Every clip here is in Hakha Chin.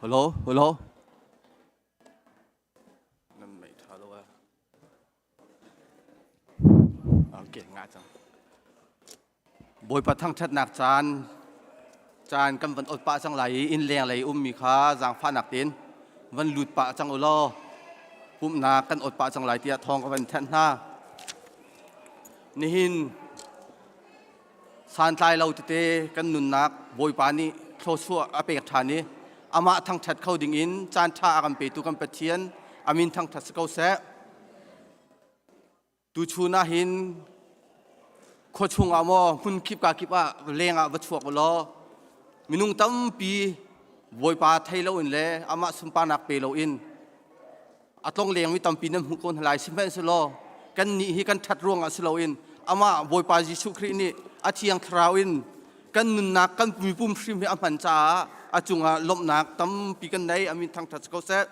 Hello, hello. Nan mei tha lo a. Okay, nga cang. Bawipa thangṭhatnak caan caan kan van ot pah cang lai i inn leng lei ummi kha zaangfahnak tein van lut pah cang u law pumhnak kan ot pah cang lai tiah thawng ka van thanh hna. Nihin santlai lo tete kan nunnak Bawipa nih thluachuah a pek ṭhan i amah thangṭhat kho dingin caan ṭha a kan petu kan Pathian a min thangṭhat si ko seh. Tuchun ah hin khuachung ah maw hmun kip ka kip ah leng ah va chuak u law minung tampi Bawipa thei loin le amah sunparnak pe loin a tlong lengmi tampi nan hmuh ko hna lai sihmanhsehlaw kan nih hi kan ṭhat ruangah si loin amah Bawipa Jesuh Khrih nih a thiang thlarau in kan nunnak kan mipum hrim hi a hman caah a cungah lawmhnak tampi kan nei amin thangṭhat si ko seh.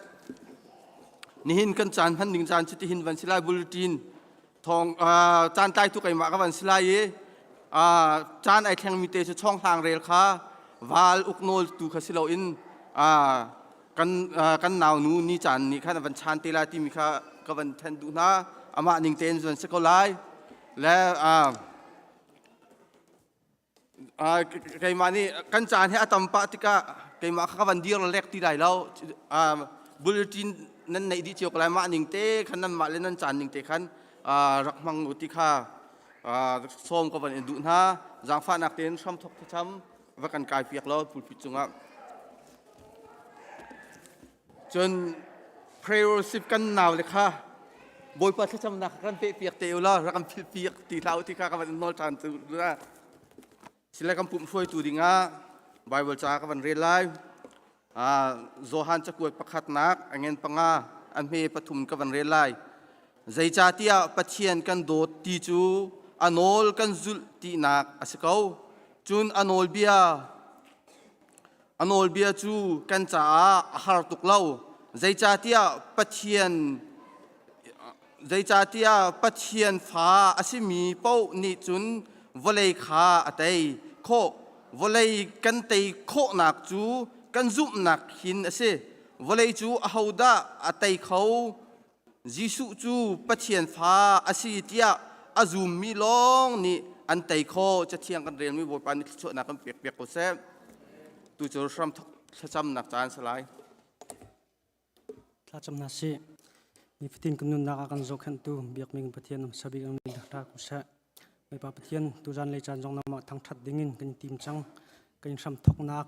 Nihin kan caan hman ding caan cu tihin van si lai bulletin thawng caan tlaitu keimah ka van si lai i caan ai thlengmi te cu chonghlang rel kha val uknawl tu kha si loin kan kan naunu ni caan nih khan a van chan te lai timi kha ka van then duh hna amah ning tein van si ko lai le Keimah nih kan caan hi a tam pah tikah keimah kha ka van dir lek ti lai lo. Bulletin nan neih dih cio ko lai mah ning te khan nanmah le nan caan ning te khan rak hmang u ti kha sawm ka van in duh hna. Zaangfahnak tein hramthok thlacam va kan kai piak law pulpit cungah. Cun prayer worship kan nau le kha Bawipa thlacamnak kha kan pehpiak te u law rak kan philhpiak ti hlah u ti kha ka van nawl ṭhan tu na. Sile kan pumh hruaitu dingah Bible ca ka van rel lai. Johan cakuat pakhatnak a ngen panga a hme pathum ka van rel lai. Zeicahtiah Pathian kan dawt ti cu a nawl kan zulh tinak a si ko. Cun a nawlbia A nawlbia cu kan caah a har tuk lo. Zeicahtiah Pathian zeicahtiah Pathian fa a simi paoh nih cun vawlei kha a tei khawh. Vawlei kan tei khawhnak cu kan zumhnak hin a si. Vawlei cu ahodah a tei kho? Jesuh cu Pathian fa a si tiah a zummi lawng nih an tei khawh. Cathiang kan relmi Bawipa nih thluachuahnak kan pek piak ko seh. Tu cu hramthok thlacamnak caan si lai. Thlacam hna sih. Nifatin kan nunnak ah kan zohkhenhtu biakmi Pathian sabik ang min hla ko seh. Bawipa Pathian tuzan lei caan zong nangmah thangṭhat dingin kan tim cang. Kan hram thoknak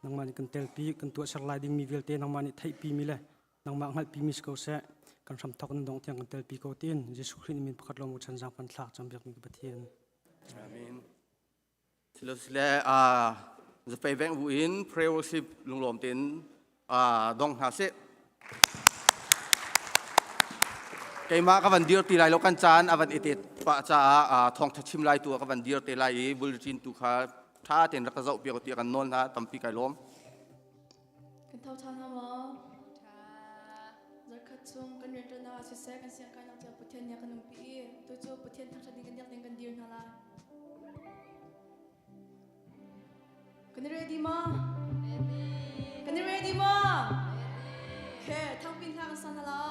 nangmah nih kan telpi kan tuahser lai dingmi vialte nangmah nih theihpi mi le nangmah hngalhpimi si ko seh kan hramthok nan dong tiang kan telpi ko tiin Jesuh Khrih min pakhat lawng chan zang pan thlak cam biakmi ka Pathian. Amen. Silo sile a zapei veng bu in prayer worship lunglawm tein dong hna sih. Keimah ka van dir ti lai lo kan caan a van itet pa caah thawngtha chim lai tu ka van dir te lai i bulletin tu kha tha tein rak ka zoh piak tiah kan nawl hna tampi kai lawm. Kan tho ṭhan hnga maw? Zarkhat chung kan rianṭuannak ah siseh, kan siangkainak cio Pathian nih a kan umpi i tucu Pathian thangṭhat ding kan diak ding kan dir hna lai. Kan i ready maw? Kan i ready maw? Okay, thangpin hla kan sa hna la.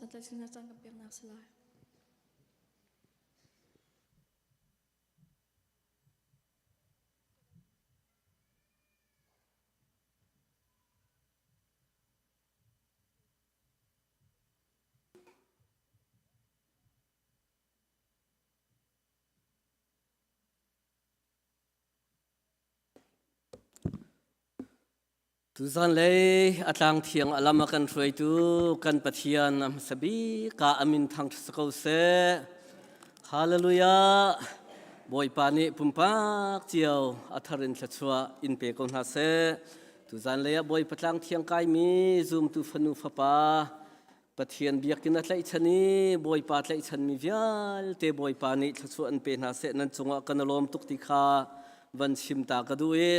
Santlai sinah caan kan peknak si lai. Tuzanlei a tlang thiang a lam a kan hruaitu kan Pathian a hmasa bik ah a min thangṭhat si ko seh. Hallelujah! Bawipa nih pumpak cio a thar in thluachuah in pe ko hna seh. Tuzanlei ah Bawipa tlang thiang kaimi zumtu fanu fapa Pathian biakinn a tlaihchan i Bawipa tlaihchanmi vialte Bawipa nih thluachuah an pe hna seh nan cungah kan i lawm tuk ti kha van chim ta ka duh i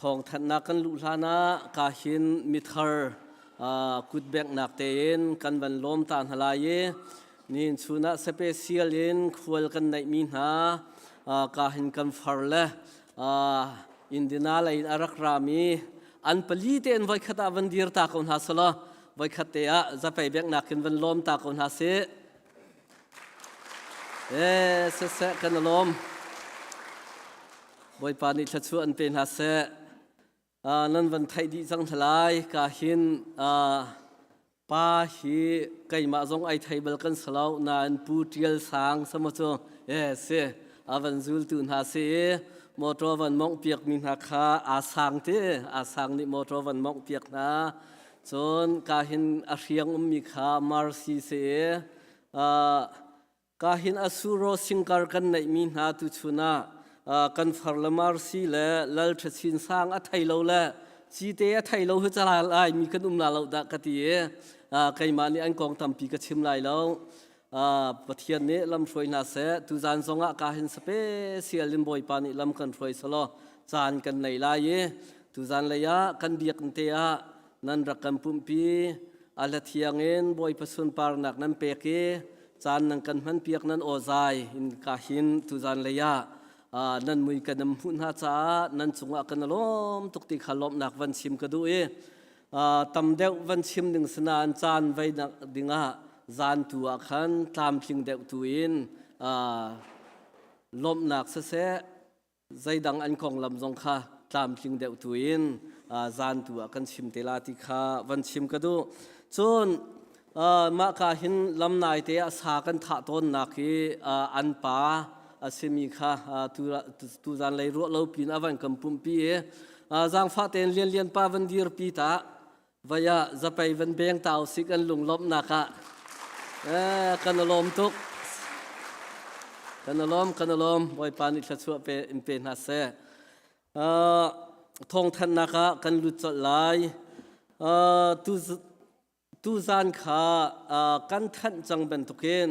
thawngthanhnak kan luh hlan ah ka hin mithar kutbengnak tein kan van lawm ta hna lai i nihin chun ah special in khual kan neihmi hna ka hin kan far le Indiana lei in a rak rami an pali tein voikhat ah van dir ta ko hna selaw voikhat te ah zapei biaknak in van lawm ta ko hna sih. Eh, siseh kan lawm. Bawipa nih thluachuah an pe hna seh. Uh, nan van theih dih cang hna lai. Ka hin uh, pa hi keimah zong ai thei bal kan salo nain pu tial sang sama cu eh si a van zultu hna si i motor van mongh piak mi hna kha aa sang ti aa sang nih motor van mongh piak hna Cun ka hin a hriang ummi kha Marsi si i ka hin Asuro singkar kan neihmi hna tuchun ah kan far le Marsi le Lal Ṭha Chin Sang a thei lo le cite a thei lo hi cala lai mi kan um la lo dah ka ti i keimah nih an kong tampi ka chim lai lo. Pathian nih lam hruai hna seh. Tuzan zongah ka hin special in Bawipa nih lam kan hruai selaw caan kan nei lai i tuzan lei ah kan biakinn te ah nan rak kan pumhpi a hla thiang in Bawipa sunparnak nan pek i caan nan kan hmanpiak nan awzai in ka hin tuzan lei ah nan mui kan in hmuh hna caah nan cungah kan lawm tuk ti kha lawmhnak van chim ka duh i tam deuh van chim ding sinain caan vei dingah zan tu ah khan tlamtling deuh tu in lawmhnak siseh zeidang an konglam zong kha tlamtling deuh tu in zan tu ah kan chim te la ti kha van chim ka duh. Cun mah ka hin lam nai te ah sa kan thah tawnnak hi an pa a simi kha tu zan lei ruah lo pin a van kan pumpi i zaangfah tein lian lian pa van dir pi ta vai ah zapei van beng tau si kan lunglawmhnak ah kan lawm tuk kan lawm kan lawm Bawipa nih thluachuah pe in pe hna seh. Thawngthanhnak ah kan lut colh lai. Tu Tuzan kha kan thanh cang bantukin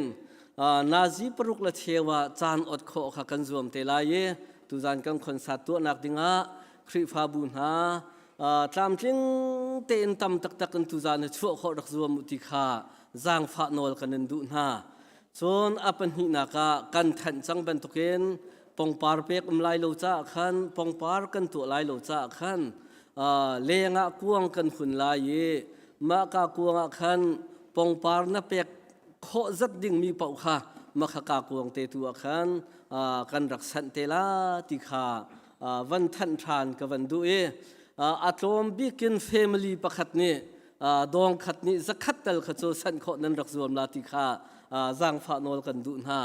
nazi paruk le cheu ah caan ot khawh kha kan zuam te lai i tuzan kan concert tuahnak dingah Khrihfabu hna tlamtling tein tam taktak in tuzan hi chuah khawh rak zuam u ti kha zaangfah nawl kan in duh hna. Cun a pahnihnak ah kan thanh cang bantukin pongpar pek um lai lo caah khan pongpar kan tuah lai lo caah khan leng ah kuang kan hun lai i mah ka kuang ah khan pongpar na pek khawh zat dingmi paoh kha makhaka kuang te tu ah khan kan rak sanh te la ti kha van thanh ṭhan ka van duh i a tlawm bikin family pakhat nih dawng khat nih zakhat tal kha cu sanh khawh nan rak zuam la ti kha zaangfah nawl kan duh hna.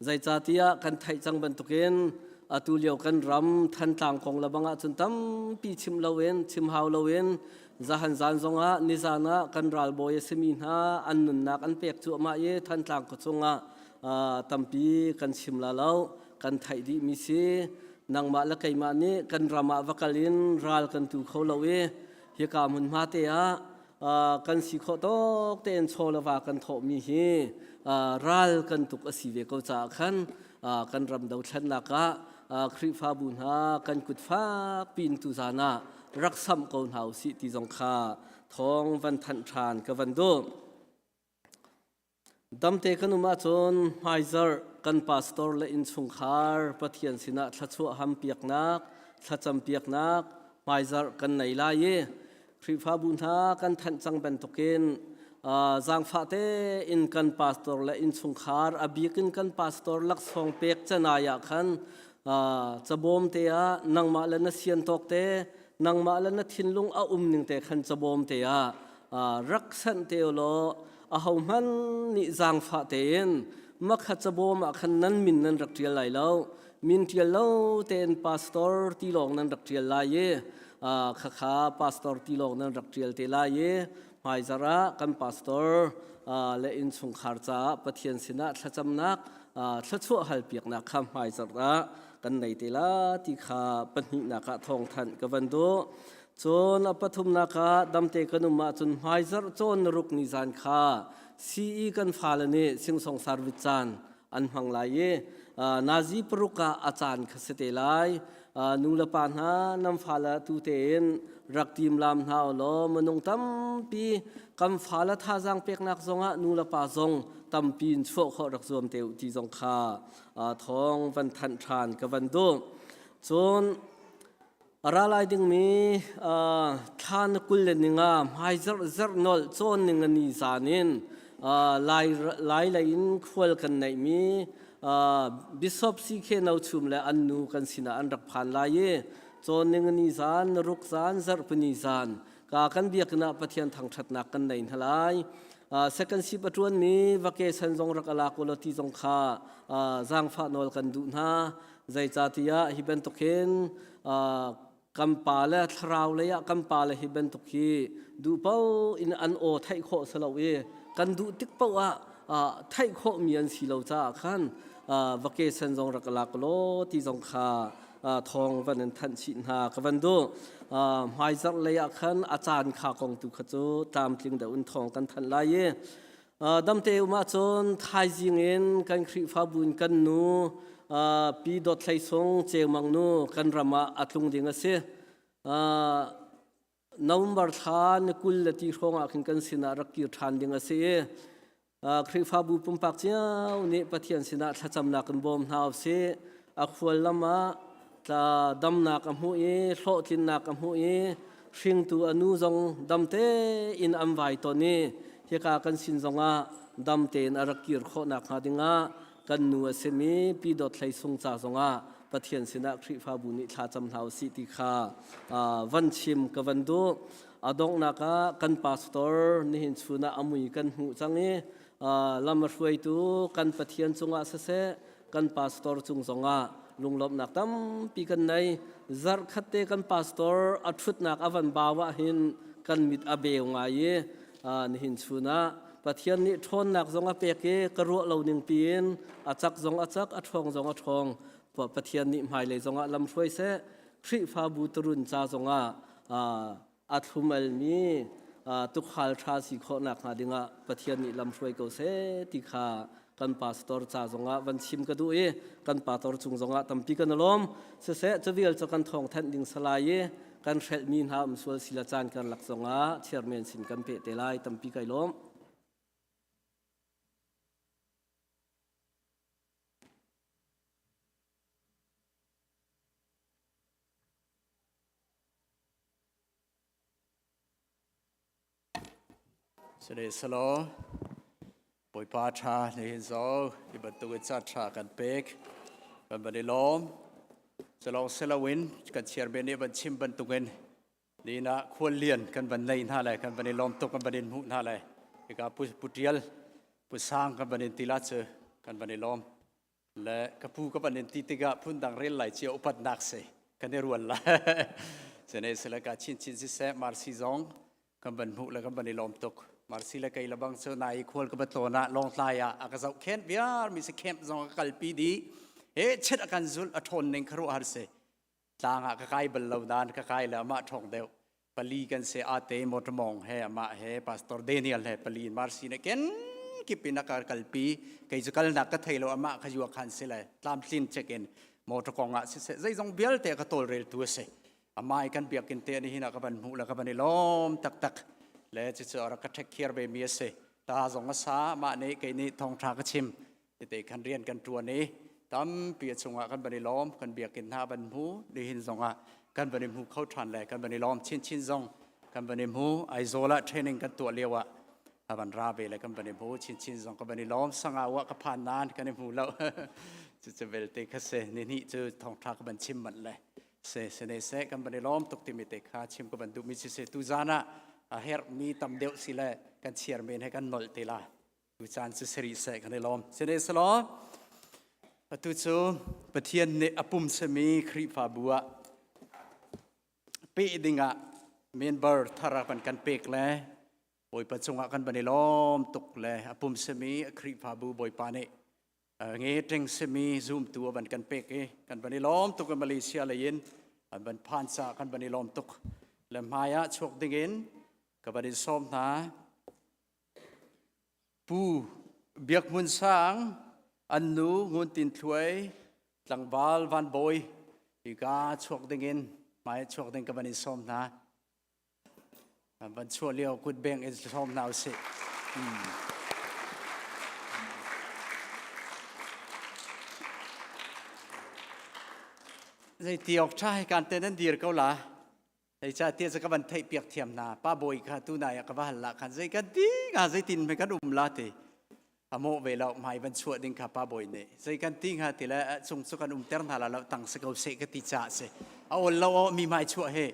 Zeicahtiah kan theih cang bantukin atu lio kan ram Thantlang kong le bang ahcun tampi chim loin chim hau loin zahan zan zongah nizan ah kan ralbawi a simi hna an nunnak an pek cuahmah i Thantlang khuachung ah tampi kan chim la lo kan theih dihmi si. Nangmah le keimah nih kan ram ah va kal in ral kan tu kho lo i hika hmunhma te ah kan si khawh tawk tein chaw le va kan thawhmi hi ral kan tuk a si ve ko caah khan kan ram dothlennak ah Khrihfabu hna kan kut fak piin tuzan ah rak samh ko hna usih ti zong kha thawng van thanh ṭhan ka van duh. Damte kan um ahcun hmaizarh kan pastor le innchungkhar Pathian sinah thluachuah hampiaknak, thlacampiaknak hmaizarh kan nei lai i Khrihfabu hna kan thanh cang bantukin Zaangfah tein kan pastor le innchungkhar a bik in kan pastor laksawng pek canai ah khan cabawm te ah nangmah le na sian tawk te nangmah le na thinlung a um ning te khan cabawm te ah rak sanh te law ahohmanh nih zaangfah tein makha cabawm ah khan nan min nan rak ṭial lai lo min ṭial lo tein pastor ti lawng nan rak ṭial lai i khakha pastor ti lawng nan rak ṭial te lai i hmaizarh ah kan pastor le innchungkhar caah Pathian sinah thlacamnak thluachuah halpiaknak kha hmaizarh ah kan nei te la ti kha pahnihnak ah thawngthanh ka van duh. Cun a pathumnak ah damte kan um ahcun hmaizarh cawn ruk ni zan kha CE kan fale nih singsong service caan an hmang lai i nazi paruk ah a caan kha si te lai. Nu le pa hna nan fale tu tein rak timlam hna u law minung tampi kan fale thazaang peknak zongah nu le pa zong tampi in chuah khawh rak zuam te u ti zong kha thawng van thanh ṭhan ka van duh. Cun A ra lai dingmi thla na 25 hmaizarh zarh nolh cawn ning a ni zan in lai lai lei in khual kan neihmi Bishop CK No Chum le an nu kan sinah an rak phan lai i cawn ning a ni zan ruk zan zarhpini zan ka kan biakinn ah Pathian thangṭhatnak kan nei hna lai. Second sip a ṭuanmi vacation zong rak alak ulaw ti zong kha zaangfah nawl kan duh hna. Zeicahtiah hi bantuk hin kan pa le thlarau lei ah kan pa le hi bantuk hi duh paoh in an aw theih khawh si lo i kan duh tik paoh ah theih khawhmi an si lo caah khan vacation zong rak lak law ti zong kha thawng van in thanh chih hna ka van duh. Hmaizarh lei ah khan a caan kha kong tu kha cu tlamtling deuh in thawng kan thanh lai i Damte um ahcun thaizing in kan Khrihfabu in kan nu Pi Dawt Hlei Sung Cengmang nu kan ram ah a tlung ding a si. November thla ni 20 le ti hrawng ah khin kan sinah rak kir ṭhan ding a si i Khrihfabu pumpak cio nih Pathian sinah thlacamnak in bawm hna usih. A khual lam ah tla damnak a hmuh i hlawhtlinnak a hmuh i hringtu a nu zong dam tein an vai ton i hika kan sin zongah dam tein a rak kir khawh nakhnga dingah kan nu a simi Pi Dawt Hlei Sung ca zongah Pathian sinah Khrihfabu nih thla cam hna usih ti kha van chim ka van duh. A donghnak ah kan pastor nihin chun ah a mui kan hmuh cang i lam a hruaitu kan Pathian cungah siseh kan pastor cung zongah lunglawmhnak tampi kan nei. Zarh khat te kan pastor a ṭhutnak a van bau ah hin kan mit a beu ngai i nihin chun ah Pathian nih ṭhawnnak zong a pek i ka ruah lo ning piin a cak zong a cak, a ṭhawng zong a ṭhawng. Pathian nih hmailei zongah lam hruai seh. Khrihfabu turun ca zongah a thlum-almi tukhal ṭha si khawh nakhnga dingah Pathian nih lamhruai ko seh ti kha kan pastor ca zongah van chim ka duh i kan pastor cung zongah tampi kan i lawm. Siseh cuvial cu kan thawngthanh ding salai i kan hrelhmi hna um sual sila caan karlak zongah chairman sin kan peh te lai tampi kai lawm. Sihmanhsehlaw Bawipa ṭha nihin zo hi bantuk in caan ṭha kan pek kan van i lawm. Culawng si loin kan chairman nih van chim bantukin nihin ah khuallian kan van nei hna le kan van i lawm tuk kan van in hmuh hna le hika Pu Pu Ṭial Pu Sang kan van in ti la cu kan van i lawm. Le ka pu ka van in ti tikah phundang rel lai cia upatnak si kan i rual la sene sile ka chin chin siseh marsi zong kan van hmuh le kan van i lawm tuk marsi le kei lebang cu nai khual ka va tlawn ah lawngtlai ah a ka zoh khen viar mi si camp zong a kalpi di he chet a kan zulh a ṭhawn ning kha ruah har si Tlang ah ka kai bal lo nain ka kai le amah ṭhawng deuh. Pali kan si ate motor he amah he Pastor Daniel he pali in Marsi ne ken kip in a ka kalpi kei cu kalnak ka thei lo amah kha yua khan si le tlamtlin check in motor kong ah siseh zeizong vialte ka tawlrel tu a si amai kan biakinn te ni hin a ka van hmuh le ka van i lawm taktak le cucu a rak ka take care ve mi a si ta zong a sa mah nih kei nih thawngṭha ka chim Tete khan rian kan ṭuan i tampi a chungah kan van i lawm, kan biakinn hna van hmu, nihin zongah kan van i hmu kho ṭhan le kan van i lawm chinchin zong kan van i hmu. Aizawl ah training kan tuah lio ah. A van ra ve le kan van i hmu chinchin zong ka van i lawm sangau ah ka phan nain kan i hmu lo. Cucu belte kha si ni hnih cu thawngṭha ka van chim manh le se se ne se kan van i lawm tuk timi te kha chim ka van duhmi si se tu zan ah a herhmi tam deuh si le kan chiar men he kan nolh te la. Tu caan cu seri seh kan i lawm. Sine selaw atu cu Pathian nih a pum sami Khrihfabu ah peh dingah member thar a van kan pek le Bawipa cungah kan van i lawm tuk le a pum sami Khrihfabu Bawipa nih nge ṭeng simi zumtu a van kan pek i kan van i lawm tuk i Malaysia lei in an van phan caah kan van i lawm tuk le hmai ah chuak dingin ka van in sawm hna. Pu Biak Hmun Sang, an nu Ngun Tin Thluai, tlangval Van Bawi, hika chuak dingin hmai chuak ding ka van in sawm hna. Van chuah lio kut beng in sawm hna usih. Zei ti awk ṭha hi kan te nan dir ko la. Zeicahtiah cu ka van theihpiak thiam hna. Pa bawi kha tu nai ah ka va hal la khan zei kan ti hnga zeitin hme kan um la ti. A mawh ve lo hmai van chuah ding kha pa bawi nih zei kan ti hnga ti le cung cu kan umter hna la lo tang si ko seh ka ti caah si. A ol lo aw mi hmai chuah he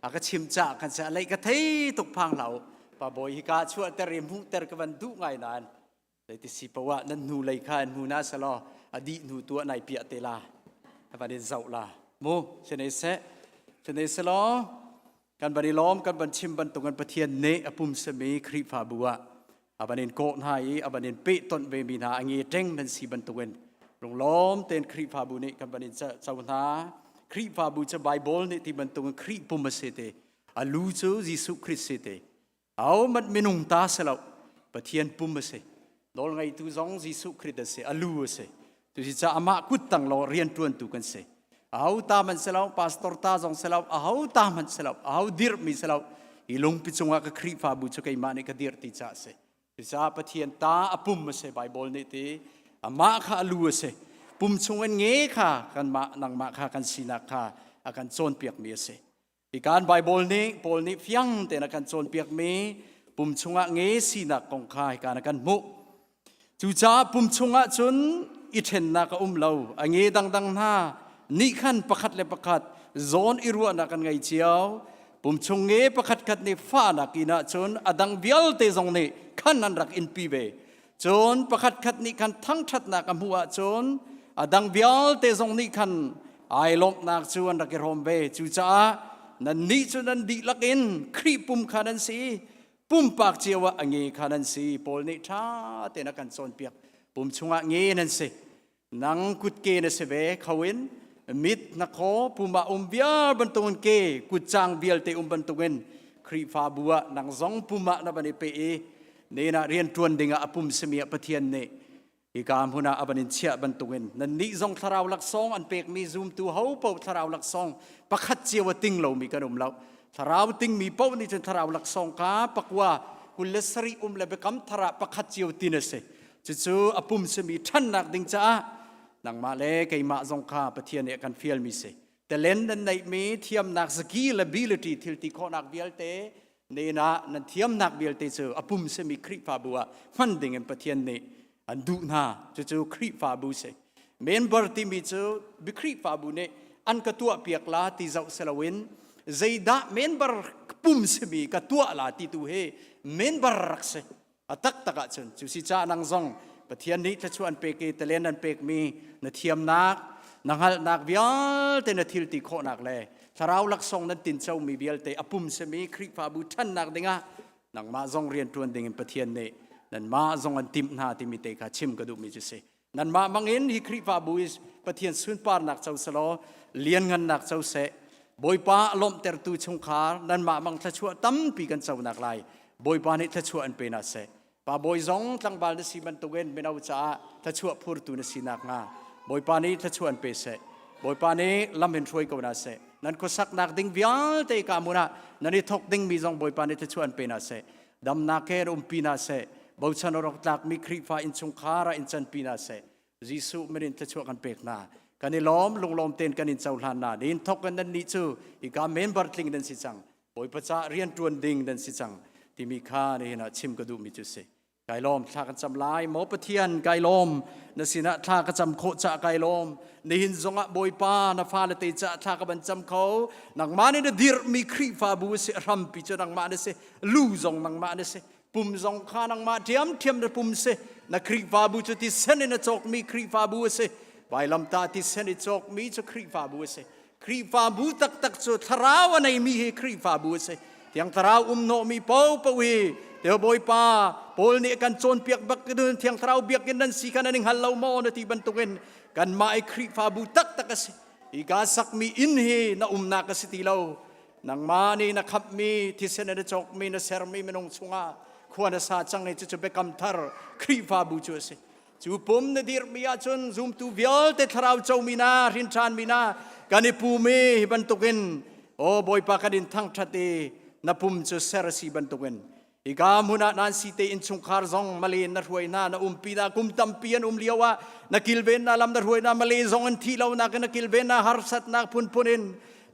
a ka chim caah khan si a leih ka thei tuk phang hlah u. Pa bawi hi ka chuahter i hmuhter ka van duh ngai nain Zeiti si poah nan hnu lei kha in hmu na selaw a dih hnu tu ah nai piah te la van in zoh la mu sinei seh sinei selaw kan van i lawm kan van chim bantuk in Pathian nih a pum sami Khrihfabu ah a van in kawh hna i a van in pehtonh ve mi hna a nge ṭeng nan si bantukin lunglawm tein Khrihfabu nih kan van in co hna Khrihfabu cu Bible nih ti bantukin Khrih pum a si te a lu cu Jesuh Khrist si te Ahohmanh minung ta si lo, Pathian pum a si. Nawlngeitu zong Jesuh Khrist a si, a lu a si. Cucaah amah kuttang lawng rianṭuantu kan si. Aho ta hmanh si lo, pastor ta zong si lo, aho ta hmanh si lo, aho dirhmi si lo. Hi lungpi cungah ka Khrihfabu cu keimah nih ka dirh ti caah a si. Cucaah Pathian ta a pum a si, Bible nih ti. Amah kha a lu a si. Pum chung in nge kha kanmah nangmah kha kan sinak kha a kan cawnpiakmi a si. Hikan Bible nih Paul nih fiang tein a kan cawnpiakmi pum chungah nge sinak kong kha hikan a kan hmuh. Cucaah pum chungah cun i ṭhennak a um lo. A nge dangdang hna nih khan pakhat le pakhat zawn i ruahnak an ngei cio. Pum chung nge pakhatkhat nih fahnak in ahcun a dang vialte zong nih khan an rak inpi ve. Cun pakhatkhat nih khan thangṭhatnak a hmuh ahcun a dang vialte zong nih khan ai lawmhnak cu an rak i hrawm ve. Cucaah nannih cu nan dihlak in Khrih pum kha nan si i pumpak cio ah a nge kha nan si. Paul nih ṭha tein a kan cawnpiak. Pum chungah nge nan si. Nang kutke na si ve kho in mit na khaw pum ah um vial bantukin ke kutcang vialte um bantukin Khrihfabu ah nang zong pum ah na van i pe i nen ah rianṭuan dingah a pum simi ah Pathian nih hika hmun ah a van in chiah bantukin nannih zong thlarau laksawng an pekmi zumtu ho paoh thlarau laksawng pakhat cio a ting lomi kan um lo thlarau tingmi paoh nih cun thlarau laksawng kha pakua 27 um le biakam thar ah pakhat cio tin a si Cucu a pum simi ṭhannak ding caah nangmah le keimah zong kha Pathian nih a kan fialmi si. Talent nan neihmi thiamnak skill ability thil ti khawhnak vialte nen ah nan thiamnak vialte cu a pum simi Khrihfabu ah hman ding in Pathian nih an duh hna. Cucu Khrihfabu si. Member timi cu Khrihfabu nih an ka tuahpiak la ti zoh si loin zeidah member pum simi ka tuah la ti tu hi member rak si. A taktak ahcun cu si caah nang zong Pathian nih thluachuah an pek i talen an pekmi na thiamnak, na hngalhnak vialte na thil ti khawhnak le thlarau laksawng nan tincomi vialte a pum simi Khrihfabu ṭhannak dingah nangmah zong rianṭuan dingin Pathian nih nanmah zong an timh hna timi te kha chim ka duhmi cu si. Nanmah bangin hi Khrihfabu i Pathian sunparnak co selaw lianngannak co seh. Bawipa a lawmhtertu chungkhar nanmah bang thluachuah tampi kan conak lai. Bawipa nih thluachuah an pe hna seh. Pa bawi zong tlangval na si bantukin mino caah thluachuah phurtu na si nakhnga Bawipa nih thluachuah an pe seh. Bawipa nih lam in hruai ko hna seh. Nan khuasaknak ding vialte ka hmun ah nan i thawk dingmi zong Bawipa nih thluachuah an pe hna seh. Damnak he umpi hna seh. Bochan awk tlakmi Khrihfa innchungkhar ah in canpi hna seh. Jesuh min in thluachuah kan pek hna. Kan i lawm, lunglawm tein kan in cohlan hna. Nihin thawk in nannih cu hika member tling nan si cang. Bawipa caah rianṭuan ding nan si cang. Timi kha nihin ah chim ka duhmi cu si. Kai lawm thla kan cam lai maw Pathian kai lawm na sinah thla ka cam khawh ca kai lawm nihin zongah Bawipa na fale te ca thla ka ban cam kho nangmah nih na dirhmi Khrihfabu si hrampi cu nangmah na si lu zong nangmah na si pum zong kha nangmah ṭhiamṭhiam na pum si na Khrihfabu cu tisen in a cawkmi Khrihfabu a si vailamtah tisen i cawkmi cu Khrihfabu a si Khrihfabu taktak cu thlarau a neimi hi Khrihfabu a si. Thiang Thlarau um hnawhmi paohpaoh hi Teo Bawipa Paul nih kan cawnpiak bak Thiang Thlarau biakinn nan si kha nan i hngal lo maw na ti bantukin kanmah i Khrihfabu taktak a si. Hika sakmi inn hi na umnak a si ti lo. Nangmah nih na khamhmi thisen in na cawkmi na sermi minung chungah khua na sa cang i cucu biakam thar Khrihfabu cu a si. Cu pum na dirhmi ahcun zumtu vialte thlarau comi na hrin ṭhanmi na kan i pum i hi bantukin aw Bawipa kan in thangṭhat i na pum cu ser a si bantukin hika hmun ah nan si te innchungkhar zong male na hruai hna na umpi na kum tampi an um lio ah na kilven na lam na hruai na male zong an thi lo nak na kilven na harsatnak phunphun in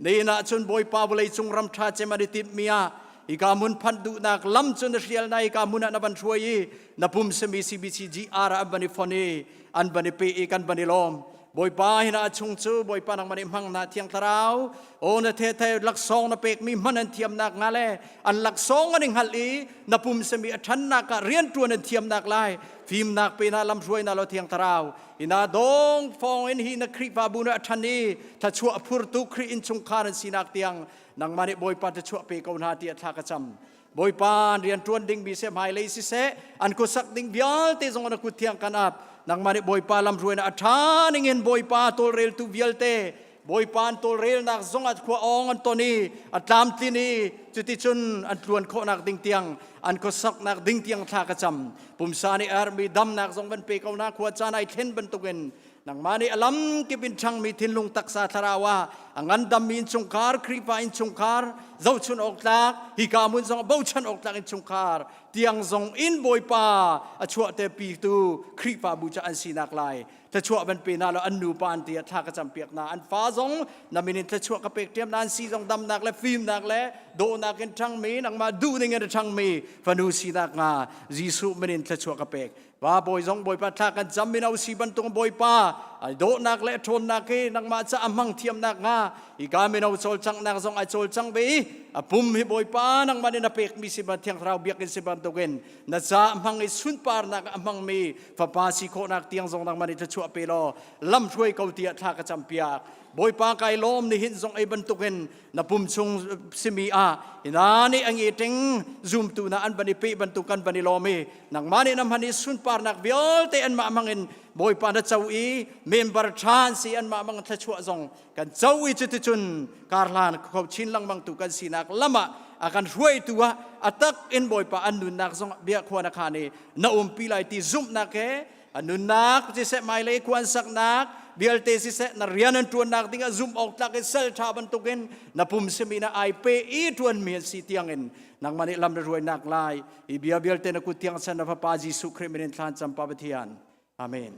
Nihin ah cun Bawipa vawleicung ram ṭha cem an i timhmi ah hika hmun phanh duhnak lam cu na hrial na hika hmun ah na van hruai i na pum simi CBCGR ah an van i fon i an van i pe i kan van i lawm. Bawipa hina a chung cu Bawipa nangmah nih hmang na Thiang Thlarau aw na the laksawng na pekmi hman an thiamnak hnga le an laksawng an i hngalh i na pum simi a ṭhannak ah rianṭuan an thiamnak lai fimnak pe na lamhruai na lo Thiang Thlarau Ina dong fong in hi na Khrihfabu na ṭhan i thluachuah phurtu Khrih innchungkhar an sinak tiang nangmah nih Bawipa thluachuah pe ko hna tiah thla ka cam. Bawipa an rian ṭuan ding mi seh hmailei siseh an kutsak ding vialte zong na kut thiang kan ap. Nangmah nih Bawipa lamhruainak a ṭha ning in Bawipa tawlreltu vialte Bawipa an tawlrelnak zong ah khua awng an ton i a tlamtlin i cuticun an tluan khawhnak ding tiang an khuasaknak ding tiang thla ka cam pumsa nih armi damnak zong van pe ko na khua caan ai thlen bantukin nangmah nih a lam kip in ṭhangmi thinlung taksa thlarau ah a ngandammi innchungkhar Khrihfa innchungkhar zohchun awk tlak hika hmun zong bochan awk tlak innchungkhar tiang zong in Bawipa a chuahte pitu Khrihfabu ca an sinak lai thluachuah van pe na lo an nupa an ti ah thla ka campiak na an fa zong na min in thluachuah ka pek ṭiam na an si zong damnak le fimnak le dawhnak in ṭhangmi nangmah duh ning in a ṭhangmi fanu sinak nga Jesuh min in thluachuah ka pek pa bawi zong bawipa thla kan cam mino si bantuk bawipa ai dawhnak le ṭhawnnak hi nangmah ca a hmang thiamnak nga hika mino cawlcanghnak zong ai cawlcang ve i a pum hi bawipa nangmah nih na pekmi si ban thiang thlarau biakinn si bantukin na ca hmang i sunparnak a hmangmi fapa si khawhnak tiang zong nangmah nih thluachuah pe law lam hruai ko tiah thla ka campiak Bawipa kai lawm nihin zong ei bantukin na pum chung simi ah ina nih ang i ting zumtu na an van i pe bantuk kan van i lawm i nangmah nih na hman i sunparnak vialte anmah hmangin Bawipa na co i member ṭhan si anmah mang thluachuah zong kan co i cuticun karhlan kho chin lengmang tu kan sinak lam ah a kan hruaitu ah a tak in Bawipa an nunnak zong bia khua na khan i na umpi lai ti zumhnak he a nunnak siseh hmailei khuan saknak vialte siseh na rian an ṭuannak dingah zumh awk tlak in sal ṭha bantukin na pum simi na ai pe i ṭuanmi an si tiangin nangmah nih lam na hruainak lai hi bia vialte na kut thiang chan na fapa Jesuh Khrih min in thlan cam pa Pathian amen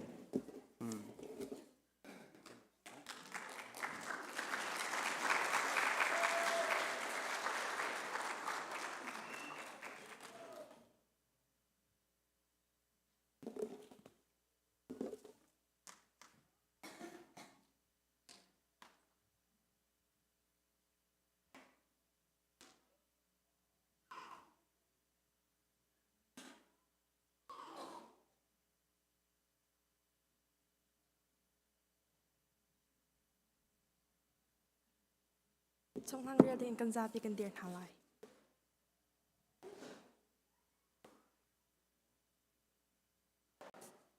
Chunghang rial ding kan zapi kan dir hna lai.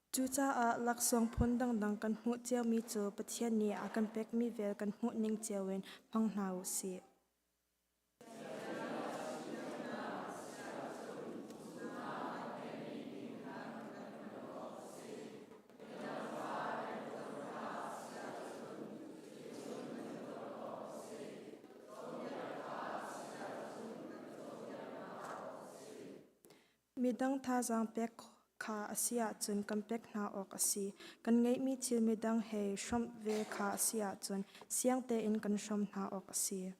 Cucaah laksawng phun dangdang kan hmuh ciomi cu Pathian nih a kan pekmi vel kan hmuhning cio in hmang hna u sih. Midang thazaang pek kha a si ahcun kan pek hna awk a si. Kan ngeihmi thil midang he hrawmh ve kha a si ahcun siang tein kan hrawm hna awk a si.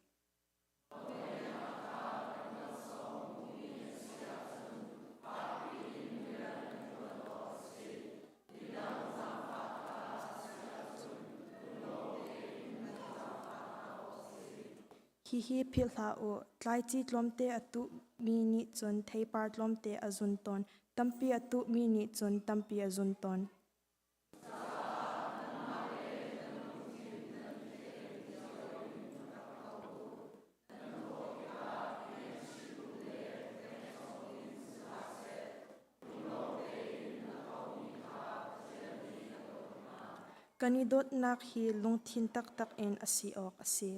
Hihi philh hlah u, tlaici tlawmte a tuhmi nih cun theipar tlawmte a zun tawn, tampi a tuhmi nih cun tampi a zun tawn. Kan i dawtnak hi lungthin taktak in a si awk a si.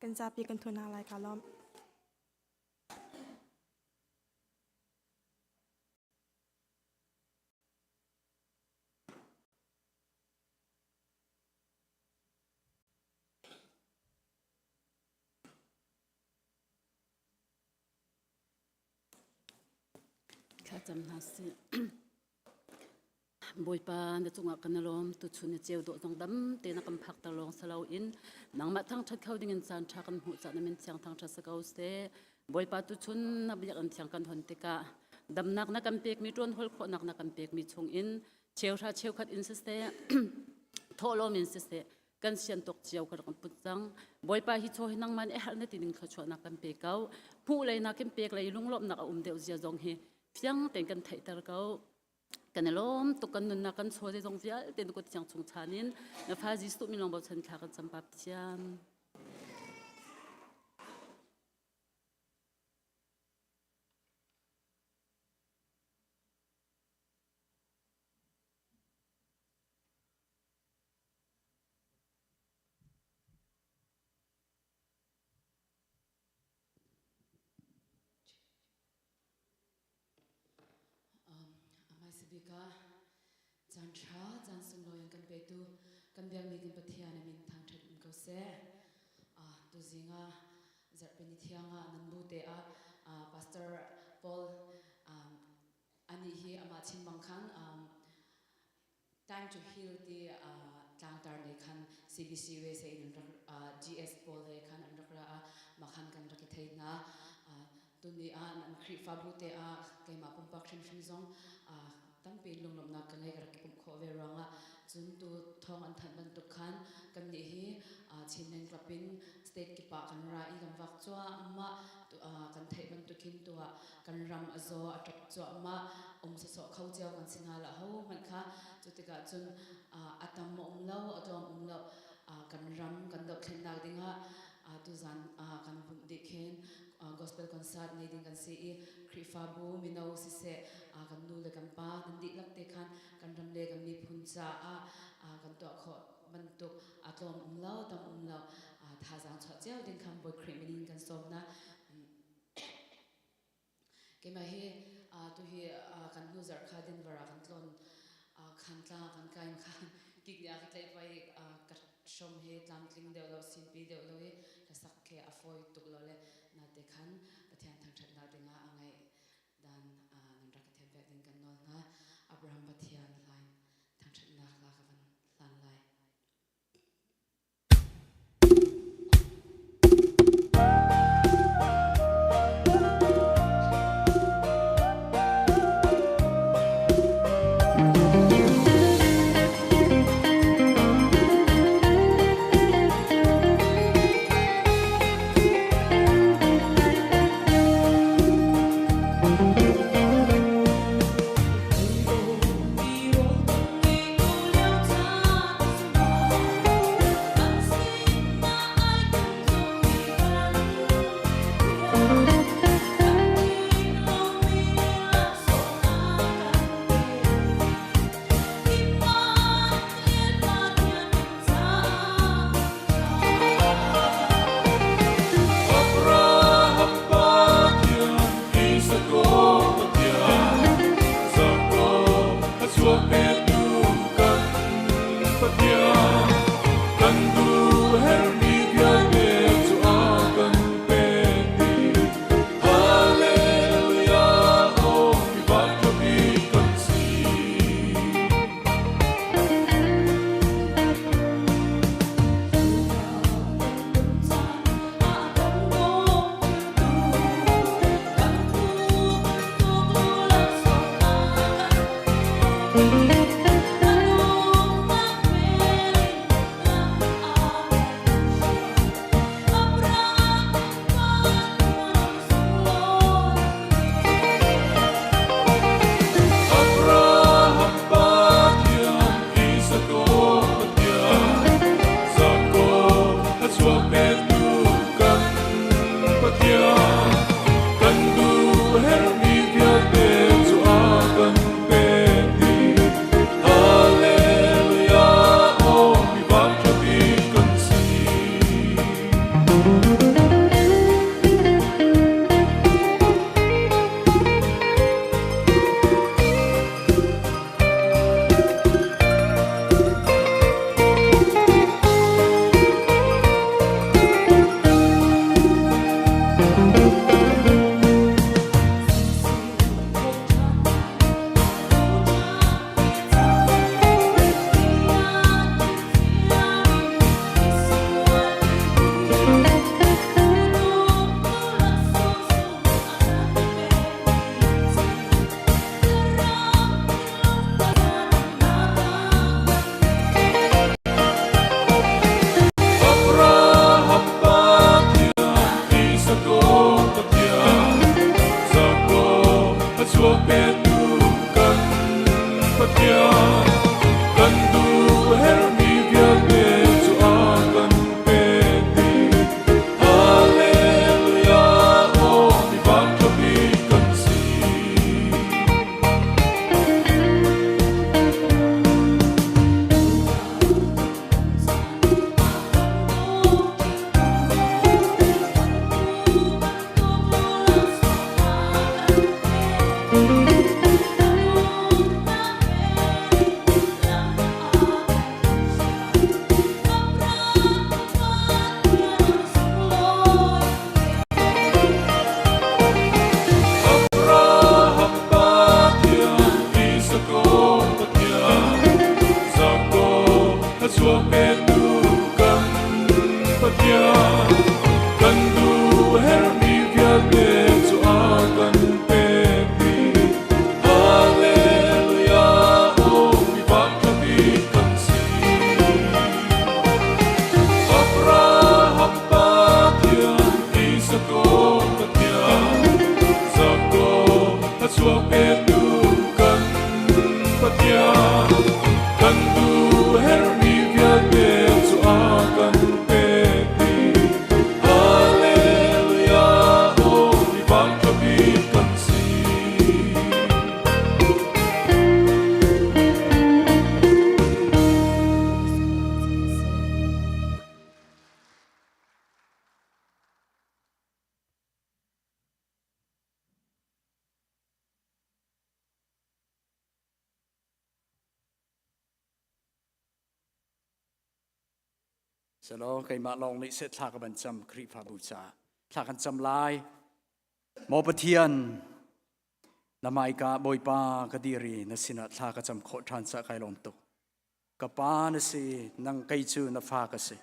Kan zapi kan thu hna lai ka lawm. Thlacam hna sih. Bawipa na cungah kan i lawm tuchun ni ceu dawh zong dam te na kan phak ter lawng si loin nangmah thangṭhat kho dingin caan ṭha kan hmuh cah na min thiang thangṭhat si ko seh. Bawipa tuchun na biakinn thiang kan hon tikah damnak na kan pekmi ṭuan hol khawhnak na kan pekmi chungin cheuhra cheukhat in siseh thawhlawm in siseh kan sian tuk cio ka rak put cang. Bawipa hi chaw hi nangmah nih a herh na ti ning thluachuahnak kan pe ko. Hmuh lei nakin pek lei lunglawmhnak a um deuh zia zong hi fiang tein kan theihter ko. Kan i lawm tuk kan nunnak kan chaw zeizong vialte na kut thiang chung chan in na fa Jesuh min lawng bochan thla kan cam pa Pathian. Hmaisa bik ah caan ṭha, caan sunglawi an kan petu kan biakmi kan Pathian a min thangṭhat in ko seh. Tuzing ah zarhpini thiang ah nan bu te ah Pastor Paul anih hi amah chim bang khan Time to Heal ti tlangtar nih khan CBC USA in an rak GS pawl he khan an rak ra a mah khan kan rak i thei hna. Tuni ah an Khrihfabu te ah keimah pumpak hrimhrim zong tampi lunglawmhnak ka ngei ka rak i pumh khawh ve ruangah cun tu thawng an thanh bantuk khan kannih hi Chinland Club in state kip ah kan ra i kan vak cuahmah kan theih bantukin tu ah kan ram a zaw a ṭap cuahmah um sawsawh kho cio kan si hna lo hohmanh kha cu tikah cun a tam a um lo a tlawm um lo kan ram kan dohthlennak dingah tuzan kan pumh dih khin gospel concert nei ding kan si i Khrihfabu mino siseh kan nu le kan pa nan dihlak te khan kan ram le kan miphun caah kan tuah khawh bantuk a tlawm um lo tam um lo thazaang chuah cio ding khan Bawi Khrih min in kan sawm hna. Keimah hi tuhi kan hnu zarh kha Denver ah kan tlawn khan tlang kan kai khan kik nih a ka tlaih pah i ka hrom hi tlamtling deuh lo sinpi deuh lo i hlasak khi a fawi tuk lo le nate khan Pathian thangṭhatnak dingah a ngaih dan nan rak ka thiam piak ding kan nawl hna. Abraham Pathian hlain thangṭhatnak hla ka van hlan lai. Abraham Pathian, Isaac Thluachuah petu kan Pathian, kan duh herhmi vialte cu a kan pek dih. Hallelujah, aw mi vanṭha bik kan si. Abraham Pathian, Isak Pathian, Jakob thluachuah petu kan Pathian, kan duh herhmi vialte cu a kan pek dih. Hallelujah, aw mi vanṭha bik kan si. Abraham Pathian, Isak Pathian, Jakob thluachuah petu kan Pathian, kan duh herhmi vialte cu a kan pek dih. Hallelujah, aw mi vanṭha bik kan si. Selo keimah lawng nih seh thla ka van cam Khrihfabu caah thla kan cam lai. Maw Pathian, na hmaika Bawipa ka dir i na sinah thla ka cam khawh ṭhan caah kai lawm tuk. Ka pa na si, nang kei cu na fa ka si.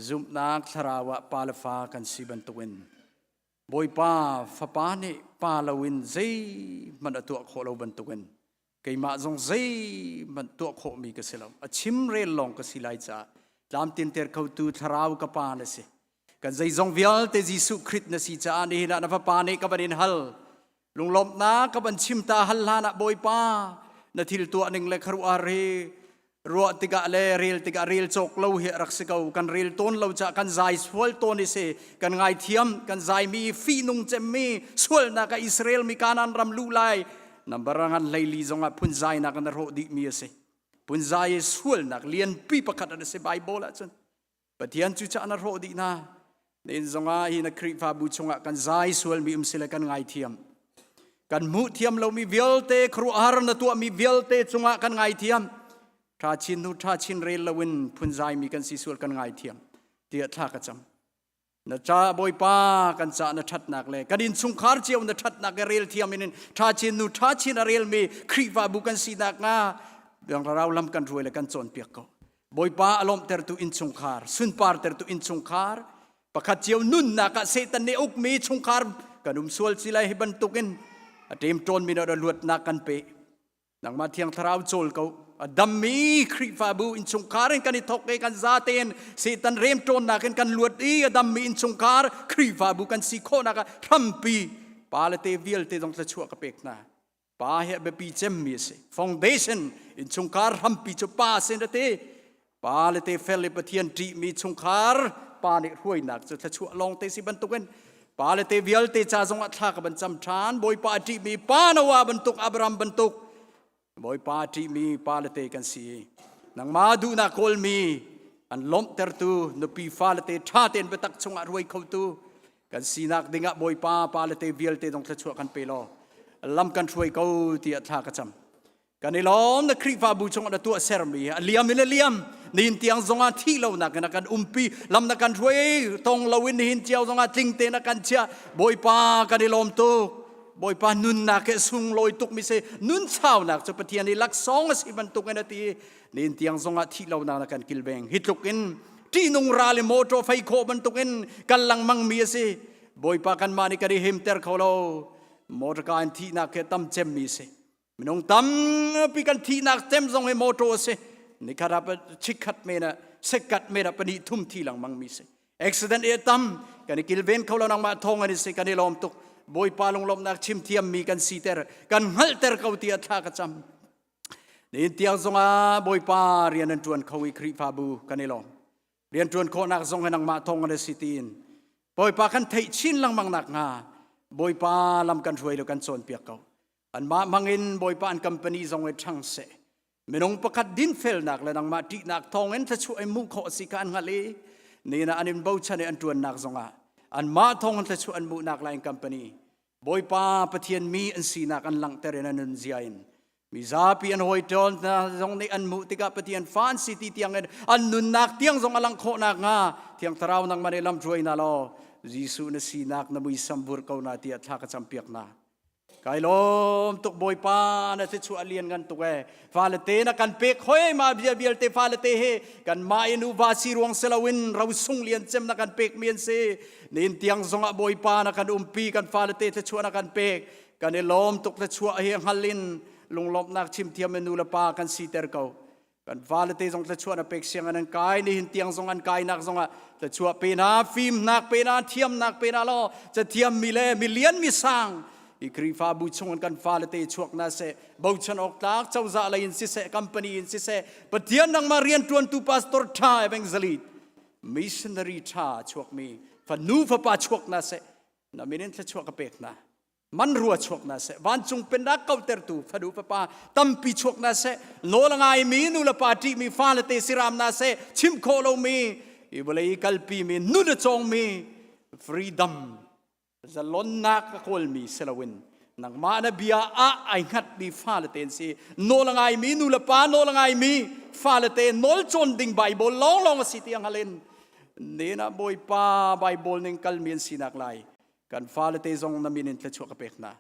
Zumhnak thlarau ah pa le fa kan si bantukin Bawipa fapa nih pa loin zeihmanh a tuah khawh lo bantukin keimah zong zeihmanh tuah khawhmi ka si lo. A chimrel lawng ka si lai caah tlamtinter khotu thlarau ka pa na si. Kan zeizong vialte Jesuh Khrist na si caah nihin ah na fapa nih ka van in hal. Lunglawmhnak ka van chim ta hal hlan ah Bawipa na thil tuah ning le kharuah re ruah tikah le rel tikah rel cawk lo hi rak si ko kan rel tawn lo ca kan zai sual tawn i si kan ngaithiam kan zaimi fihnung cemmi sualnak ah Israel mi Kanaan ram luh lai number ngan hleili zongah phunzainak an rawh dihmi a si phunzai i sualnak lianpi pakhat an si Bible ahcun Pathian cu ca na hrawh dih hna nin zongah hi na Khrihfabu chungah kan zai sualmi um sile kan ngaithiam kan hmuh thiam lomi vialte khuaruahhar na tuahmi vialte cungah kan ngaithiam ṭha chin hnu ṭha chin rel loin phunzaimi kan si sual kan ngaithiam tiah thla ka cam na cha bawipa kan ca na ṭhatnak le kan innchungkhar cio na ṭhatnak le rel thiam in ṭha chin nu ṭha chin a relmi Khrihfabu kan sinak hnga rau lam kan ruai le kan cawnpiak ko Bawipa a lawmhtertu innchungkhar, sunpartertu innchungkhar, pakhat cio nunnak ah Satan nih ukmi chungkhar kan um sual ci lai hi bantukin a ṭemṭawn mi na luatnak kan pe. Nangmah Thiang Thlarau cawl ko. A dammi Khrihfabu innchungkhar in kan i thawk i kan zatein Satan remṭawnnak in kan luat i a dammi innchungkhar Khrihfabu kan si khawhnak ah hrampi pa le te vialte zong thluachuah ka pek hna. Pa hi a biapi cemmi a si. Foundation innchungkhar hrampi cu pa sin a ti. Pa le te fel i Pathian ṭihmi chungkhar pa nih hruainak cu thluachuah lawng te si bantukin pa le te vialte ca zongah thla ka van cam ṭhan. Bawipa a ṭihmi pa Noah bantuk Abraham bantuk Bawipa a ṭihmi pa le te kan si. Nangmah duhnak kawlmi an lawmhtertu nupi fale te ṭha tein biatak chungah ruai khotu kan sinak dingah Bawipa pa le te vialte zong thluachuah kan pe law lam kan hruai ko tiah thla ka cam kan i lawm na Khrihfabu chungah na tuah sermi a liam in a liam nihin tiang zongah thih lonak in a kan umpi lam na kan hruai tong loin nihin cio zongah tling te na kan chiah Bawipa kan i lawm tuk Bawipa nunnak he sunglawi tuk mi si nun chaunak cu Pathian i laksawng a si bantuk in a ti Nin tiang zongah thih lonak na kan kilveng. Hi tluk in ṭihnung ral i mawṭaw fei khawh bantukin kan langmang mi a si. Bawipa kanmah nih kan i himter kho lo. Motorka in thihnak hi tam cemmi a si. Minung tampi kan thihnak cem zong hi mawṭaw a si. Nikhat ah chikkhat men ah sekkat men ah pahnih thum thi lengmang mi si. Accident i tam kan i kilven kho lo nangmah thawng an i si kan i lawm tuk. Bawipa lunglawmhnak chim thiammi kan siter kan hngalhter ko tiah thla ka cam. Nihin tiang zongah Bawipa rian an ṭuan kho i Khrihfabu kan i lawm. Rian ṭuan khawhnak zong hi nangmah thawng an si tiin Bawipa kan theih chin lengmang nak hnga Bawipa lam kan hruai lo kan cawnpiak ko. Anmah hmangin Bawipa an company zong i ṭhang seh. Minung pakhat dinfelnak le nangmah ṭihnak thawngin thluachuah in hmuh khawh a si kha an hngalh i nina an in bochan i an ṭuannak zongah anmah thawngin thluachuah an hmuhnak lai in company Bawipa Pathian mi an sinak an langhter in an nunzia in mizapi an hawi ṭawn hna zong nih an hmuh tikah Pathian fa an si ti tiang in an nunnak tiang zong a langh khawh nakhnga Thiang Thlarau nangmah nih lamhruai hna law Jesuh na sinak na muisam vur ko na tiah thla ka campiak hna. Kai lawm tuk Bawipa na thluachuah lian ngan tuk ee. Fale te na kan pek hoi ma bia vialte fale te he kan mah in uva si ruang si loin rosung lian cem na kan pek mi an si. Nin tiang zongah Bawipa na kan umpi kan fale te thluachuah na kan pek. Kan i lawm tuk thluachuah hi hngal in lunglawmhnak chim thiam in nu le pa kan siter ko. Kan fale te zong thluachuah na pek siang an kai nihin tiang zong an kainak zongah thluachuah pe hna fimnak pe hna thiamnak pe hna law cathiam mi le mi lian mi sang hi Khrihfabu chung in kan fale te chuak na seh bochan awk tlak cozah lei in siseh company in siseh Pathian nangmah riantuantu pastor tha evangelist missionary tha chuakmi fanu fapa chuak na seh na min in thluachuah ka pek hna man rua chuak na seh vancung pennak kautertu fanu fapa tampi chuak na seh nawl a ngaimi nu le pa ṭihmi fale te siram na seh chim khawh lomi i vawlei kalpi mi nun a cawngmi freedom zalonnak a kawlmi si loin nangmah na bia ah ai hngatmi fale te an si nawl a ngaimi nu le pa nawl a ngaimi fale te nawl cawn ding Bible lawnglawng a si tiang halin nena Bawipa Bible ning kalmi an sinak lai Kan fale te zong na min in thluachuah ka pek hna.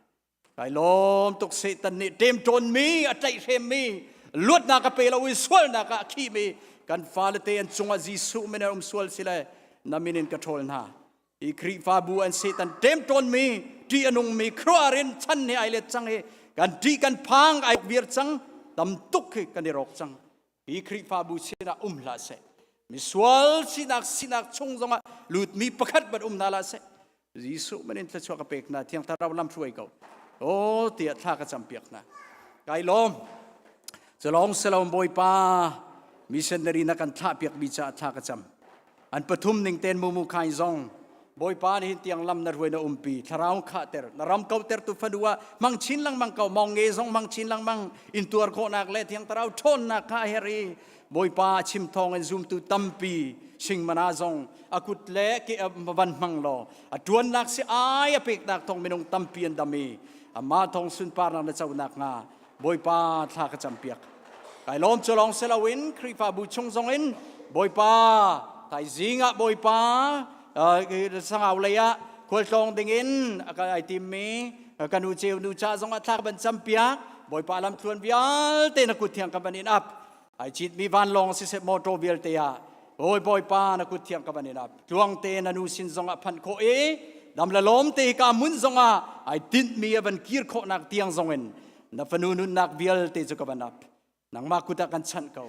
Kai lawm tuk Satan nih ṭemṭawnmi, a tlaihhremmi, luatnak a pe lo i sualnak ah a khihmi kan fale te an cungah Jesuh min an um sual si le na min in ka ṭhawl hna. Hi Khrihfabu an Satan ṭemṭawnmi, ṭih a nungmi khuaruahhar in chan he ai let cang i kan ṭih kan phang ai vir cang tam tuk hi kan i rawk cang. Hi Khrihfabu sinah um hlah seh. Misual sinak sinak chung zongah lutmi pakhat ban um hna hlah seh. Jesuh min in thluachuah ka pek hna, Thiang Thlarau lam hruai ko. O tiah thla ka campiak hna. Kai lawm. Culawng selawm Bawipa missionary na kan thlah piak mi caah thla ka cam. An pathum ning ten mumu khain zong Bawipa nih hin tiang lam na hruai na umpi thlarau khahter na ram kauter tu fanu ah hmang chin lengmang ko mong nge zong hmang chin lengmang in tuar khawhnak le thiang thlarau ṭhawnnak kha a herh i Bawipa chim thawng in zumtu tampi singmana zong a kut le ke van hmang law a ṭuannak si ai a peknak thawng minung tampi an dam i amah thawng sunparnak na conak hnga Bawipa thla ka campiak. Kai lawm cu lawng si loin Khrihfabu chung zong in Bawipa thaizing ah Bawipa sangau lei ah khualtlawng dingin a ai timmi ka nu ceu nu ca zong ah thla ka van campiak. Bawipa lamthluan vialte na kut thiang ka van in ap. Ai citmi vanlawng siseh motor vialte ah Bawi Bawipa na kut thiang ka van in ap. Tluang te na nu sin zong ah phanh khawh i dam le lawm te ka mun zong ah ai tinhmi a van kir khawhnak tiang zong in na fanu nunnak vialte cu ka van ap. Nangmah kut ah kan chanh ko.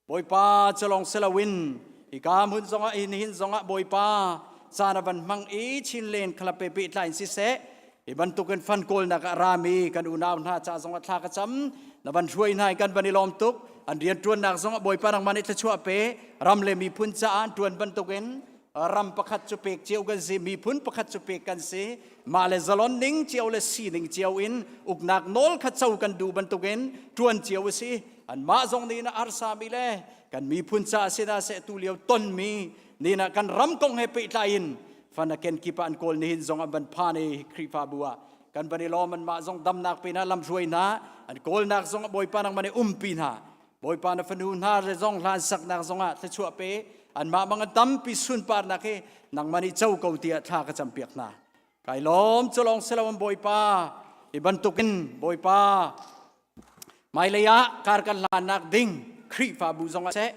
Bawipa culong siloin hika hmun zongah hi nihin zongah Bawipa caan a van hmang i Chinland club pe pehtlai in siseh hi bantukin fan kawlnak ah rami kan unau hna ca zongah thla ka cam na van hruai hna i kan van i lawm tuk an rianṭuannak zongah Bawipa nangmah nih thluachuah pe ram le miphun caah an ṭuan bantukin ram pakhat cu pek cio kan si miphun pakhat cu pek kan si mah le zalon ning cio le sining cio in uknak nawl kha co kan duh bantukin ṭuan cio a si anmah zong nih na arsami le kan miphun ca sinah seh tu lio tonmi ni na kan ram kong he pehtlai in fan a ken kip ah an kawl nihin zong an van phan i Khrihfabu ah kan van i lawm anmah zong damnak pe hna lamhruai hna an kawlnak zong Bawipa nangmah nih umpi hna Bawipa na fanu hna le zong hlan saknak zong ah thluachuah pe anmah bang an tampi sunparnak hi nangmah nih co ko tiah thla ka campiak hna kai lawm cu lawng si lo an Bawipa hi bantukin Bawipa Hmailei ah kar kan hlannak ding Khrihfabu zong ah seh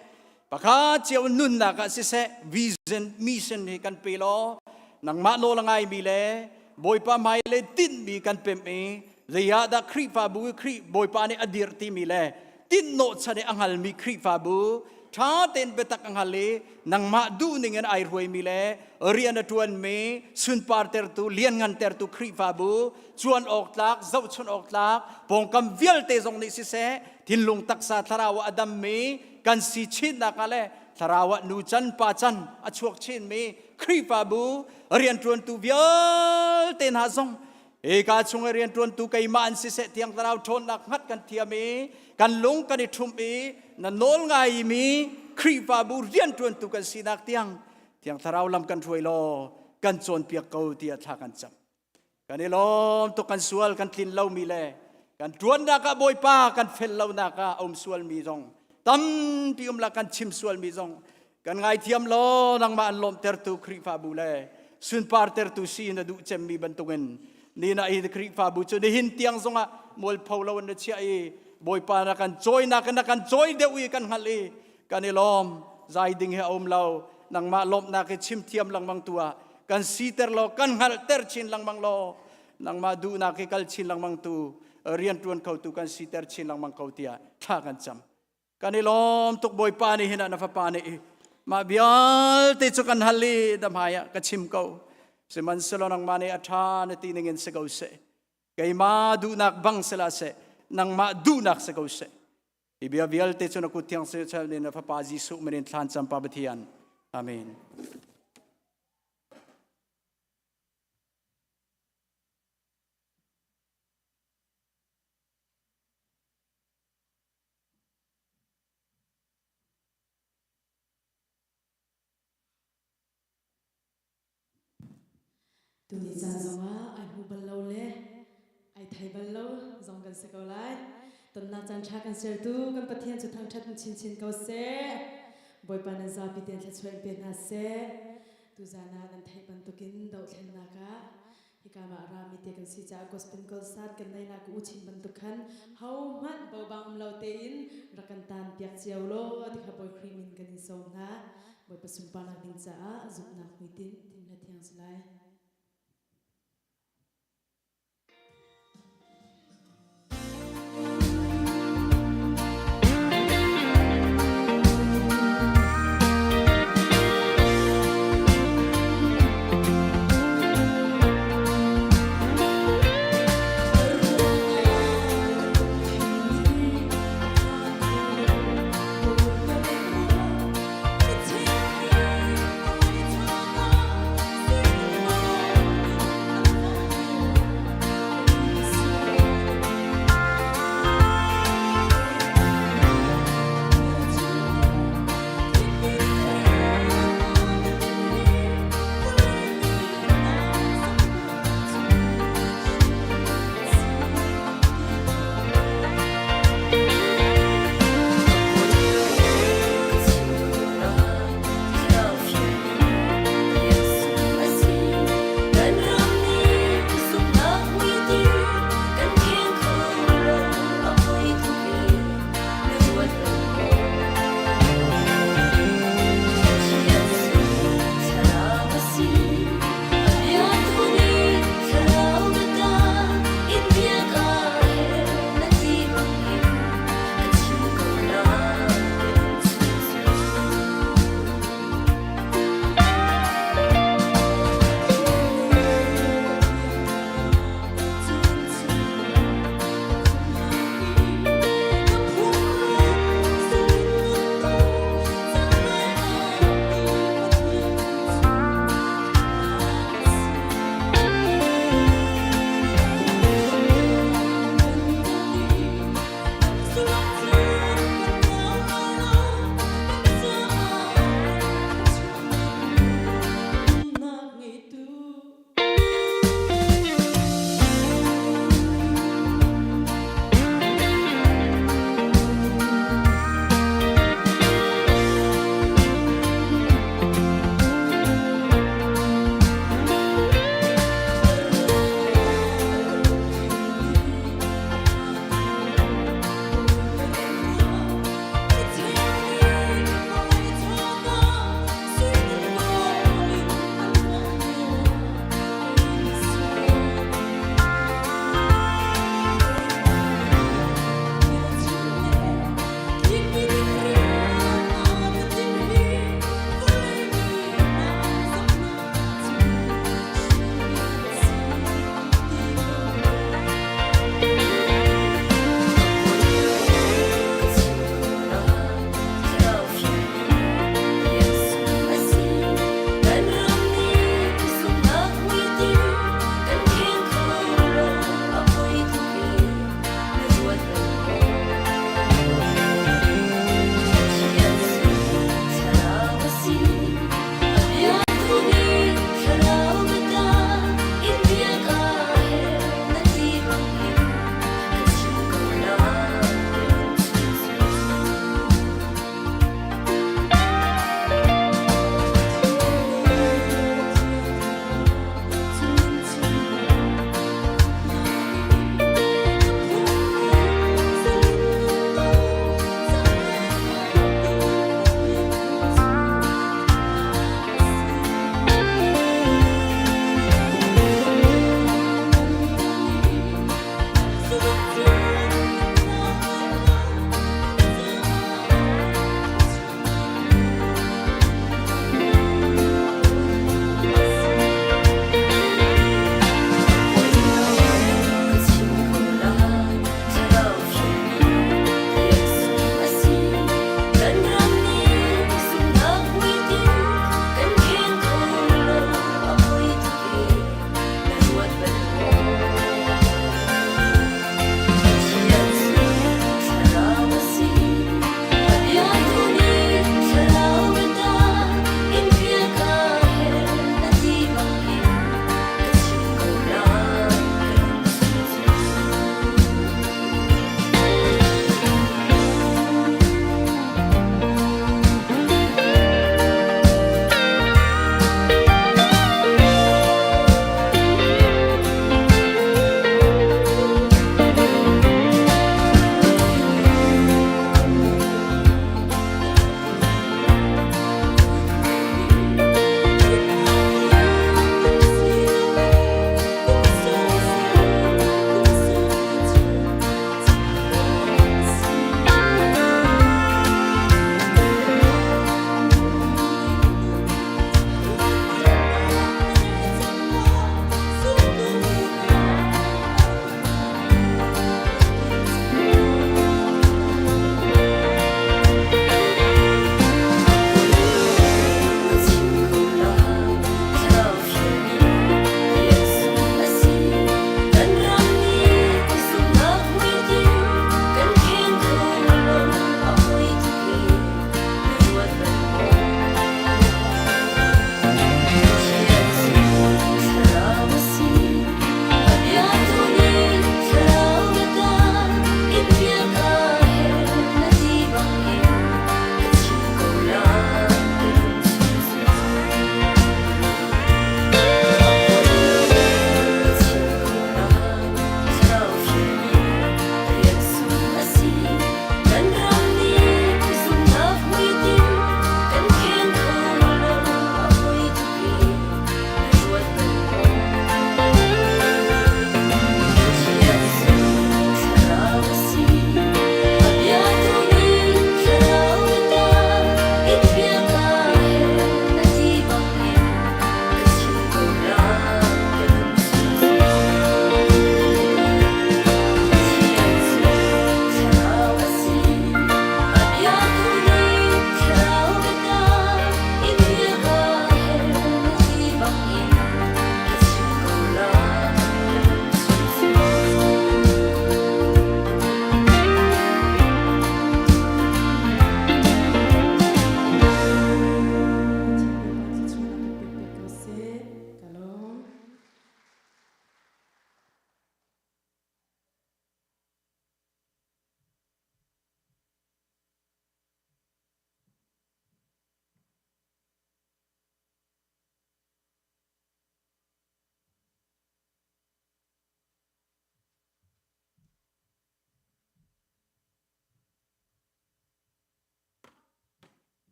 pakhat cio nunnak ah siseh vision mission hi kan pe law nangmah nawl a ngaimi le Bawipa hmailei tinhmi kan pemh i zei ah dah Khrihfabu i Khrih Bawipa nih a dirh timi le tinhnawh chan i a hngalmi Khrihfabu. Ṭha tein biatak a hngal i nangmah duh ning in ai ruaimi le rian a ṭuanmi sunpar tertu lianngantertu Khrihfabu cuan awk tlak zohchun awk tlak pawngkam vialte zong nih siseh thinlung taksa thlarau ah a dammi kan si chinnak ah le thlarau ah nu can pa can a chuak chinmi Khrihfabu rianṭuantu vialte hna zong Hika chung i rianṭuantu keimah an siseh thiang thlarau ṭhawnnak hngat kan thiam i kan lung kan i ṭhumh i na nawl ngaimi Khrihfabu rianṭuantu kan sinak tiang thiang thlarau lam kan hruai law kan cawnpiak ko tiah thla kan cam. Kan i lawm tuk kan sual kan tlin lomi le kan ṭuannak ah Bawipa kan fel lonak ah a um sualmi zong tampi um la kan chim sualmi zong Kan ngaithiam law nangmah an lawmhtertu Khrihfabu le sunpartertu si na duh cemmi bantukin ni na hi Khrihfabu cu nihin tiang zongah mualpho lo in na chiah i Bawipa na kan cawinak na kan cawi deuh i kan hngalh i kan i lawm zai ding hi a um lo nangmah lawmhnak hi chim thiam lengmang tu ah kan siter law kan hngalhter chin lengmang law nangmah duhnak hi kal chin lengmang tu rian ṭuan kho tu kan siter chin lengmang ko tiah thla kan cam Kan i lawm tuk Bawipa nih hin na fapa nih mah vialte cu kan hal i na hmai ah ka chim ko. Sihmanhsehlaw nangmah nih a ṭha na ti ningin si ko seh. Keimah duhnak bang sila seh, nangmah duhnak si ko seh. Hi bia vialte cu na kut thiang in na fapa Jesuh min in thlan cam Pa Pathian. Amen. Tuni caan zongah ai hmu bal lo le ai thei bal lo zong kan si ko lai. Tonnak caan ṭha kan sertu kan Pathian cu thangṭhat in chinchin ko seh. Bawipa nan zapi tein thluachuah in pe hna seh. Tuzaan ah nan theih bantukin dohthlennak ah Hika mah rami te kan si caah gospel concert kan nei nak u chin bantuk khan ho hmanh bobang um lo tein rak kan tan piak cio law ti kha Bawi Khrih min kan in sawm hna. Bawipa sunparnak ding caah zumhnak hmuitinh thim thiang si lai.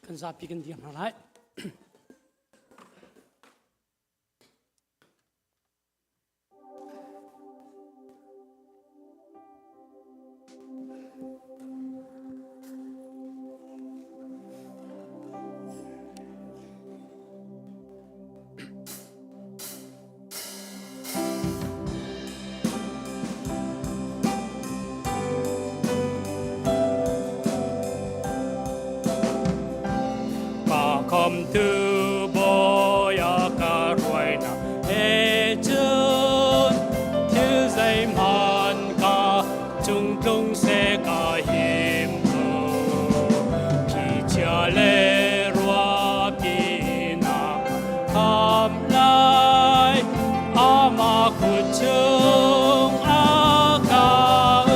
Kan zapi kan dir hna lai. Ka khamtu Bawi a ka hruainak he cun thil zeihmanh ka cung tlung seh ka him ko. Thlichia le ruahpi nak kham lai amah kut chung a ka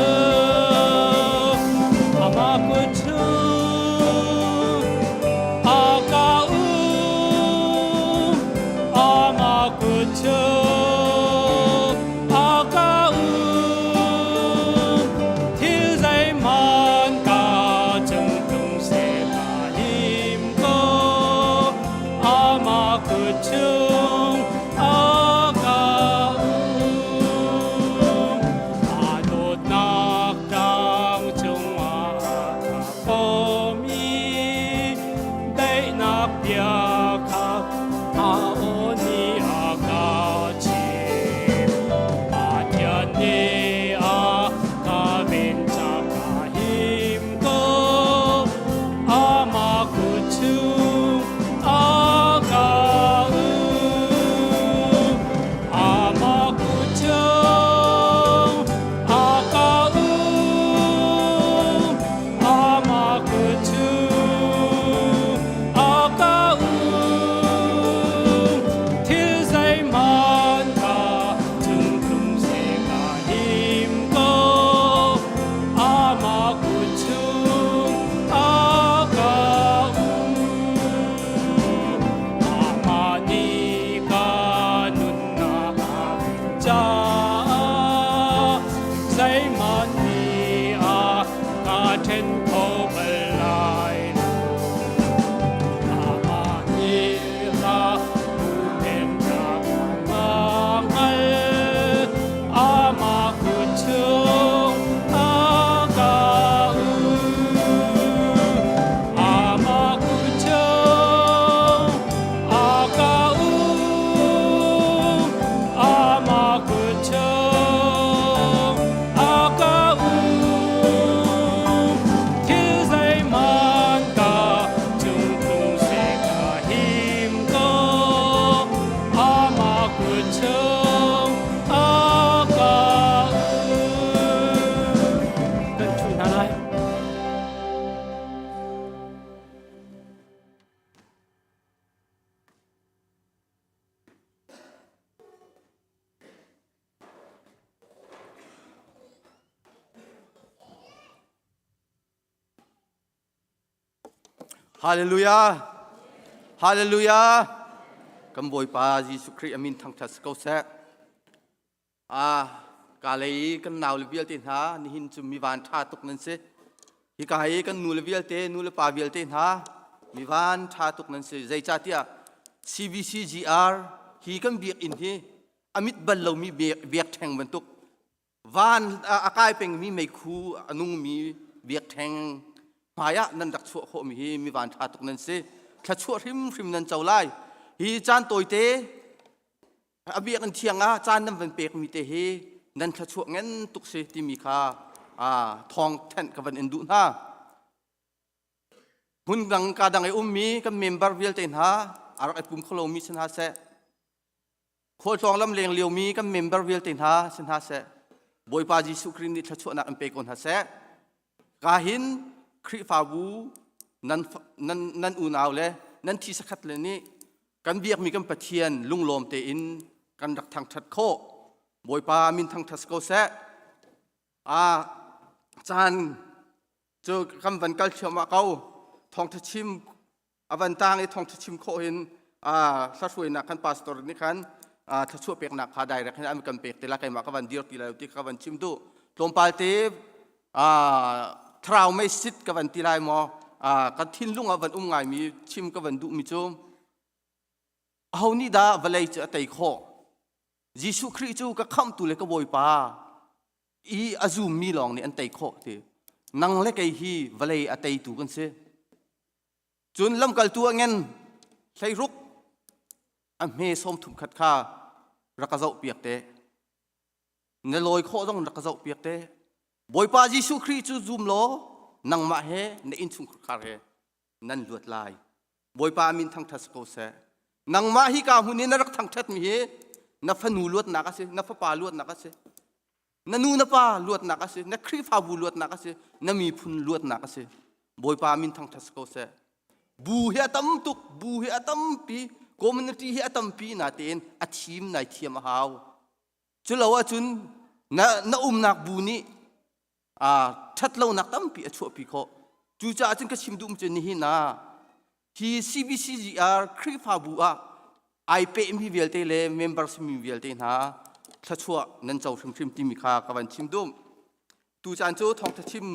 um. Amah kut chung a ka um. Amah kut chung a ka um. Thil zeihmanh ka cung tlung seh ka him ko. Amah kut chung a ka um. A dawtnak tlang cungah a ka pom i daihnak bia kha a aw nih a ka chimh. Pathian nih a ka ven ca ka him ko. Amah kut chung a ka um. Amah kut chung a ka um. Amah kut chung a ka um. Thil zeihmanh ka cung tlung seh ka him ko. Amah kut chung a ka um. Amah nih ka nunnak a caah zeihmanh nih a ka ṭhen kho bal lai lo. Amah nih a huhphenhnak a hngal. Amah kut chung a ka um. Amah kut chung a ka um. Amah kut chung a ka um. Thil zeihmanh ka cung tlung seh ka him ko. Amah kut chung a ka um. Kan ṭhu hna lai. Hallelujah! Hallelujah! Kan Bawipa Jesuh Khrih a min thangṭhat si ko seh. Ah, ka lei kan nau le vialte hna nihin cu mi van ṭha tuk nan si. Hika hi kan nu le vialte, nu le pa vialte hna mi van ṭha tuk nan si. Zeicahtiah CBCGR hi kan biakinn hi a mit bal lomi biakṭheng bantuk van a kai pengmi meikhu a nungmi biakṭheng hmaiah nan rak chuah khawhmi hi mi van ṭha tuk nan si. Thluachuah hrimhrim nan co lai. Hi caan tawite a biakinn thiang ah caan nan van pekmi te hi nan thluachuah ngen tuk si timi kha thawng thenh ka van in duh hna. Hmun dang ka dang i ummi kan member vialte hna a rak i pum kho lomi si hna seh khualtlawng lam leng liomi kan member vialte hna si hna seh Bawipa Jesuh Khrih nih thluachuahnak in pe ko hna seh. Ka hin Khrihfabu nan nan nan unau le nan thi sakhat le nih kan biakmi kan Pathian lunglawm tein kan rak thangṭhat khawh. Bawipa min thangṭhat si ko seh. A caan cu kan van kal thluahmah ko. Thawngṭha chim a van tang i thawngṭha chim khawh hin hlahruainak kan pastor nih khan thluachuah peknak kha direct hin an kan pek te la keimah ka van dir ti lai ti ka van chim duh. Tlawmpal te thlarau mei sit ka van ti lai maw? Ka thinlung ah van um ngaimi chim ka van duhmi cu aho nih dah vawlei cu a tei khawh? Jesuh Khrih cu ka khamhtu le ka Bawipa i a zummi lawng nih an tei khawh ti. Nang le kei hi vawlei a teitu kan si. Cun lamkaltu a ngen hleiruk a hme sawm thum khat kha rak ka zoh piak te. Na lawi khawh zong rak ka zoh piak te. Bawipa Jesuh Khrih cu zum law nangmah he na innchungkhar he nan luat lai. Bawipa min thangṭhat si ko seh. Nangmah hi ka hmun i na rak thangṭhatmi hi na fanu luatnak a si, na fapa luatnak a si, na nu na pa luatnak a si, na Khrihfabu luatnak a si, na miphun luatnak a si. Bawipa min thangṭhat si ko seh. Bu hi a tam tuk, bu hi a tampi, community hi a tampi natein a thim nai thiam a hau. Culo ahcun na, na umnak bu nih ṭhatlonak tampi a chuahpi khawh. Cucaah cun ka chim duhmi cu nihin ah hi CBCGR Khrihfabu ah ai pehmi vialte le member simi vialte hna thluachuah nan co hrimhrim timi kha ka van chim duh. Tu caan cu thawngṭha chim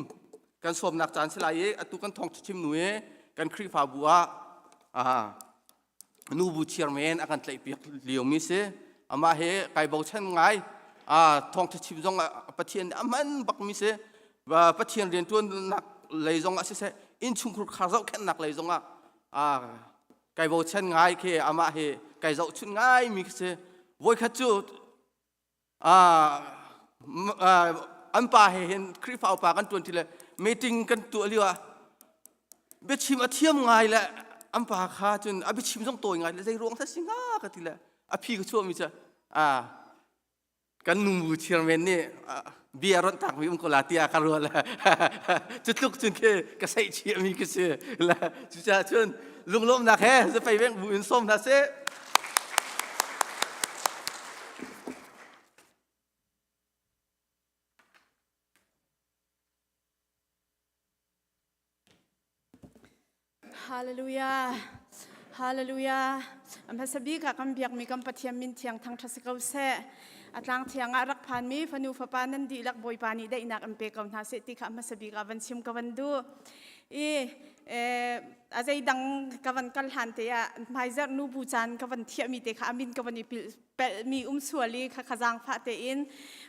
kan sawmnak caan si lai i atu kan thawngṭha chim nu i kan Khrihfabu ah nubu chairman a kan tlaihpiak liomi si. Amah he kai bochan ngai. Thawngṭha chim zong Pathian nih a hman bakmi si. Pathian rianṭuannak lei zong ah siseh, innchungkhur khar zohkhenhnak lei zong ah kai bochan ngai khi amah hi kai zohchun ngaimi khi si. Voikhat cu an pa he hin Khrihfa upa kan ṭuan ṭi le meeting kan tuah lio ah biachim a thiam ngai le an pa kha cun a biachim zong tawi ngai le zei ruang dah si hnga ka ti le a phi ka chuahmi cu kan nu chairman nih bia ron takmi um ko la tiah ka ruah le cu tluk cun khi ka seih chiahmi ka si le cucaah cun lunglawmnak he zapei veng bu in sawm hna sih. Hallelujah. Hallelujah. A hmasa bik ah kan biakmi kan Pathian min thiang thangṭhat si ko seh. A tlang thiang ah rak phanmi fanu fapa nan dihlak Bawipa nih daihnak in pe ko hna seh ti kha a hmasa bik ah van chim ka van duh. I a zeidang ka van kal hlan te ah hmaizarh nu bu caan ka van thiahmi te kha a min ka van i pelhmi um sual i kha kha zaangfah tein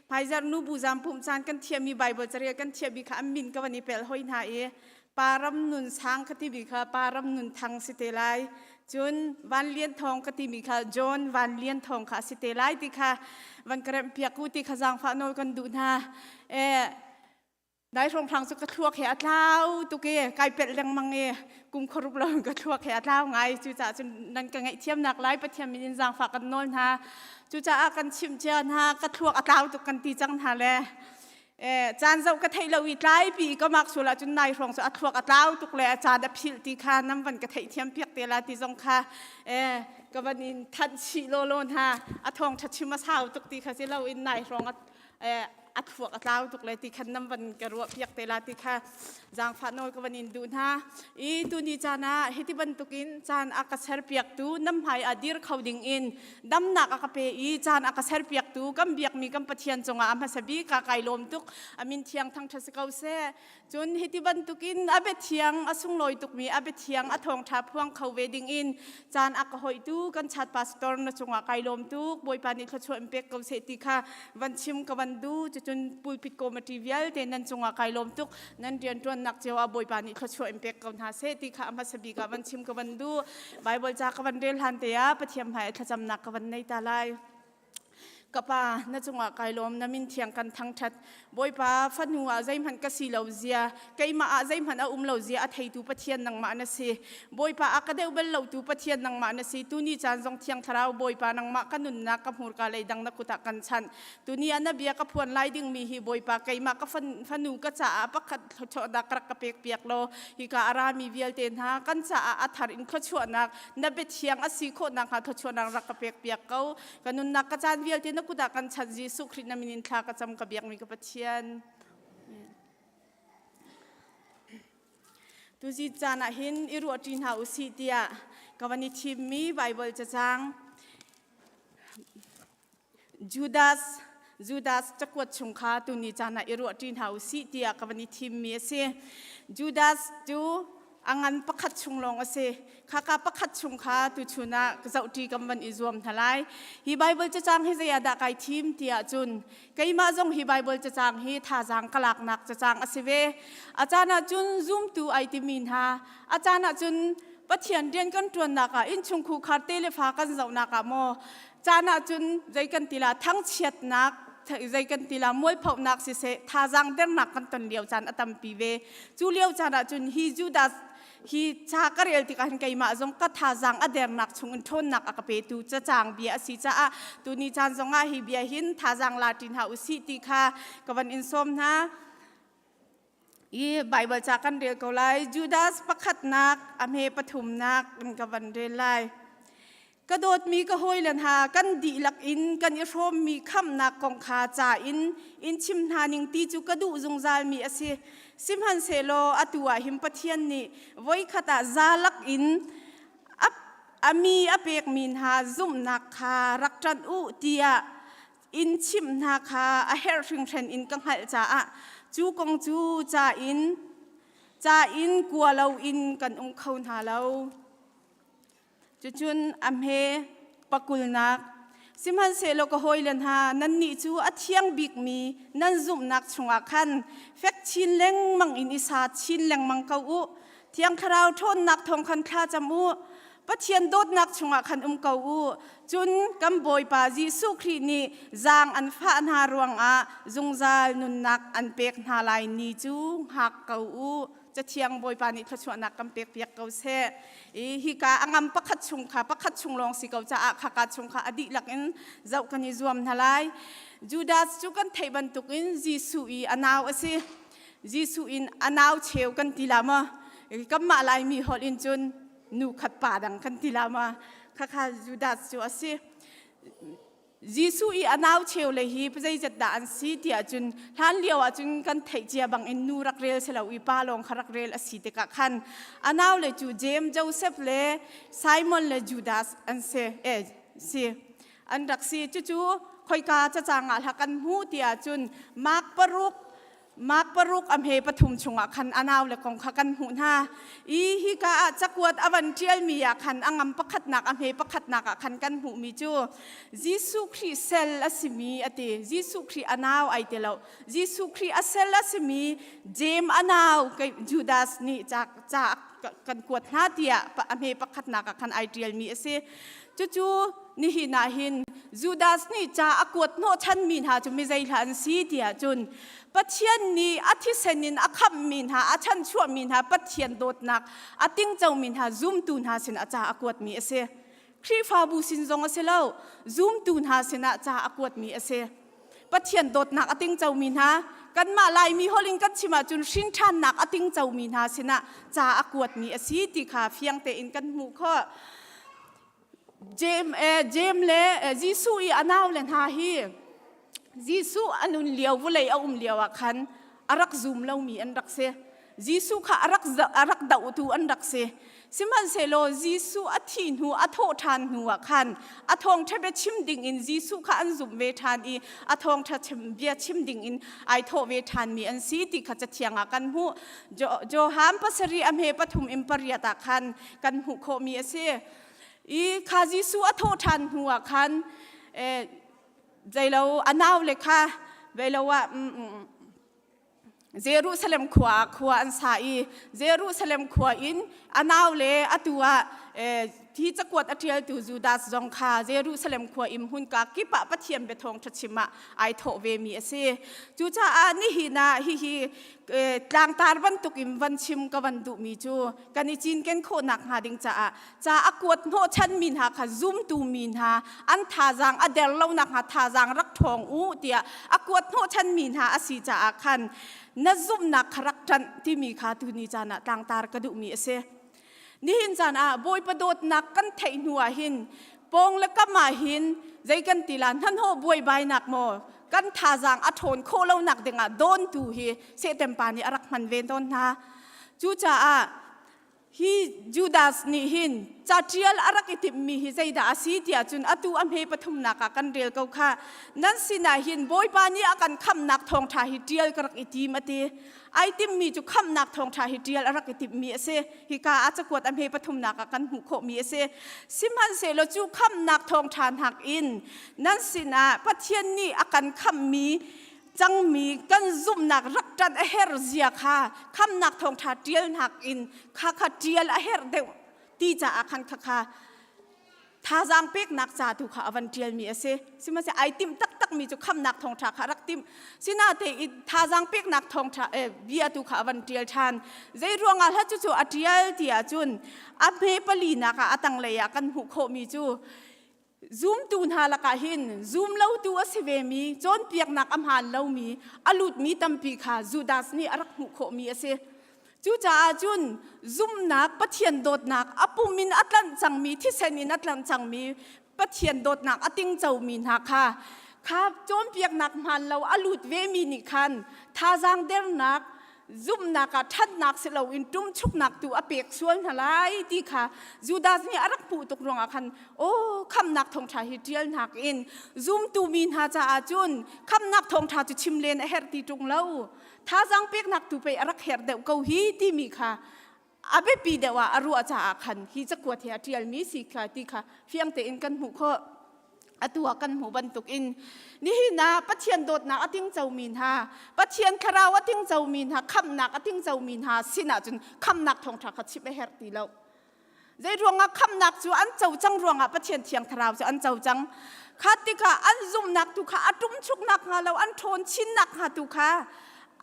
hmaizarh nu bu zam pumh caan kan thiahmi Bible carel kan thiahmi kha an min ka van i pelh hoi hna i param nun sang ka timi kha param nun thang si te lai cun Van Lian Thawng ka timi kha John Van Lian Thawng kha si te lai ti kha van ka remh piak u ti kha zaangfah nawl kan duh hna eh Nai hrawnghrang cu ka thluak he a tlau tuk i kai pelh lengmang i kum khuarup lo in ka thluak he a tlau ngai. Cucaah cun nan ka ngaihthiamnak lai Pathian min in zaangfah kan nawl hna. Cucaah kan chimh cia hna ka thluak a tlau tuk kan ti cang hna le eh, caan zoh ka theih lo i tlaipi i ka mak sual ahcun nai hrawng cu a thluak a tlau tuk le a caan a philh ti kha nan van ka theihthiam piak te la ti zong kha eh, ka van in thanh chih lawlaw hna. A thawngṭha chim a sau tuk ti kha si lo in nai hrawng a a thluak a tlau tuk le ti khan nam van ka ruah piak te la ti kha zaangfah nawl ka van in duh hna i tuni caan ah hiti bantukin caan a ka ser piaktu nam hmai ah dir kho ding in damnak a ka pe i caan a ka ser piaktu kan biakmi kan Pathian cungah a hmasa bik ka kai lawm tuk amin thiang thangṭhat si ko seh Cun hiti bantukin a biathiang a sunglawi tukmi a biathiang a thawngṭha phuang kho ve dingin caan a ka hoihtu kan chat pastor na cungah kai lawm tuk Bawipa nih thluachuah in pek ko seh ti kha van chim ka van duh cucun pulpit committee vialte nan cungah kai lawm tuk nan rianṭuannak cio ah Bawipa nih thluachuah in pek ko hna seh ti kha a hmasa bik ah van chim ka van duh Bible ca ka van rel hlan te ah Pathian hmai ah thlacamnak ka van nei ta lai. Ka pa, na cungah kai lawm, na min thiang kan thangṭhat. Bawipa, fanu ah zeihmanh ka si lo zia, keimah ah zeihmanh a um lo zia a theitu Pathian nangmah na si. Bawipa, a ka deuh bal lotu Pathian nangmah na si. Tuni caan zong Thiang Thlarau Bawipa nangmah ka nunnak ka hmurka lei dang na kut ah kan chanh. Tuni ah na bia ka phuan lai dingmi hi Bawipa keimah ka fanu ka caah pakhat thluachuahnak ka rak ka pek piak law hika a rami vialte hna kan caah a thar in thluachuahnak na biathiang a si khawh nakhnga thluachuahnak rak ka pek piak ko. Ka nunnak ka caan vialte na kut ah kan chanh Jesuh Khrih na min in thla ka cam ka biakmi ka Pathian. Tuzi caan ah hin i ruahṭi hna usih tiah ka van i thimmi Baibal cacang Judas Judas cakuat chung kha tuni caan ah i ruahṭi hna usih tiah ka van i thimmi a si. Judas cu A ngan pakhat chung lawng a si. Khaka pakhat chung kha tuchun ah zohṭi kan van i zuam hna lai. Hi Baibal cacang hi zei ah dah kai thim ti ahcun keimah zong hi Baibal cacang hi thazaang ka laknak cacang a si ve. A caan ahcun zumtu ai timi hna, a caan ahcun Pathian rian kan ṭuannak ah innchung khar te le fa kan zohnak ah maw caan ahcun zei kan ti la thangchiatnak zei kan ti la mualphonak siseh thazaang dernak kan ton lio caan a tampi ve. Cu lio caan ahcun hi Judas hi ca ka rel tikah hin keimah zong ka thazaang a dernak chung in ṭhawnnak a ka petu cacang bia a si caah tuni caan zongah hi bia hin thazaang la ṭi hna usih ti kha ka van in sawm hna. I Bible ca kan rel ko lai. Judas pakhatnak a hme pathumnak in ka van rel lai. Ka dawtmi ka hawile hna, kan dihlak in kan i hrawmmi khamhnak kong kha ca in in chim hna ning ti cu ka duh zungzalmi a si. Sihmanhsehlaw atu ah hin Pathian nih voikhat ah zalak in a mi a pekmi hna zumhnak kha rak ṭanh u tiah in chimh hna kha a herh hringhran in ka hngalh caah cu kong cu ca in ca in kua loin kan um kho hna lo. Cucun a hme pakulnak Sihmanhsehlaw ka hawile hna, nannih cu a thiang bikmi nan zumhnak chungah khan fek chin lengmang in i sa chin lengmang ko u. Thiang Thlarau ṭhawnnak thawng khan thla cam u. Pathian dawtnak chungah khan um ko u. Cun kan Bawipa Jesuh Khrih nih zaang an fah hna ruangah zungzal nunnak an pek hna lai ni cu hngak ko u. Cathiang Bawipa nih thluachuahnak kan pek piak ko seh. I hika a ngam pakhat chung kha pakhat chung lawng si ko caah khaka chung kha a dihlak in zoh kan i zuam hna lai. Judas cu kan theih bantukin Jesuh i a nau a si. Jesuh in a nau cheu kan ti la maw? Kanmah Laimi holh in cun nu khat pa dang kan ti la maw? Khakha Judas cu a si. Jesuh i a nau cheu le hi zeizat dah an si tiah cun hlan lio ah cun kan theih cia bangin nu rak rel si lo i pa lawng kha rak rel a si tikah khan a nau le cu James, Joseph le Simon le Judas an si eh si an rak si cucu khoika cacang ah hla kan hmu tiah cun Mark paruk Mark paruk a hme pathum chungah khan a nau le kong kha kan hmuh hna. I hika ah cakuat a van ṭialmi ah khan a ngam pakhatnak a hme pakhatnak ah khan kan hmuhmi cu Jesuh Khrih sel a simi a ti. Jesuh Khrih a nau ai ti lo. Jesuh Khrih a sel a simi Jeim a nau Judas nih ca, ca kan kuat hna tiah a hme pakhatnak ah khan ai ṭialmi a si. Cucu nihin ah hin Judas nih ca a kuat hnawhchanmi hna cu mi zei hlah an si tiah cun Pathian nih a thisen in a khamhmi hna, a chanchuahmi hna, Pathian dawtnak a tingcomi hna zumtu hna sin a ca a kuatmi a si. Khrihfabu sin zong a si lo, zumtu hna sinah ca a kuatmi a si. Pathian dawtnak a tingcomi hna, kanmah Laimi holh in kan chim ahcun hrinṭhannak a tingcomi hna sinah ca a kuatmi a si ti kha fiang tein kan hmuh khawh. Jeim, eh, Jeim le eh, Jesuh i a nau le hna hi Jesuh a nun lio vulei a um lio ah khan a rak zum lomi an rak si. Jesuh kha a rak, a rak dohtu an rak si. Sihmanhsehlaw Jesuh a thih hnu, a thawh ṭhan hnu ah khan a thawngṭha bia chim dingin Jesuh kha an zumh ve ṭhan i a thawngṭha chim, bia chim dingin ai thawh ve ṭhanmi an si ti kha Cathiang ah kan hmuh. Johan pasarih a hme pathum in pariat ah khan kan hmuh khawhmi a si. I kha Jesuh a thawh ṭhan hnu ah khan eh, zeilo a nau le kha veilo ah mm, mm, Jerusalem khua ah khua an sa i Jerusalem khua in a nau le atu ah hi cakuat a ṭialtu Judas zong kha Jerusalem khua in hmunka kip ah Pathian biathawng ṭha chim ah ai thawh vemi a si. Cucaah nihin ah hihi tlangtar bantuk in van chim ka van duhmi cu kan i cinken khawh nakhnga ding caah ca a kuat hnawhchanmi hna kha zumtu mi hna an thazaang a der lo nakhnga thazaang rak ṭhawng u tiah a kuat hnawhchanmi hna a si caah khan na zumhnak kha rak ṭanh timi kha tuni caan ah tlangtar ka duhmi a si. Nihin caan ah Bawipa dawtnak kan theih hnu ah hin pawng le kam ah hin zei kan ti la hnahnawh buaibainak maw kan thazaang a ṭhawn khawh lonak dingah dawntu hi Satan pa nih a rak hman ve tawn hna. Cucaah. Hi Judas nih hin caṭial a rak i timhmi hi zeidah a si tiah cun atu a hme pathumnak ah kan rel ko kha. Nan sinah hin Bawipa nih a kan khamhnak thawngṭha hi ṭial ka rak i tim a ti. Ai timmi cu khamhnak thawngṭha hi ṭial a rak i timhmi a si. Hika ah cakuat a hme pathumnak ah kan hmuh khawhmi a si. Sihmanhsehlaw cu khamhnak thawngṭha nakin nan sinah Pathian nih a kan khamhmi cangmi kan zumhnak rak ṭan a herh zia kha khamnak thawngṭha ṭialnak in kha kha ṭial a herh deuh ti caah khan kha kha thazaang peknak ca tu kha a van ṭialmi a si. Sihmanhsehlaw ai timh taktakmi cu khamnak thawngṭha kha a rak timh. Sinatein thazaang peknak thawngṭha eh, bia tu kha a van ṭial ṭhan. Zei ruangah hla cucu a ṭial ti ahcun a hme palinak ah a tanglei ah kan hmuh khawhmi cu Zumtu hna lakah hin zumlotu a si vemi cawnpiaknak a hmaan lomi a lutmi tampi kha Judas nih a rak hmuh khawhmi a si. Cucaah cun zumhnak Pathian dawtnak a pum in a tlanh cangmi thisen in a tlanh cangmi Pathian dawtnak a tingcomi hna kha kha cawnpiaknak hmaan lo a lut vemi nih khan thazaang dernak zumhnak ah ṭhatnak si loin ṭumchuknak tu a pek sual hna lai ti kha Judas nih a rak hmuh tuk ruangah khan aw khamnak thawngṭha hi ṭial hnak in zumtu mi hna caah cun khamnak thawngṭha cu chim len a herh ti ṭung lo thazaang peknak tu pei a rak herh deuh ko hi timi kha a biapi deuh ah a ruah caah khan hi cakuat hi a ṭialmi si kha ti kha fiang tein kan hmuh khawh. Atu ah kan hmuh bantukin nihin ah Pathian dawtnak a tingcomi hna, Pathian thlarau a tingcomi hna, khamhnak a tingcomi hna sinah cun khamhnak thawngṭha kha chimh a herh ti lo. Zei ruangah khamhnak cu an co cang ruangah Pathian thiang thlarau cu an co cang. Kha tikah an zumhnak tu kha a ṭumchuknak hnga lo, an ṭhawn chinnak hnga tu kha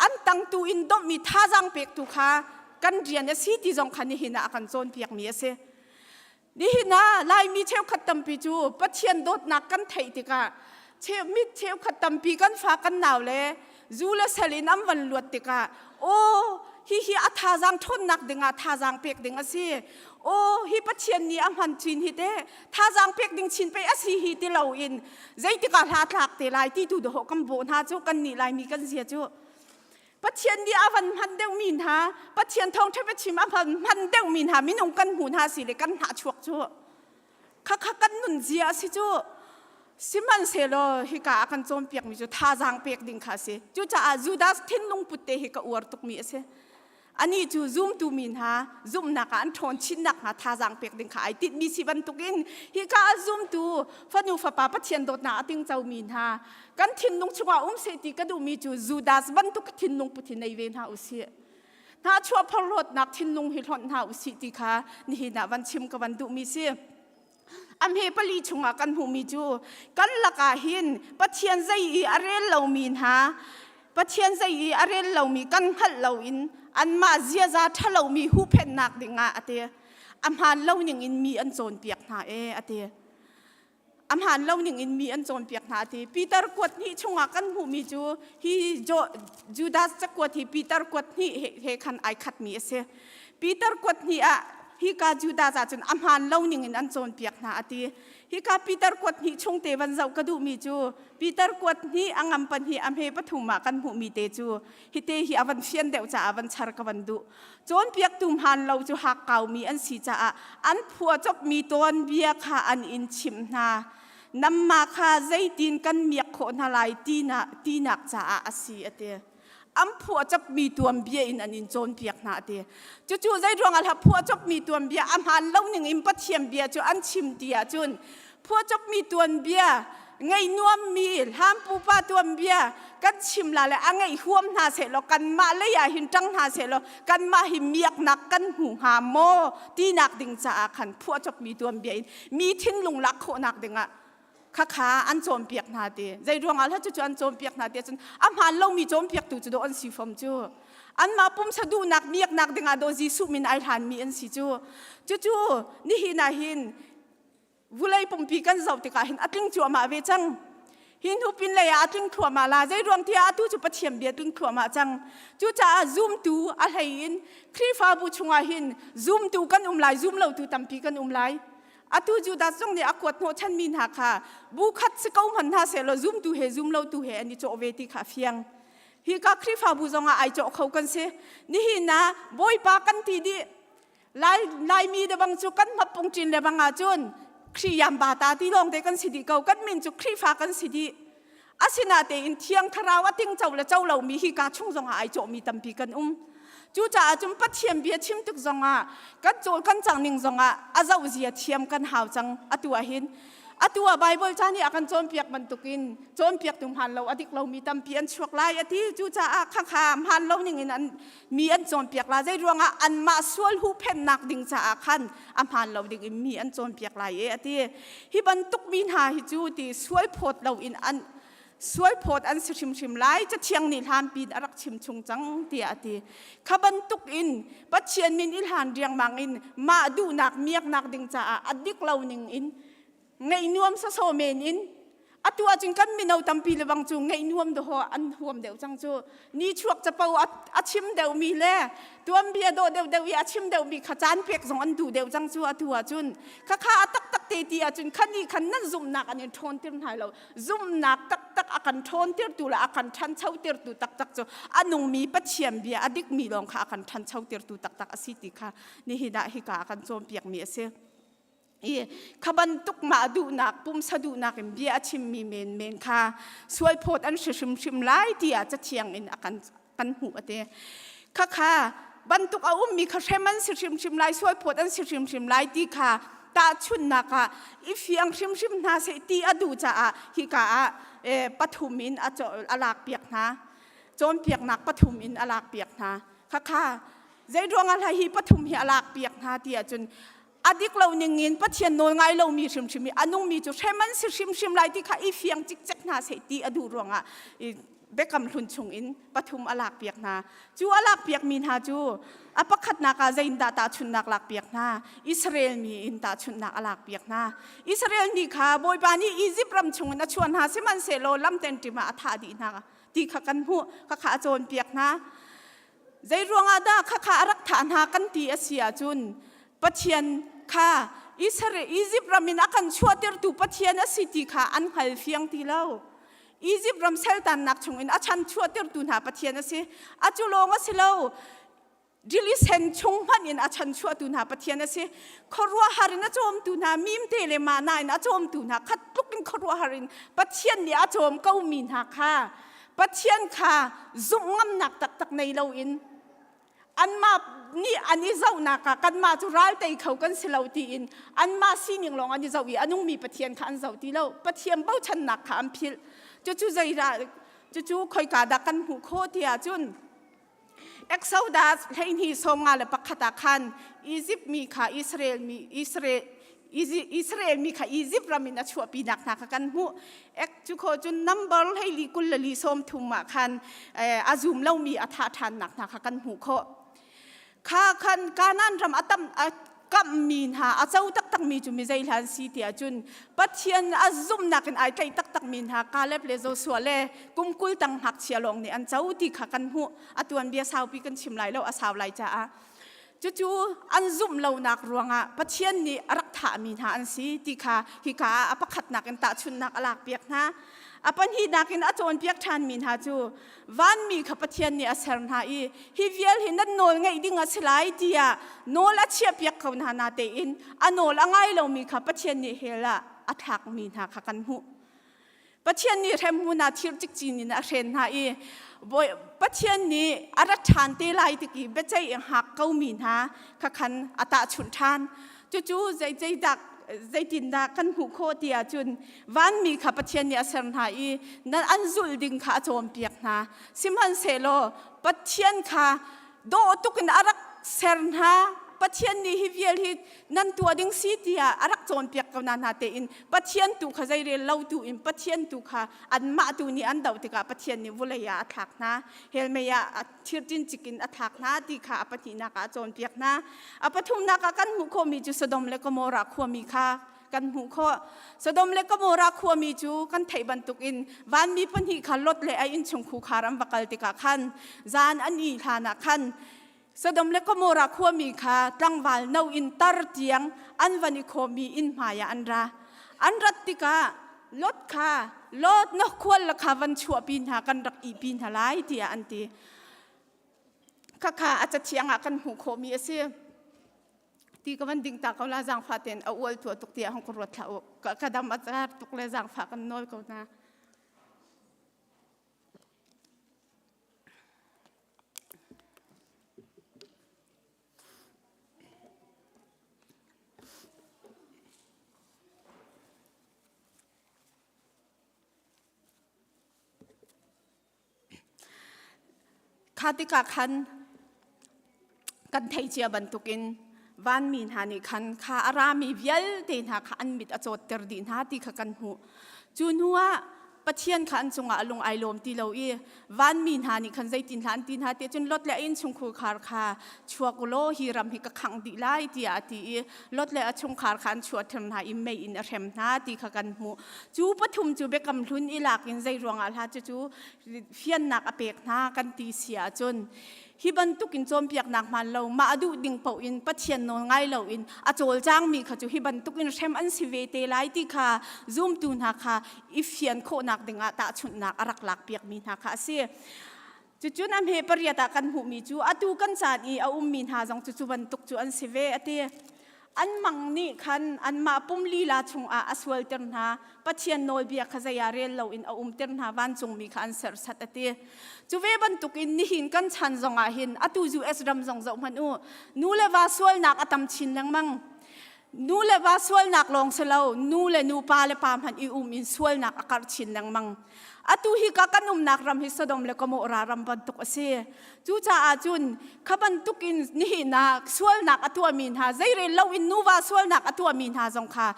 an tangtu in domhmi thazaang pek tu kha kan rian a si ti zong kha nihin ah a kan cawnpiakmi a si. Nihin ah Laimi cheukhat tampi cu Pathian dawtnak kan theih tikah mit cheukhat tampi kan fa kan nau le zu le sal in an van luat tikah aw hihi a thazaang ṭhawnnak dingah thazaang pek ding a si aw hi Pathian nih a hman chin hi te thazaang pek ding chin pei a si hi ti loin zeitikah hla tlak te lai ti tu dawh kan bawh hna cu kan nih Laimi kan zia cu Pathian nih a van hman deuhmi hna Pathian thawngṭha biachim a van hman deuhmi hna minung kan hmu hna si le kan hnahchuak cu khakha kan nun zia a si cu sihmanhsehlaw hika a kan cawnpiakmi cu thazaang pek ding kha a si cucaah Judas thinlung put te hi ka uar tukmi a si anih cu zumtu mi hna zumhnak ah an ṭhawn chinnak hnga thazaang pek ding kha ai tinhmi si bantukin hika a zumtu fanu fapa Pathian dawtnak a tingcomi hna Kan thinlung chungah um seh ti ka duhmi cu Judas bantuk thinlung put hi nei ve hna usih. Hnahchuah phorhlawtnak thinlung hi hlonh hna usih ti kha nihin ah van chim ka van duhmi si. A hme pali chungah kan hmuhmi cu kan lakah hin Pathian zei i a rel lomi hna Pathian zei i a rel lomi kan hngalh loin anmah ziaza ṭhalomi huhphenhnak dingah a ti. A hmaan lo ning in mi an cawnpiak hna e a ti. A hmaan lo ning in mi an cawnpiak hna ti. Peter kuat hnih chungah kan hmuhmi cu hi Judas cakuat hi Peter kuat hnih he khan ai khatmi a si. Peter kuat hnih ah hika Judas ah cun a hmaan lo ning in an cawnpiak hna a ti. Hika Peter kuat hnih chung te van zoh ka duhmi cu Peter kuat hnih a ngam pahnih a hme pathum ah kan hmuhmi te cu hite hi a van fian deuh caah van char ka van duh. Cawnpiaktu hmaan lo cu hakkaumi an si caah an phuahcopmi tuanbia kha an in chimh hna. Nanmah kha zeitin kan miak khawh hna lai tinak, tinak caah a si a ti. An phuahcopmi tuanbia in an in cawnpiak hna a ti. Cucu zei ruangah hlah phuahcopmi tuanbia a hmaan lo ning in Pathian bia cu an chim ti ahcun phuahcopmi tuanbia ngeih nuammi hlan pupa tuanbia kan chim la le a ngeih huam hna seh law kanmah lei ah hin ṭang hna seh law kanmah hi miaknak kan hmu hnga maw tinak ding caah khan phuahcopmi tuanbia in mi thinlung lak khawhnak dingah khakha an cawnpiak hna ti zei ruangah hla cucu an cawnpiak hna ti cun a hmaan lomi cawnpiaktu cu dawh an si fom cu anmah pumsa duhnak miaknak dingah dawh Jesuh min ai hlanmi an si cu cucu nihin ah hin vulei pumpi kan zoh tikah hin a tling cuahmah ve cang hi hnu pin lei ah a tling thluahmah la zei ruang tiah atu cu Pathian bia tling thluahmah cang cucaah zumtu a hlei in Khrihfabu chungah hin zumtu kan um lai zum lotu tampi kan um lai atu Judas zong nih a kuat hnawh chanmi hna kha bu khat si ko hmanh hna sehlaw zumtu he zum lotu he an i cawh ve ti kha a fiang hi ka Khrihfabu zongah ai cawh kho kan si nihin ah Bawipa kan ti dih. Lai Laimi de bang cu kan hmapung cin le bang ahcun Khriyam bata ti lawng te kan si dih ko. Kan min cu Khrihfa kan si dih. Asinatein Thiang Thlarau a tingco le co lomi hi ka chung zongah ai cawhmi tampi kan um. Cucaah cun Pathian bia chim tik zongah kan cawl kan cang ning zongah a zoh zia thiam kan hau cang atu ah hin. Atu ah Bible ca nih a kan cawnpiak bantukin cawnpiaktu hmaan lo a dik lomi tampi an chuak lai a ti. Cucaah khakha hmaan lo ning in an mi an cawnpiak la zei ruangah anmah sual huhphenhnak ding caah khan a hmaan lo ding in mi an cawnpiak lai e a ti. Hi bantuk mi hna hi cu ti sual phawt lo in an sual phawt an si hrimhrim lai cathiang nih hlanpi in a rak chim chung cang tiah a ti. Kha bantuk in Pathian min i hlan riangmang in mah duhnak miaknak ding caah a dik lo ning in ngeih nuam sasaw men in atu ahcun kan mino tampi le bang cu ngeih nuam dawh an huam deuh cang cu ni chuak capo a chim deuhmi le tuanbia dawh deuh deuh i a chim deuhmi kha caan pek zong an duh deuh cang cu atu ahcun khakha a taktak te ti ahcun khan i khan nan zumhnak an in ṭhawn tir hna lo zumhnak taktak a kan ṭhawn tirtu le a kan ṭhancho tirtu taktak cu a nungmi Pathian bia a dikmi lawng kha a kan ṭhancho tirtu taktak a si ti kha nihin ah hika a kan cawnpiakmi a si. I kha bantuk mah duhnak pumsa duhnak in bia a chimmi menmen kha sualphawt an si hrimhrim lai tiah cathiang in a kan kan hmuh a ti. Khakha bantuk a ummi kha hrem an si hrimhrim lai sualphawt an si hrimhrim lai ti kha tahchunhnak ah i fiang hrimhrim hna seh ti a duh caah hika ah pathum in a lakpiak hna cawnpiaknak pathum in a lakpiak hna khakha zei ruangah hi pathum hi a lakpiak hna ti ahcun a dik lo ning in Pathian nawl ngai lomi hrimhrim i a nungmi cu hrem an si hrimhrim lai ti kha i fiang cikcek hna seh ti a duh ruangah i biakam hlun chung in pathum a lakpiak hna. Cu a lakpiakmi hna cu a pakhatnak ah zeiindah tahchunhnak lakpiak hna? Israel mi in tahchunhnak a lakpiak hna. Israel mi kha Bawipa nih Izipt ram chungin a chuah hna sihmanhsehlaw lamten ṭim ah a thah dih hna ti kha kan hmuh. Khakha a cawnpiak hna. Zei ruangah dah khakha a rak thah hna kan ti a si ahcun Pathian kha Israel Egypt ram in a kan chuahtertu Pathian a si ti kha an hngal fiang ti lo. Egypt ram saltannak chungin a chan chuahtertu hna Pathian a si. A cu lawng a si lo. Rili sen chung hmanh in a chan chuahtu hna Pathian a si. Khuaruahhar in a cawmtu hna mimte le mana in a cawmtu hna khat tluk in khuaruahhar in Pathian nih a cawm komi hna kha Pathian kha zumh ngamnak taktak nei loin anmah nih an i zohnak ah kanmah cu ral tei kho kan si lo tiin anmah sining lawng an i zoh i a nungmi Pathian kha an zoh ti lo Pathian bochannak kha an philh cucu zeidah cucu khoika dah kan hmuh khawh ti ahcun Exodus 12 51 ah khan Egypt mi kha Israel mi Israel Israel mi kha Egypt ram in a chuahpinak hna kha kan hmuh. Ek cu kho cun number hleili kul le li sawm thum ah khan a zum lomi a thah ṭhannak hna kha kan hmuh khawh. Kha khan Kanaan ram a tam kamhmi hna a co taktakmi cu mi zei hlan si tiah cun Pathian a zumhnak in ai tlaih taktakmi hna Caleb le Joshua le kum 20 tang ngakchia lawng nih an co ti kha kan hmuh a tuanbia saupi kan chim lai lo a sau lai caah cucu an zumh lonak ruangah Pathian nih a rak thahmi hna an si ti kha hika ah a pakhatnak in tahchunhnak a lakpiak hna a pahnihnak in a cawnpiak ṭhanmi hna cu vanmi kha Pathian nih a ser hna i hi vial hi nan nawl ngeih ding a si lai tiah nawl a chiahpiak ko hna natein a nawl a ngai lomi kha Pathian nih hell ah a thlakmi hna kha kan hmuh. Pathian nih hremhmun ah thir cikcin in a hren hna i Pathian nih a rat ṭhan te lai tik i biaceih a hngak komi hna kha khan a tahchunh ṭhan. Cucu zeiceidah zeitindah kan hmuh khawh ti ahcun vanmi kha Pathian nih a ser hna i nan an zulh ding kha a cawnpiak hna. Sihmanhsehlaw Pathian kha dawh tuk in a rak ser hna. Pathian nih hi vial hi nan tuah ding si tiah a rak cawnpiak ko na hna tein Pathian tu kha zeirel lo tu in Pathian tu kha anmah tu nih an doh tikah Pathian nih vulei ah a thlak hna. Hell mei ah a thirtin cik in a thlak hna ti kha a pahnihnak ah a cawnpiak hna. A pathumnak ah kan hmuh khawhmi cu Sodom le Gomorrah khuami kha kan hmuh khawh. Sodom le Gomorrah khuami cu kan theih bantukin vanmi pahnih kha Lot le a innchung khukhar an va kal tikah khan zan an ih hlan ah khan Sodom le Gomorrah khuami kha tlangval no in tar tiang an van i khawmi inn hmai ah an ra. An rat tikah Lot kha Lot na khual la kha van chuahpi hna kan rak ihpi hna lai tiah an ti. Khakha a cathiang ah kan hmuh khawhmi a si. Ti ka van ding ta ko la zaangfah tein a ual tua tuk tiah hong ka ruat hlah u. Ka dam a car tuk le zaangfah kan nawl ko hna. Kha tikah khan kan theih cia bantukin vanmi hna nih khan kha a rami vialte hna kha an mit a cawtter dih hna ti kha kan hmuh. Cu hnu ah Pathian kha an cungah a lung ai lawm ti lo i vanmi hna nih khan zeitin hlah an ti hna ti cun Lot le a innchungkhur khar kha chuak u law hi ram hi ka khangh dih lai tiah a ti i Lot le a chungkhar kha an chuahter hna i mei in a hrem hna ti kha kan hmuh. Cu pathum cu biakam hlun i lak in zei ruangah hlah cucu fiannak a pek hna kan ti si ahcun hi bantuk in cawnpiaknak hmaan lo mah a duh ding paoh in Pathian nawl ngai lo in a cawlcangmi kha cu hi bantuk in hrem an si ve te lai ti kha zumtu hna kha i fian khawhnak dingah tahchunhnak a rak lakpiakmi hna kha a si. Cucun a hme pariat ah kan hmuhmi cu atu kan caan i a ummi hna zong cu cu bantuk cu an si ve a ti. An mang nih khan anmah pum lila chungah a sualter hna. Pathian nawlbia kha zei ah rel loin a umter hna vancungmi kha an serhsat a ti. Cu ve bantukin nihin kan chan zongah hin atu US ram zong zoh hmanh u. Nu le va sualnak a tam chin lengmang. Nu le va sualnak lawng si lo, nu le nu, pa le pa hmanh i um in sualnak a karh chin lengmang. Atu hi ka kan umnak ram hi Sodom le Gomorrah ram bantuk a si. Cucaah cun kha bantuk in nihin ah sualnak a tuahmi hna zeirel loin nuva sualnak a tuahmi hna zong kha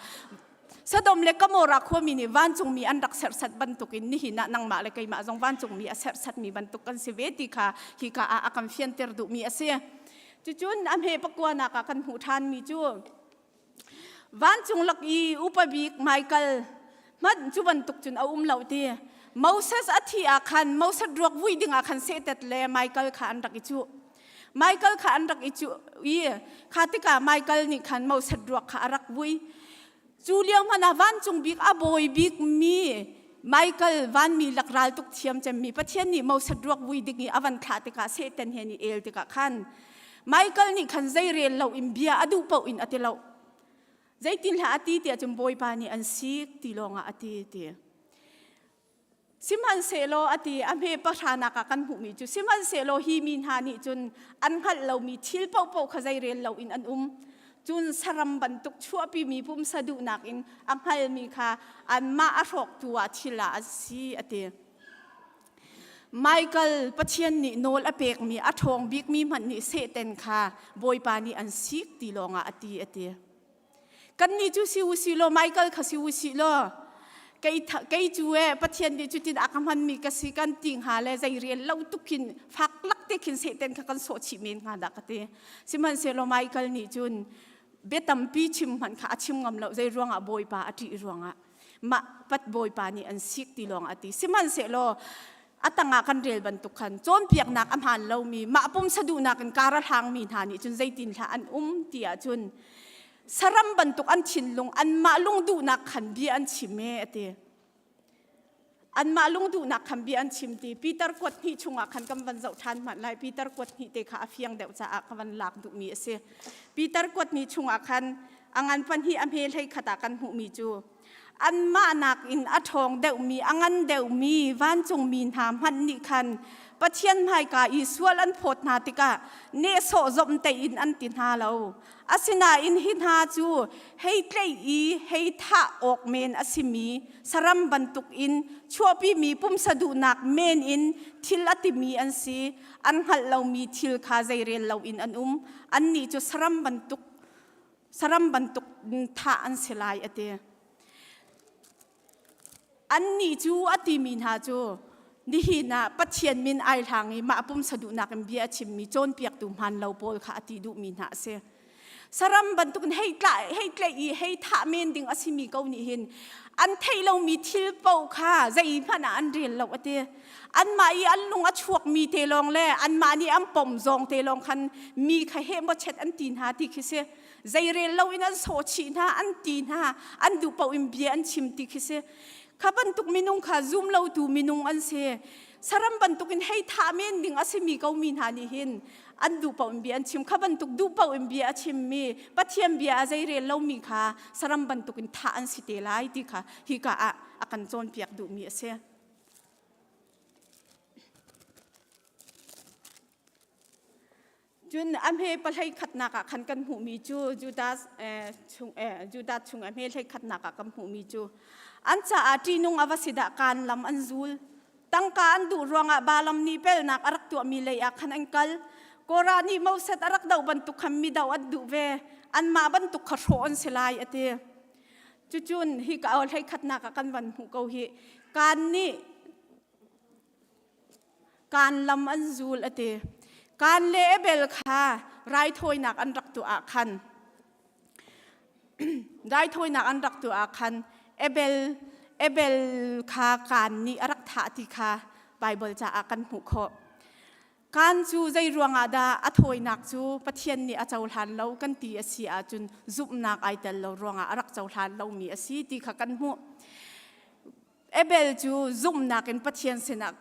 Sodom le Gomorrah khuami nih vancungmi an rak serhsat bantukin nihin ah nangmah le keimah zong vancungmi a serhsatmi bantuk kan si ve ti kha hika ah a kan fianter duhmi a si. Cucun a hme pakuanak ah kan hmuh ṭhanmi cu Vancung lak i upa bik Michael hmanh cu bantuk cun a um lo ti. Moses a thih ah khan Moses ruak vui ding ah khan Satan le Michael kha an rak i cuh. Michael kha an rak i cuh i kha tikah Michael nih khan Moses ruak kha a rak vui. Cu lio hmanh ah vancung bik a bawi bik mi Michael vanmi lak ral tuk thiam cemmi Pathian nih Moses ruak vui ding i a van thlah tikah Satan he nih el tikah khan Michael nih khan zeirel lo in bia a duh paoh in a ti lo. Zeitin hlah a ti tiah cun Bawipa nih an sik ti lawngah a ti ti. Sihmanhsehlaw a ti a hme pahranak ah kan hmuhmi cu sihmanhsehlaw hi mi hna nih cun an hngalh lomi thil paohpaoh kha zeirel lo in an um. Cun saram bantuk chuahpimi pumsa duhnak in a hngalmi kha anmah a hrawktu ah thil ah a si a ti. Michael Pathian nih nawl a pekmi a ṭhawng bikmi hmanh nih Satan kha Bawipa nih an sik ti lawngah a ti a ti. Kannih cu si u sih law Michael kha si u sih law kei, kei cu e Pathian nih cutin a ka hmanmi ka si kan ti hnga le zei rian lo tuk khin fak lak te khin Satan kha kan sawh chih men hnga dah ka ti. Sihmanhsehlaw Michael nih cun bia tampi chim hmanh kha a chim ngam lo zei ruangah Bawipa a ṭih ruangah. Mah pat bawipa nih an sik ti lawng a ti. Sihmanhsehlaw a tangah kan rel bantuk khan cawnpiaknak a hmaan lomi mah pumsa duhnak in kar a hlangmi hna nih cun zeitin hlah an um ti ahcun saram bantuk an thinlung anmah lungduhnak khan bia an chim e a ti. Anmah lungduhnak khan bia an chim ti Peter kuat hnih chungah khan kan van zoh ṭhan hmanh lai Peter kuat hnih te kha a fiang deuh caah ka van lak duhmi a si. Peter kuat hnih chungah khan a ngan pahnih a hme hlei khat ah kan hmuhmi cu anmah nakin a ṭhawng deuhmi a ngan deuhmi vancungmi hna hmanh nih khan Pathian hmaika i sual an phawt hna tikah nehsawh zomhtaih in an ti hna lo. Asinain hi hna cu hei tlaih i hei thah awk men a simi saram bantukin chuahpimi pumsa duhnak men in thil a timi an si. An hngalh lomi thil kha zeirel loin an um. Annih cu saram bantuk saram bantuk thah an si lai a ti. Annih cu a timi hna cu nihin ah Pathian min ai hlang i mah pumsa duhnak in bia a chimmi cawnpiaktu hmaan lo pawl kha a ti duhmi hna a si. Saram bantukin hei tlah hei tlaih i hei thah men ding a simi ko nih hin an theih lomi thil paoh kha zeihmanh ah an rel lo a ti. Anmah i an lung a chuakmi te lawng le anmah nih an pom zawng te lawng khan mi kha heh maw chet an ti hna ti khi si. Zeirel loin an sawh chih hna, an ti hna, an duh paoh in bia an chim ti khi si. Kha bantuk minung kha zum lotu minung an si. Saram bantukin hei thah men ding a simi ko mi hna nih hin. An duh paoh in bia an chim. Kha bantuk duh paoh in bia a chimmi, Pathian bia a zeirel lomi kha saram bantukin thah an si te lai ti kha hika ah a kan cawnpiak duhmi a si. Cun a hme pahlei khatnak ah khan kan hmuhmi cu Judas chung Judas chung a hme hlei khatnak ah kan hmuhmi cu an caah ṭihnung a va si dah kaan lam an zul. Tangka an duh ruangah Balaam nih pelnak a rak tuahmi lei ah khan an kal. Korah nih Moses a rak doh bantuk khan mi doh an duh ve. Anmah bantuk kha hrawh an si lai a ti. Cucun hi ka hlei khatnak ah kan van hmuh ko hi. Kaan nih Kaan lam an zul a ti. Kaan le Abel kha raithawinak an rak tuah ah khan raithawinak an rak tuah ah khan Abel Abel kha kaan nih a rak thah ti kha Baibal caah kan hmuh khawh. Kaan cu zei ruangah dah a thawinak cu Pathian nih a cohlan lo kan ti a si ahcun zumhnak ai tel lo ruangah a rak cohlan lomi a si ti kha kan hmuh. Abel cu zumhnak in Pathian sinah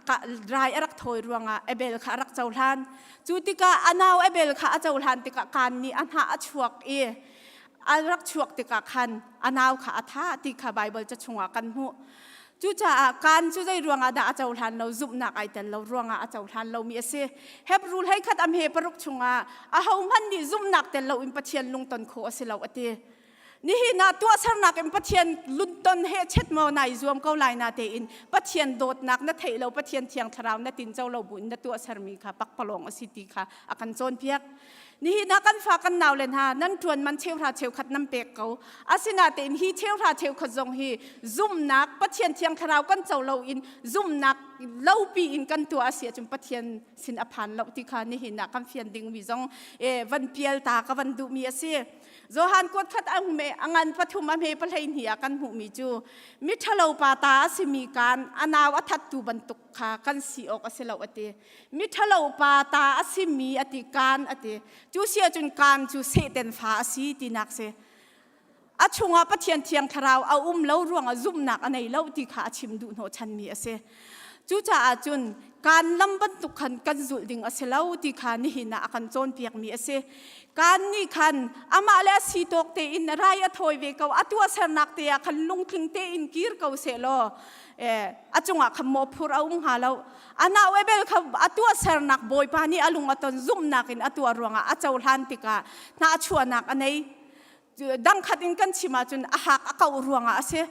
rai a rak thawi ruangah Abel kha a rak cohlan. Cu tikah a nau Abel kha a cohlan tikah kaan nih a hnah a chuak i a rak chuak tikah khan a nau kha a thah ti kha Baibal ca chungah kan hmuh. Cucaah kaan cu zei ruangah dah a cohlan lo zumhnak ai tel lo ruangah a cohlan lomi a si. Hebrew hlei khat a hme paruk chungah ahohmanh nih zumhnak tel loin Pathian lungton khawh a si lo a ti. Nihin ah tuahsernak in Pathian lunton he chet maw nai zuam ko lai na tein Pathian dawtnak na theih lo Pathian thiang thlarau na tin co lo buin na tuahsermi kha pakpalawng a si ti kha a kan cawnpiak. Nihin ah kan fa kan nau le hna nan ṭuan man cheuhra cheukhat nan pek ko. Asinain hi cheuhra cheukhat zong hi zumhnak Pathian thiang thlarau kan co lo in zumhnak lopi in kan tuah a si ahcun Pathian sin a phan lo ti kha nihin ah kan fian dingmi zong eh, van pial ta ka van duhmi a si. Johan kuat khat a hme a ngan pathum a hme pahlei hnih ah kan hmuhmi cu miṭhalo pa ta a simi kaan a nau a thattu bantuk kha kan si awk a si lo a ti. Miṭhalo pa ta a simi a ti kaan a ti. Cu si ahcun kaan cu Satan fa a si tinak si. A chungah Pathian Thiang Thlarau a um lo ruangah zumhnak a nei lo ti kha a chim duh hnawhchanmi a si. Cucaah cun kaan lam bantuk khan kan zulh ding a si lo ti kha nihin ah a kan cawnpiakmi a si. Kaan nih khan amah le a si tawk tein rai a thawi ve ko, a tuahsernak te ah khan lungtling tein kir ko sehlaw eh, a cungah khan mawhphur a um hnga lo. A nau Abel kha a tuahsernak Bawipa nih a lung a ton zumhnak in a tuah ruangah a cohlan tikah hnahchuahnak a nei. Dangkhat in kan chim ahcun a hak a kauh ruangah a si.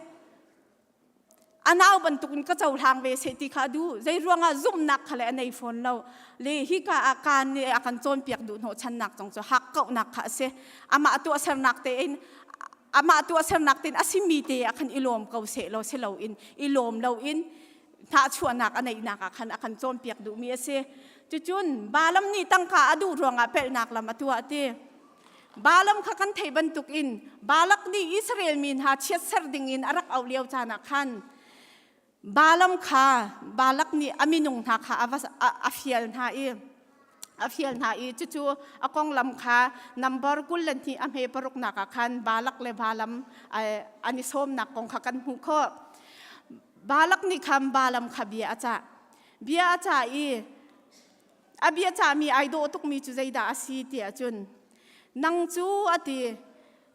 A nau bantukin ka cohlang ve seh ti kha a duh. Zei ruangah zumhnak kha le a nei fawn lo. Le hika ah kaan nih a kan cawnpiak duh hnawhchannak zong cu hakkauhnak kha a si. Amah tuahsernak tein amah tuahsernak tein a simi te ah khan i lawm ko seh law si loin i lawm loin hnahchuahnak a neihnak ah khan a kan cawnpiak duhmi a si. Cucun Balaam nih tangka a duh ruangah pelhnak lam a tuah ti. Balaam kha kan theih bantukin Balak nih Israel mi hna chiatser dingin a rak auh lio caan ah khan Balaam kha Balak nih a minung hna kha a, va, a, a fial hna i a fial hna i cucu a konglam kha number 22 a hme paruknak ah khan Balak le Balaam an i sawmnak kong kha kan hmuh khawh. Balak nih khan Balaam kha bia a cah. Bia a cah i A bia cahmi ai dawh tukmi cu zeidah a si tiah cun nang cu a ti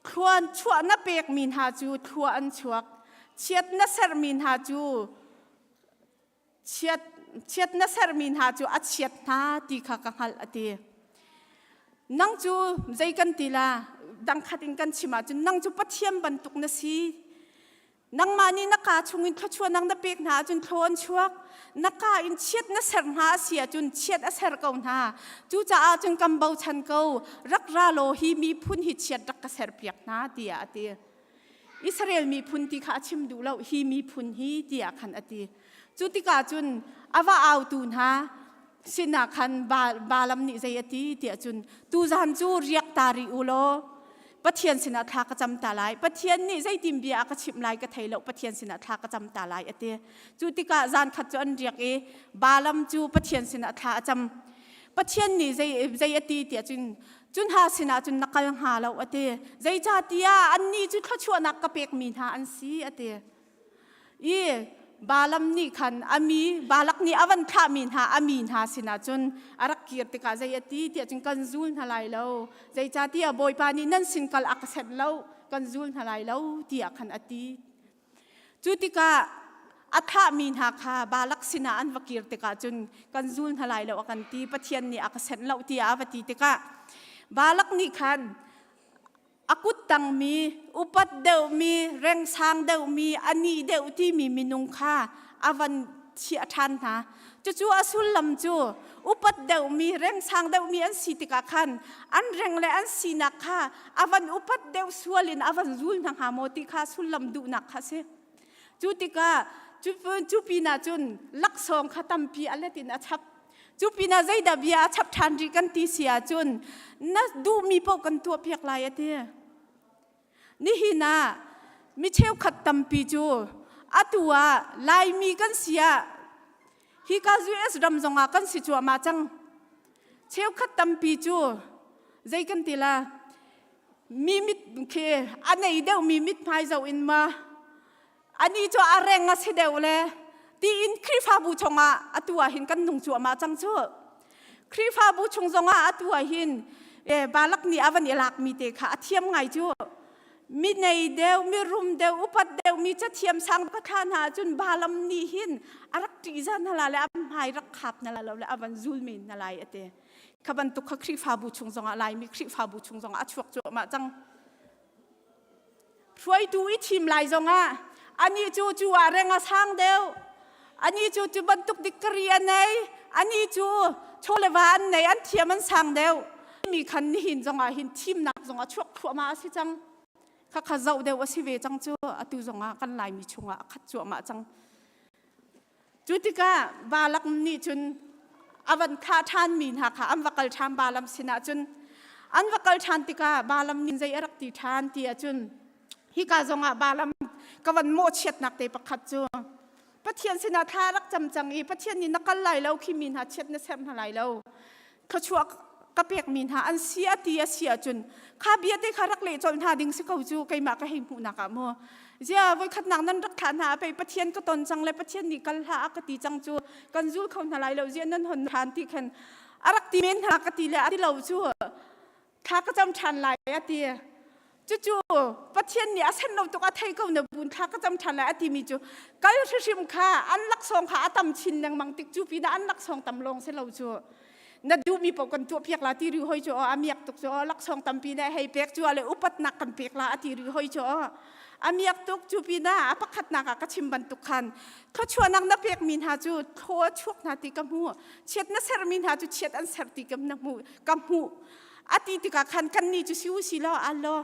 thluan chuah na pekmi hna cu thlua an chuak chiat na sermi hna cu chiat chiat na sermi hna cu a chiat hna ti kha ka hngalh a ti nang cu zei kan ti la dangkhat in kan chim ahcun nang cu pathian bantuk na si Nangmah nih na kaa chungin thluachuahnak na pek hna ahcun thlaw an chuak. Na kaa in chiat na ser hna a si ahcun chiat a ser ko hna. Cucaah cun kan bochan ko. Rak ra law hi miphun hi chiat rak ka serpiak hna tiah a ti. Israel miphun ti kha a chim duh lo. Hi miphun hi tiah khan a ti. Cu tikah cun a va autu hna sinah khan Balaam nih zei a ti tiah cun tuzan cu riak ta rih u law Pathian sinah thla ka cam ta lai. Pathian nih zeitin bia a ka chimh lai ka thei lo. Pathian sinah thla ka cam ta lai a ti. Cu tikah zan khat cu an riak i Balaam cu Pathian sinah thla a cam. Pathian nih zei, zei a ti tiah cun cun ha sinah cun na kal hnga lo a ti. Zeicahtiah annih cu thluachuahnak ka pekmi hna an si a ti. I. Balaam nih khan a mi Balak nih a van thlahmi hna a mi hna sinah cun a rak kir tikah zei a ti tiah cun kan zul hna lai lo zeicahtiah Bawipa nih nan sin kal a ka senh lo kan zul hna lai lo tiah khan a ti. Cu tikah a thahmi hna kha Balak sinah an va kir tikah cun kan zul hna lai lo a kan ti Pathian nih a ka senh lo tiah a va ti tikah Balak nih khan a kut tangmi upat deuhmi rengsang deuhmi a nih deuh timi minung kha a van chiah ṭhan hna. Cucu a sullam cu upat deuhmi, rengsang deuhmi an si tikah khan an reng le an sinak kha a van upat deuh sual in a van zul hna hnga maw ti kha sullam duhnak kha a si. Cu tikah cu pinah cun laksawng kha tampi a let in a chap. Cu pinah zeidah bia a chap ṭhan rih kan ti si ahcun na duhmi paoh kan tuahpiak lai a ti. Nihin ah mi cheukhat tampi cu atu ah Laimi kan si ah hika US ram zongah kan si cuahmah cang. Cheukhat tampi cu zei kan ti la mi mit khi a nei deuhmi mithmai zoh in ma ani cu a reng a si deuh le tiin Khrihfabu chungah atu ah hin kan nung cuahmah cang cu. Khrihfabu chung zongah atu ah hin e, Balak nih a van i lakmi te kha a thiam ngai cu. Mi nei deuh, mi rum deuh, upat deuh, mi cathiam sang ka thla hna ahcun Balaam nih hin a rak ṭihzah hna la le a hmai rak khap hna la lo le a van zul men hna lai a ti. Kha bantuk kha Khrihfabu chung zongah Laimi Khrihfabu chung zongah a chuak cuahmah cang. Hruaitu i thim lai zongah anih cu cu ah reng a sang deuh. Anih cu cu bantuk dikari a nei. Anih cu chawleva an nei, an thiam an sang deuh. Mi khan nihin zongah hin thimnak zongah chuak thluahmah a si cang. Khakha zoh deuh a si ve cang cu atu zongah kan Laimi chungah a khat cuahmah cang. Cu tikah Balak nih cun a van thah ṭhanmi hna kha an va kal ṭhan Balaam sinah cun an va kal ṭhan tikah Balaam nih zei a rak ti ṭhan ti ahcun hika zongah Balaam ka van mawhchiatnak te pakhat cu Pathian sinah thla rak cam cang i Pathian nih na kal lai lo khi mi hna chiat na serh hna lai lo thluachuah ka pekmi hna an si a ti a si ahcun kha bia te kha rak leh colh hna ding si ko cu keimah ka hei hmuhnak ah mu zia voikhatnak nan rak thlah hna pei Pathian ka ton cang le Pathian nih kal hlah a ka ti cang cu kan zul kho hna lai lo zia nan hon than ti khan a rak ti men hna ka ti le a ti lo cu thla ka cam ṭhan lai a ti cucu Pathian nih a sen lo tuk a thei ko na bun thla ka cam ṭhan lai a timi cu kal hrimhrim kha an laksawng kha a tam chin lengmang tik cu pinah an laksawng tam lawng si lo cu na duhmi paoh kan tuahpiak la ti ri hoi cu a miak tuk cu laksawng tampi le hei pek cu le upatnak kan pek la a ti ri hoi cu a miak tuk cu pinah a pakhatnak ah ka chim bantuk khan thluachuahnak na pekmi hna cu thlaw a chuak hna ti ka hmu chiat na sermi hna cu chiat an ser ti ka na hmu ka hmuh a ti tikah khan kannih cu si u si law al law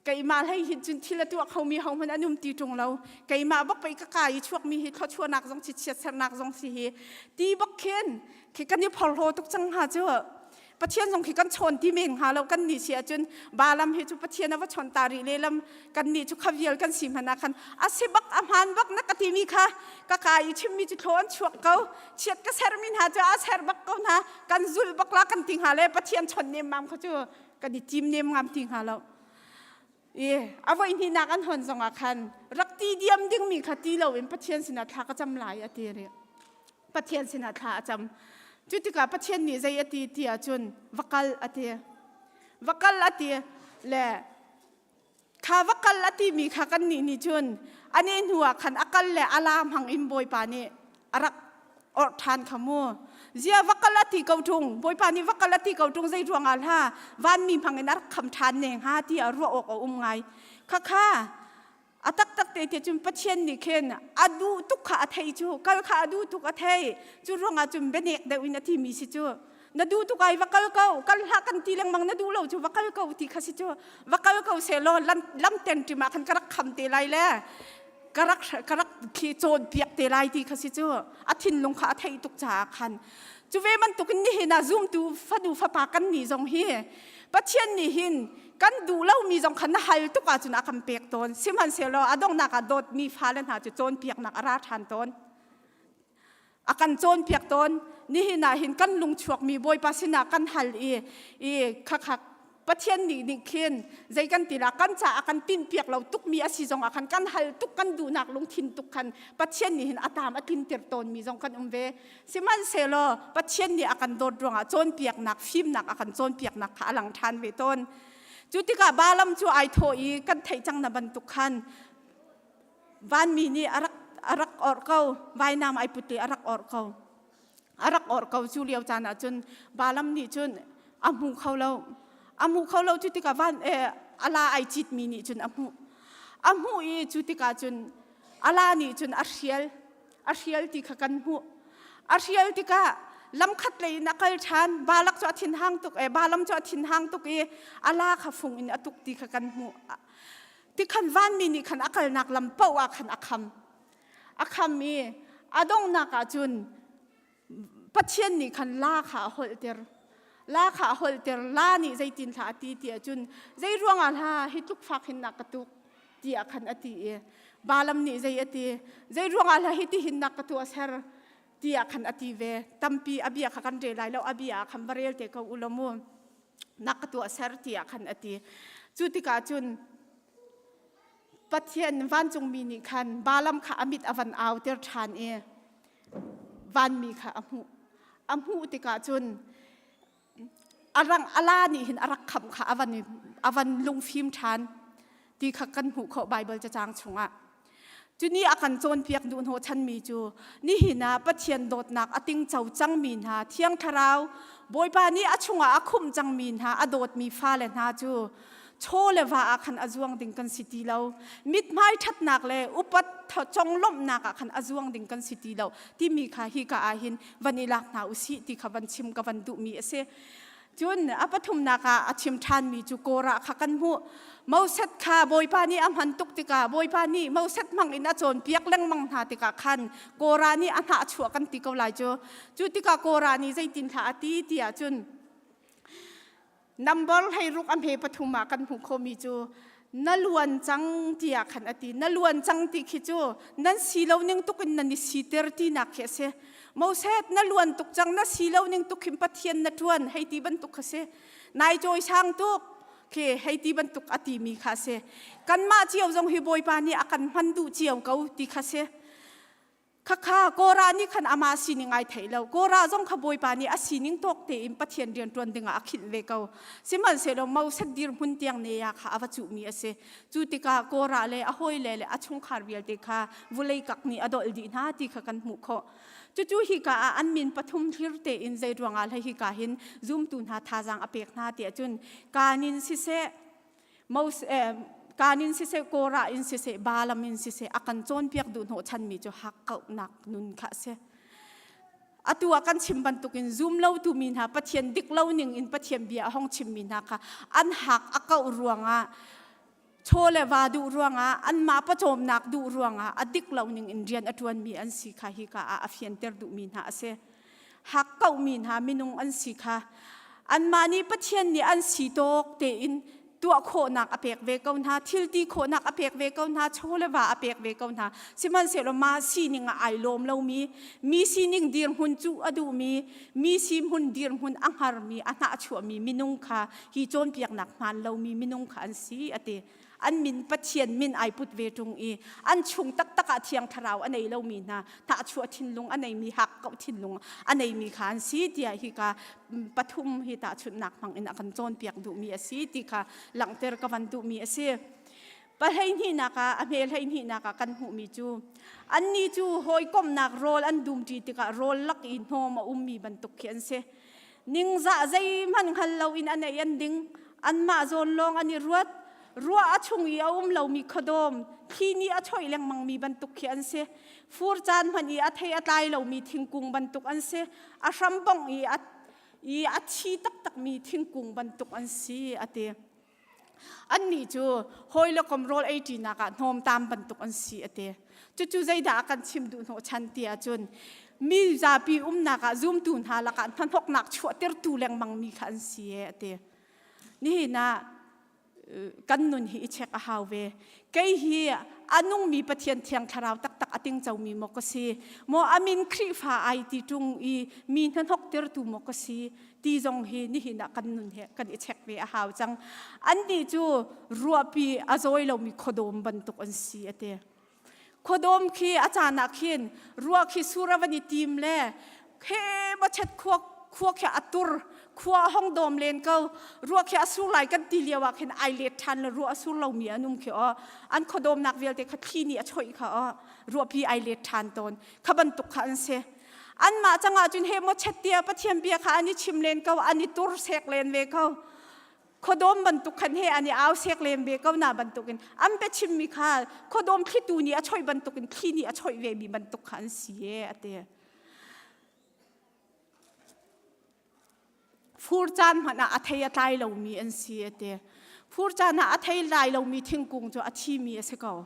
keimah hlei hin cun thil a tuah khomi hohmanh an um ti ṭung lo keimah bak pei ka ka i chuakmi hi thluachuahnak zong si chiatsernak zong si hi ti bak khin khi kan i phorhlaw tuk cang hnga cu Pathian zong khi kan chawn ti men hnga lo kan nih si ahcun Balaam hi cu Pathian a va chawn ta rih lehlam kan nih cu kha vial kan si hmanh ah khan a si bak a hmaan bak na ka timi kha ka ka i chimmi cu thlaw an chuak ko chiat ka sermi hna cu a ser bak ko hna kan zulh bak la kan ti hnga le Pathian chon nemmam kha cu kan i tim nem ngam ti hnga lo i a voi hnihnak an hon zongah khan rak ti diam dingmi kha ti loin Pathian sinah thla ka cam lai a ti rih Pathian sinah thla a cam cu tikah Pathian nih zei a ti ti ahcun va kal a ti va kal a ti le Kha va kal a timi kha kannih nih cun ane hnu ah khan a kal le a la hmang in Bawipa nih a rak orh ṭhan kha mu. Zia va kal a ti ko ṭung, Bawipa nih va kal a ti ko ṭung zei ruangah hla vanmi hmang in a rak kham ṭhan ne hnga ti a ruah awk a um ngai. Khakha a taktak te te cun Pathian nih khin a duh tuk kha a thei cu kal kha a duh tuk a thei cu ruangah cun bianek deuh in a timi si cu na duh tuk ai va kal ko kal hlah kan ti lengmang na duh lo cu va kal ko ti kha si cu va kal ko se law lam ten ṭim ah khan ka rak kham te lai le ka rak ka rak khi cawn piak te lai ti kha si cu a thinlung kha a theih tuk caah khan cu ve bantukin nihin ah zumtu fanu fapa kan nih zong hi Pathian nih hin kan duh lomi zong kha na hal tuk ahcun a kan pek tawn sihmanhsehlaw a donghnak ah dawtmi fale hna cu cawnpiaknak a ra ṭhan tawn A kan cawnpiak tawn. Nihin ah hin kan lung chuakmi Bawipa sinah kan hal i i khakha. Pathian nih nih khin zei kan ti la kan caah kan tinhpiak lo tukmi a si zongah khan kan hal tuk kan duhnak lungthin tuk khan Pathian nih hin a tam a tlinter tawnmi zong kan um ve. Sihmanhsehlaw Pathian nih a kan dawt ruangah cawnpiaknak fimnak a kan cawnpiaknak kha a lang ṭhan ve tawn. Cu tikah Balaam cu ai thawh i kan theih cang na bantuk khan vanmi nih a rak a rak orh ko vainam ai put i a rak orh ko. A rak orh ko cu lio caan ah cun Balaam nih cun a hmu kho lo. A hmu kho lo cu tikah van eh, ala ai citmi nih cun a hmuh. A hmuh i cu tikah cun ala nih cun a hrial. A hrial ti kha kan hmuh. A hrial tikah lamkhat lei in a kal ṭhan. Balak cu a thinhang tuk eh Balaam cu a thinhang tuk i ala kha fung in a tuk ti kha kan hmuh. Tikhan vanmi nih khan a kalnak lam paoh ah khan a kham. A kham i a donghnak ah cun Pathian nih khan la kha a holhter. La kha a holhter. La nih zeitin hlah a ti ti ahcun zei ruangah hla hi tluk fak hin na ka tuk tiah khan a ti i Balaam nih zei a ti zei ruangah hla hi ti hin na ka tuah ser tiah khan a ti ve. Tampi a bia kha kan rel lai lo a bia ah khan va rel te ko u law mu na ka tuah ser tiah khan a ti. Cu tikah cun Pathian vancungmi nih khan Balaam kha a mit a van auter ṭhan i vanmi kha a hmuh. A hmuh tikah cun a rang ala nih hin a rak khamh kha a van a van lungfim ṭhan ti kha kan hmuh khawh Baibal cacang chungah. Cuni a kan cawnpiak duh hnawhchanmi cu nihin ah Pathian dawtnak a tingco cangmi hna Thiang Thlarau Bawipa nih a chungah a khumh cangmi hna a dawtmi fale hna cu chaw le va ah khan a zuang ding kan si ti lo mithmai ṭhatnak le upat conglawmhnak ah khan a zuang ding kan si ti lo timi kha hi ka ah hin van i lak hna usih ti kha van chim ka van duhmi a si. Cun a pathumnak ah a chim ṭhanmi cu Korah kha kan hmuh. Moses kha Bawipa nih a hman tuk tikah Bawipa nih Moses hmang in a cawnpiak lengmang hna tikah khan Korah nih a hnahchuah kan ti ko lai cu. Cu tikah Korah nih zeitin hlah a ti ti ahcun number 16 a hme pathum ah kan hmuh khawhmi cu na luan cang tiah khan a ti. Na luan cang ti khi cu nan si lo ning tuk in nan i siter tinak khi a si. Moses na luan tuk cang na si lo ning tuk khin Pathian na ṭuan hei ti bantuk kha si. Nai cawisang tuk khi hei ti bantuk a timi kha a si. Kanmah cio zong hi Bawipa nih a kan hman duh cio ko ti kha si. Khakha Korah nih khan amah sining ai theih lo. Korah zong kha Bawipa nih a sining tawk tein Pathian rian ṭuan dingah a khinh ve ko. Sihmanhsehlaw Moses dirhmun tiang ne ah kha a va cuhmi a si. Cu tikah Korah le a hawile le a chungkhar vialte kha vulei kak nih a dolh dih hna ti kha kan hmuh khawh. Cucu hika ah an min pathum hlir tein zei ruangah hlei hika hin zumtu hna thazaang a pek hna tiah cun Kanin siseh Moses kaan in siseh Korah in siseh Balaam in siseh a kan cawnpiak duh hnawhchanmi cu hakkauhnak nun kha a si. Atu ah kan chim bantukin zum lotu mi hna Pathian dik lo ning in Pathian bia a hong chimmi hna kha an hak a kauh ruangah chaw le va duh ruangah anmah pawcawmnak duh ruangah a dik lo ning in rian a ṭuanmi an si kha hika ah a fianter duhmi hna a si. Hakkauhmi hna minung an si kha anmah nih Pathian nih an si tawk tein tuah khawhnak a pek ve ko hna thil ti khawhnak a pek ve ko hna chaw le va a pek ve ko hna sihmanhsehlaw mah sining ah ai lawm lomi mi sining dirhmun cu a duhmi mi sihmun dirhmun a hngarmi a hnahchuahmi minung kha hi cawnpiaknak hmaan lomi minung kha an si a ti an min Pathian min ai put ve ṭung i an chung taktak ah Thiang Thlarau a nei lomi hna hnahchuah thinlung a neimi hakkauh thinlung a neimi kha an si tiah hika pathum hi tahchunhnak hmang in a kan cawnpiak duhmi a si ti kha langhter ka van duhmi a si. Pahleihnihnak ah a hme hleihnihnak ah kan hmuhmi cu annih cu hawikomhnak rawl an dumṭi tikah rawl lak i hnawm a ummi bantuk khi an si. Ningzah zeihmanh hngal loin an ei an ding. Anmah zawn lawng an i ruat. Ruah a chung i a um lomi khuadawm, thli nih a choih lengmangmi bantuk khi an si. Fur caan hmanh i a thei a tlai lomi thingkung bantuk an si. A hram bongh i a, i a thi taktakmi thingkung bantuk an si, a ti. Annih cu hawi le kom rawl ei ṭinak ah hnawmtam bantuk an si a ti. Cucu zeidah a kan chim duh hnawhchan ti ahcun mi zapi umnak ah zumtu hna lakah hnahnawknak chuahtertu lengmangmi kha an si e a ti. Nihin ah. Kan nun hi i check a hau ve. Kei hi a nungmi Pathian Thiang Thlarau taktak a tingcomi maw ka si? Maw a min Khrihfa ai ti ṭung i mi hnahnok tirtu maw ka si? Ti zong hi nihin ah kan nun he kan i check ve a hau cang. Annih cu ruahpi a zawi lomi khuadawm bantuk an si a ti. Khuadawm khi a caan ah khin ruah khi sur a van i tim le he machet khua khua khi a tur khua a hong dawm len ko ruah khi a sur lai kan ti lio ah khin ai let ṭhan le ruah a sur lomi an um khi aw an khuadawmnak vialte kha thli nih a choih kha aw ruahpi ai let ṭhan tawn kha bantuk kha an si anmah cangah cun he mawchet tia Pathian bia kha an i chim len ko an i tur sek len ve ko khuadawm bantuk khan he an i au sek len ve ko na bantukin an biachimmi kha khuadawm thlitu nih a choih bantukin thli nih a choih ve mi bantuk kha an si e a ti. Fur caan hmanh ah a thei a tlai lomi an si a ti. Fur caan ah a thei lai lomi thingkung cu a thimi a si ko.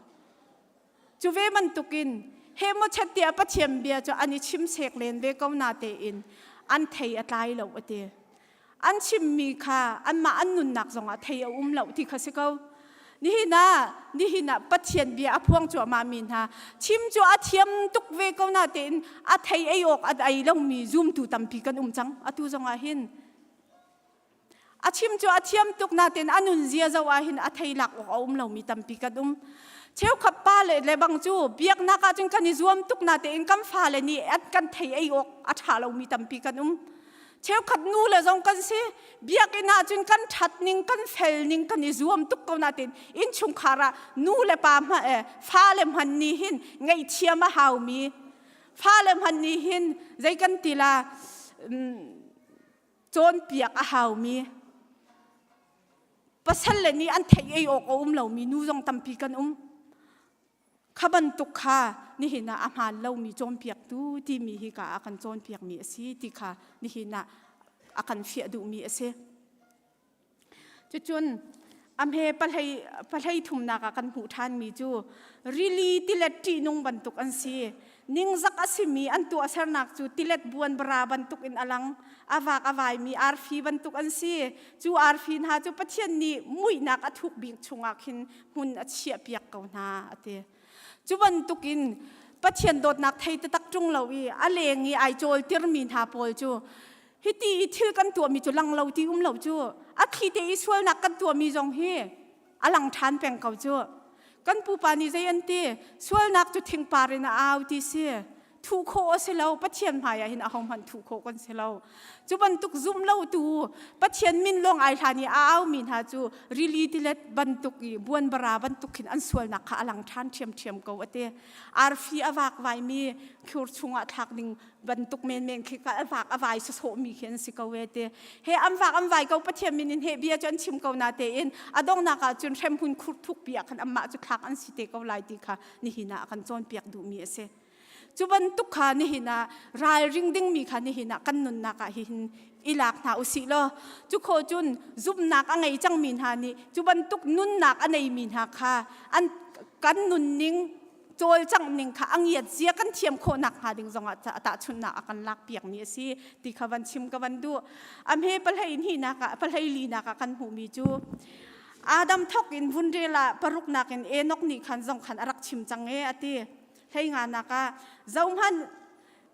Cu ve bantukin he maw chet tiah Pathian bia cu an i chim sek len ve ko na tein an thei a tlai lo a ti. An chimmi kha anmah an nunnak zongah thei a um lo ti kha si ko. Nihin ah nihin ah Pathian bia a phuang cuahmah mi hna chim cu a thiam tuk ve ko na tein a thei ei awk a ei lomi zumtu tampi kan um cang atu zongah hin a chim cu a thiam tuk natein a nun zia zo ah hin a thei lak awk a um lomi tampi kan um cheukhat pa le le bang cu biaknak ah cun kan i zuam tuk natein kan fale nih an kan thei ei awk a ṭha lomi tampi kan um cheukhat nu le zong kan si biakinn ah cun kan ṭhat ning kan fel ning kan i zuam tuk ko natein innchungkhar ah nu le pa hma eh, fale hman nih hin ngaihthiam a haumi fale hman nih hin zei kan ti la cawnpiak a haumi pasal le nih an theih ei awk a um lomi nu zong tampi kan um kha bantuk kha nihin ah a hmaan lomi cawnpiaktu timi hi ka a kan cawnpiakmi a si ti kha nihin ah a kan fiah duhmi a si. Cucun a hme pahlei pahlei thumnak ah kan hmuh ṭhanmi cu rili tilet ṭihnung bantuk an si. Ningzak a simi an tuahsernak cu tilet buanbara bantuk in a lang. A vak a vaimi arfi bantuk an si. Cu arfi hna cu Pathian nih muihnak a thuk bik chungah khin hmun a chiahpiak ko hna a ti. Cu bantukin Pathian dawtnak thei taktak ṭung lo i a leng i ai cawltirmi hna pawl cu hiti i thil kan tuahmi cu lang lo ti um lo cu a thli te i sualnak kan tuahmi zong hi a lang ṭhan peng ko cu. Kan pupa nih zei an ti? Sualnak cu thingpar in a au ti si. Thuh khawh a si lo. Pathian hmai ah hin ahohmanh thuh khawh kan si lo. Cu bantuk zum lotu Pathian min lawng ai hlan i a aumi hna cu rili tilet bantuk i buanbara bantuk khin an sualnak kha a lang ṭhan ṭhiamṭhiam ko a ti. Arfi a vakvaimi khur chungah thlak ding bantuk menmen khi ka a vak a vai sawsawhmi khi an si ko e ti. He an vak an vai ko Pathian min in he bia cu an chim ko na tein a donghnak ah cun hremhmun khur thukpi ah khan anmah cu thlak an si te ko lai ti kha nihin ah a kan cawnpiak duhmi a si. Cu bantuk kha nihin ah ralring dingmi kha nihin ah kan nunnak ah hihin i lak hna usih law cu khawh cun zumhnak a ngei cangmi hna nih cu bantuk nunnak a neimi hna kha an kan nunning cawlcangh ning kha a ngiat zia kan thiam khawh nak hnga ding zongah tahchunhnak a kan lak piakmi a si ti kha van chim ka van duh. A hme pahlei hnihnak ah pahlei linak ah kan hmuhmi cu Adam thok in vun rel ah paruknak in Enoch nih khan zong khan a rak chim cang e a ti. Hlei nganak ah zohhmanh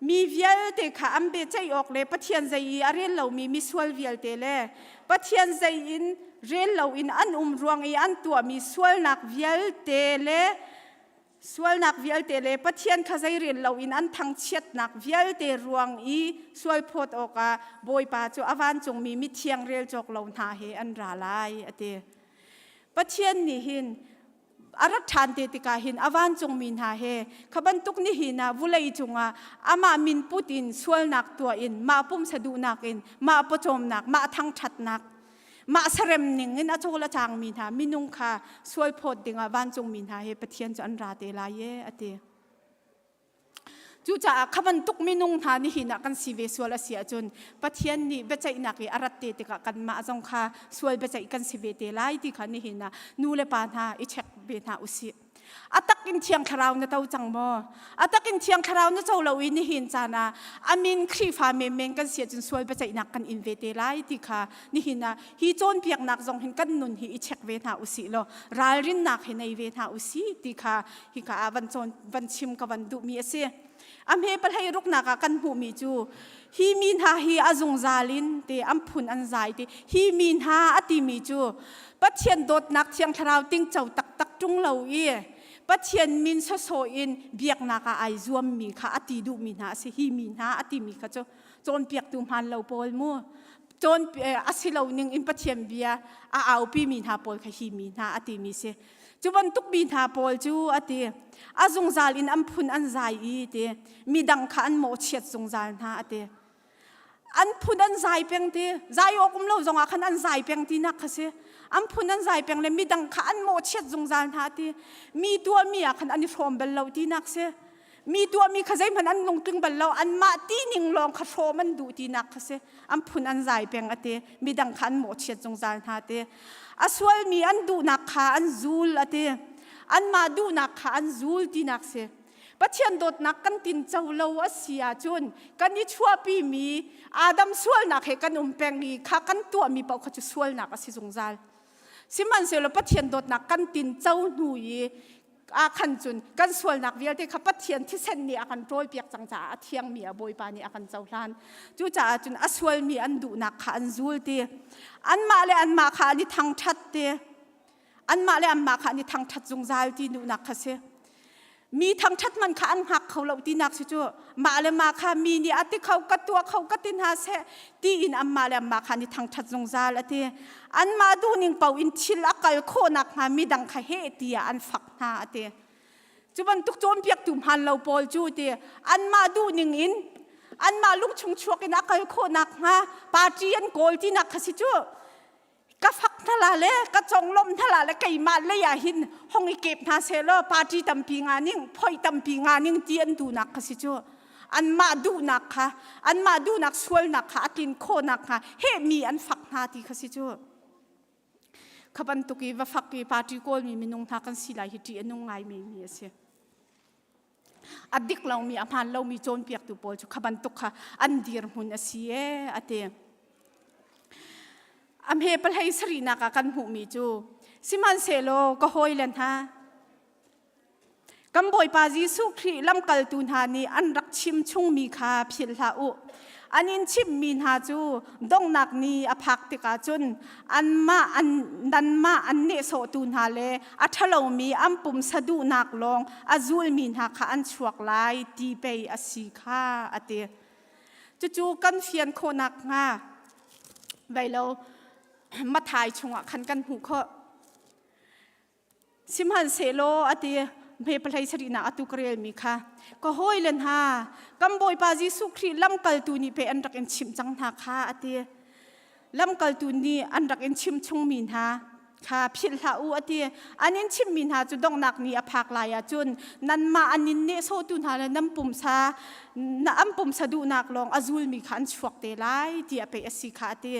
mi vialte kha an biaceih awk le Pathian zei i a rel lomi misual vialte le Pathian zei in rel loin an um ruang i an tuahmi sualnak vialte le sualnak vialte le Pathian kha zei rel loin an thangchiatnak vialte ruang i sual phawt awkah Bawipa cu a vancungmi mithiang rel cawk lo hna he an ra lai a ti. Pathian nih hin a rat ṭhan te tikah hin a vancungmi hna he kha bantuk nihin ah vulei cungah amah min put in sualnak tuah in mah pumsa duhnak in mah pawcawmnak mah thangṭhatnak mah sarem ning in a cawl a cangmi hna minung kha sual phawt dingah vancungmi hna he Pathian cu an ra te lai e a ti. Cucaah kha bantuk minung hna nihin ah kan si ve sual a si ahcun Pathian nih biaceihnak i a rat te tikah kanmah zong kha sual biaceih kan si ve te lai ti kha nihin ah nu le pa hna i check ve hna usih. A tak in Thiang Thlarau na to cang maw? A tak in Thiang Thlarau na co lo i nihin caan ah amin Khrihfa menmen kan si ahcun sual biaceihnak kan in ve te lai ti kha nihin ah hi cawnpiaknak zong hin kan nun hi i check ve hna usih law ralrinnak hi nei ve hna usih ti kha hika ah van cawn van chim ka van duhmi a si. A hme pahlei ruknak ah kan hmuhmi cu hi mi hna hi a zungzal in te an phun an zai te hi mi hna a timi cu Pathian dawtnak Thiang Thlarau tingco taktak ṭung lo i Pathian min sawsawh in biaknak ah ai zuammi kha a ti duhmi hna a si hi mi hna a timi kha cu cawnpiaktu hmaan lo pawl mu cawn a si lo ning in Pathian bia a aupi mi hna pawl kha hi mi hna a timi si Cu bantuk mi hna pawl cu a ti. A zungzal in an phun an zai i ti. Midang kha an mawhchiat zungzal hna a ti. An phun an zai peng ti. Zai awk um lo zongah khan an zai peng ti nak kha si. An phun an zai peng le midang kha an mawhchiat zungzal hna a ti. Mi tuahmi ah khan an i hrawm bal lo ti nak si. Mi tuahmi kha zeihmanh an lungtling bal lo. Anmah ti ning lawng kha hrawm an duh tinak kha si. An phun an zai peng a ti. Midang kha an mawhchiat zungzal hna a ti. A sualmi an duhnak kha an zul a ti. Anmah duhnak kha an zul tinak si. Pathian dawtnak kan tinco lo a si ahcun kan i chuahpimi Adam sualnak he kan um peng i kha kan tuahmi paoh kha cu sualnak a si zungzal. Sihmanhsehlaw Pathian dawtnak kan tinco hnu i ah khan cun kan sualnak vialte kha Pathian thisen nih a kan ṭawlpiak cang caah a thiangmi a Bawipa nih a kan cohlan. Cucaah cun a sualmi an duhnak kha an zul ti. Anmah le anmah kha an i thangṭhat ti. Anmah le anmah kha an i thangṭhat zungzal ti duhnak kha si. Mi thangṭhat man kha an hngak kho lo tinak si cu mah le mah kha mi nih a ti kho ka tuah kho ka ti hna seh tiin anmah le anmah kha an i thangṭhat zungzal a ti. Anmah duhning paoh in thil a kal khawh nakhnga midang kha heh tiah an fak hna a ti. Cu bantuk cawnpiaktu hmaan lo pawl cu ti anmah duhning in anmah lungchung chuak in a kal khawh nakhnga party an kawl tinak kha si cu. Ka fak hna la le ka conglawmh hna la le keimah lei ah hin hong i kep hna seh law party tampi nga ning phoi tampi nga ning ti an duhnak kha si cu. Anmah duhnak kha anmah duhnak sualnak kha a tlin khawhnak hnga hehmi an fak hna ti kha si cu. Kha bantuk i va fak i party kawlmi minung hna kan si lai hi ṭih a nung ngaimi mi a si. A dik lomi a hmaan lomi cawnpiaktu pawl cu kha bantuk kha an dirhmun a si ee a ti. A hme pahlei sarihnak ah kan hmuhmi cu sihmanhsehlaw ka hawile hna Kan Bawipa Jesuh Khrih lamkaltu hna nih an rak chim chungmi kha philh hlah u. An in chimhmi hna cu donghnak ni a phak tikah cun anmah an nanmah an nehsawhtu hna le a ṭhalomi an pumsa duhnak lawng a zulmi hna kha an chuak lai ti pei a si kha a ti. Cucu kan fian khawh nakhnga veilo Mathai chungah khan kan hmuh khawh. Sihmanhsehlaw a ti hme pahlei sarihnak atu ka relmi kha ka hawile hna kan Bawipa Jesuh Khrih lamkaltu nih pei an rak in chimh cang hna kha a ti. Lamkaltu nih an rak in chim chungmi hna kha philh hlah u a ti. An in chimhmi hna cu donghnak ni a phak lai ahcun nanmah an in nehsawhtu hna le nan pumsa na an pumsa duhnak lawng a zulmi kha an chuak te lai tiah pei a si kha a ti.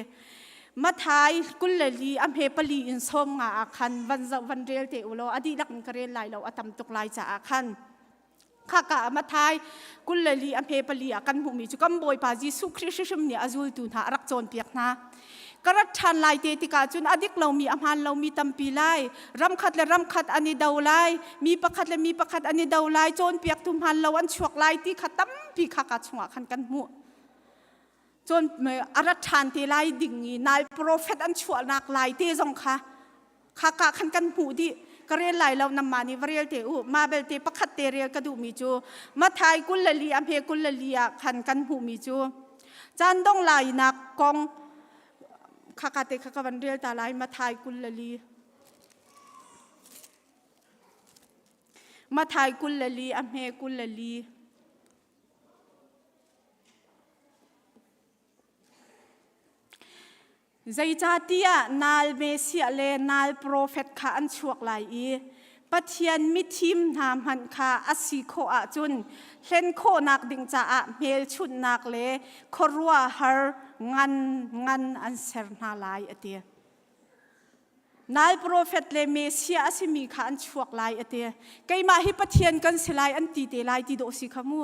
Mathai 24 a hme pali in 50 ah khan van zoh van rel te u law a dihlak in ka rel lai lo a tam tuk lai caah khan khaka ah Mathai 24 a hme pali ah kan hmuhmi cu kan Bawipa Jesuh Khrih hrimhrim nih a zultu hna a rak cawnpiak hna. Ka rat ṭhan lai te tikah cun a dik lomi a hmaan lomi tampi lai ramkhat le ramkhat an i do lai mi pakhat le mi pakhat an i do lai cawnpiaktu hmaan lo an chuak lai ti kha tampi khaka chungah khan kan hmuh. Cun a rat ṭhan te lai ding i nal profet an chuahnak lai te zong kha kha ka khan kan hmuh dih ka rel lai lo namma nih va rel te u ma belte pakhat te rel ka duhmi cu Mathai 24 a hme 24 ah khan kan hmuhmi cu caan dong lainak kong kha ka te kha ka van rel ta lai Mathai 24 Mathai 24 a hme 24 Zeicahtiah nal Messiah le nal profet kha an chuak lai i Pathian mithim hna hmanh kha a si khawh ahcun hlen khawhnak ding caah hmelchunhnak le khuaruahhar ngan ngan an ser hna lai a ti. Nal profet le Messiah a simi kha an chuak lai a ti. Keimah hi Pathian kan si lai an ti te lai ti dawh si kha mu.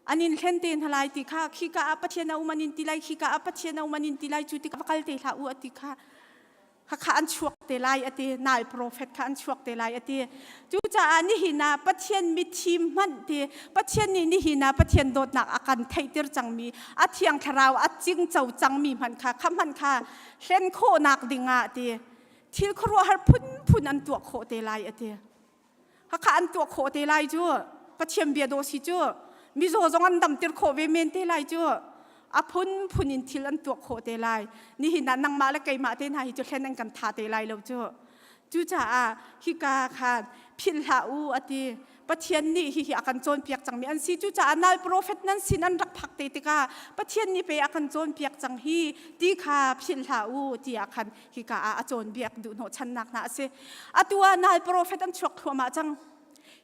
An in hlen te hna lai ti kha khika ah Pathian a um an in ti lai khika ah Pathian a um an in ti lai cu ti va kal te hlah u a ti kha. Khakha an chuak te lai a ti. Nal profet kha an chuak te lai a ti. Cucaah nihin ah Pathian mithim hmanh ti Pathian nih nihin ah Pathian dawtnak a kan theihter cangmi a thiang thlarau a cingco cangmi hmanh kha kha hmanh kha hlen khawhnak dingah ti thil khuaruahhar phunphun an tuah khawh te lai a ti. Hakha an tuah khawh te lai cu Pathian bia daw si cu mizaw zong an damter khawh ve men te lai cu a phunphun in thil an tuah khawh te lai. Nihin ah nangmah le keimah te hna hi cu hlen an kan tha te lai lo cu. Cucaah hika khan philh hlah u a ti. Pathian nih hihi a kan cawnpiak cangmi an si. Cucaah nal profet nan sin an rak phak te tikah Pathian nih pei a kan cawnpiak cang hi ti kha philh hlah u tiah khan hika ah a cawnpiak duh hnawhchannak hna a si. Atu ah nal profet an chuak thluahmah cang.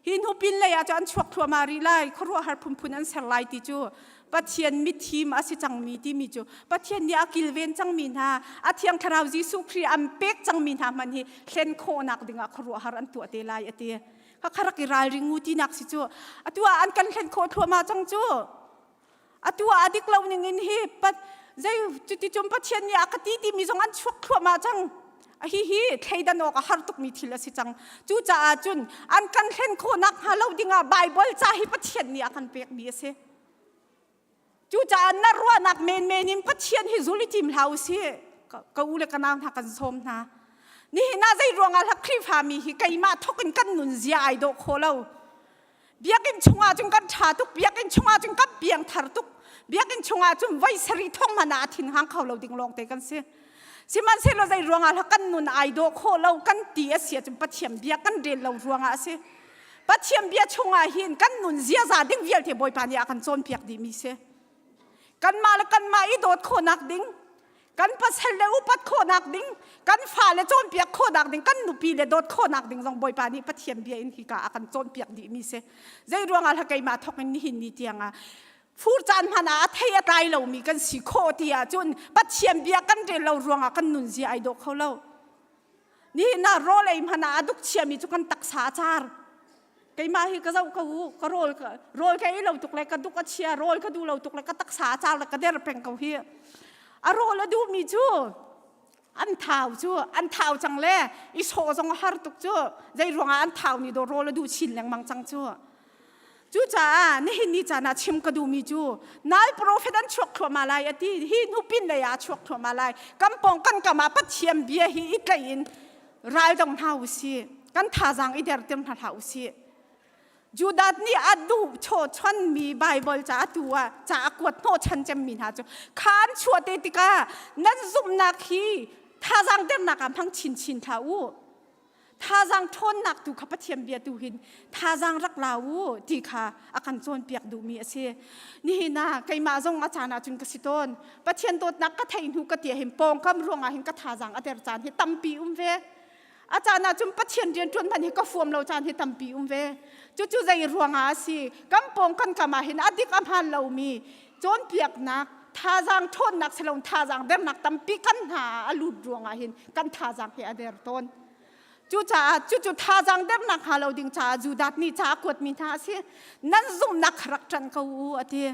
Hi hnu pin lei ah cun an chuak thluahmah rih lai. Khuaruahhar phunphun an ser lai ti cu Pathian mithim a si cangmi timi cu Pathian nih a kilven cangmi hna a Thiang Thlarau Jesuh Khrih an pek cangmi hna hmanh hi hlen khawhnak dingah khuaruahhar an tuah te lai a ti. Khakha rak i ralring u tinak si cu atu ah an kan hlen khawh thluahmah cang cu. Atu ah a dik lo ning in hi pat zei cuticun Pathian nih a ka ti timi zong an chuak thluahmah cang. Hi hi thleidan awk a har tukmi thil a si cang. Cucaah cun an kan hlen khawhnak hnga lo dingah Baibal ca hi Pathian nih a kan pekmi a si. Cucaah na ruahnak menmen in Pathian hi zul i tim hlah u sih. Ka u le ka nau hna kan sawm hna. Nihin ah zei ruangah hlah Khrihfami hi keimah thok in kan nun zia ai dawh khawh lo. Biakinn chungah cun kan ṭha tuk, biakinn chungah cun kan piangthar tuk. Biakinn chungah cun voi sarih thong hmanh ah a thin hang kho lo ding lawngte kan si. Sihmanhsehlaw zei ruangah hlah kan nun ai dawh khawh lo kan ti a si ahcun Pathian bia kan rel lo ruangah a si. Pathian bia chungah hin kan nun ziaza ding vialte Bawipa nih a kan cawnpiak dihmi si. Kanmah le kanmah i dawt khawhnak ding, kan pasal le upat khawhnak ding kan fale cawnpiak khawhnak ding kan nupi le dawt khawhnak ding zong Bawipa nih Pathian bia in hika a kan cawnpiak dihmi si zei ruangah hla keimah thawk in nihin ni tiangah fur caan hmanh ah a thei a tlai lomi kan si khawh ti ahcun Pathian bia kan rel lo ruangah kan nun zia ai dawh kho lo nihin ah rawl ei hmanh ah a duk chiami cu kan taksa a car keimah hi ka zoh ko u ka rawl rawl ka ei lo tuk le ka duk a chia rawl ka duh lo tuk le ka taksa a car le ka der peng ko hi a rawl a duhmi cu an thau cu an thau cang le i sawh zong a har tuk cu zei ruangah an thau ni do rawl a duh chin lengmang cang cu Cucaah nihin ni caan ah chim ka duhmi cu nal profet an chuak thluahmah lai a ti hi hnupin lei ah a chuak thluahmah lai kan pawng kan kam ah Pathian bia hi i tlaih in ral dong hna u sih kan thazaang i derter hna hlah u sih Judah nih a duh chawchanmi Bible ca atu ah ca a kuat hnawhchan cemmi hna cu kha an chuah te tikah nan zumhnak hi thazaang dernak ah hmang chinchin hlah u Thazaang ṭhawnnak tu kha Pathian bia tu hin thazaang rak la u ti kha a kan cawnpiak duhmi a si. Nihin ah keimah zong a caan ahcun ka si tawn. Pathian dawtnak ka theih hnu ka ti hin pawngkam ruangah hin ka thazaang a der caan hi tampi um ve. A caan ahcun Pathian rianṭuan hmanh hi ka fuam lo caan hi tampi um ve. Cucu zei ruangah a si? Kan pawng kan kam ah hin a dik a hmaan lomi cawnpiaknak thazaang ṭhawnnak si loin thazaang dernak tampi kan hna ah a lut ruangah hin kan thazaang hi a der tawn. Cucaah cucu thazaang dernak hnga lo ding caah Judah nih ca a kuatmi hna a si. Nan zumhnak kha rak ṭanh ko u a ti.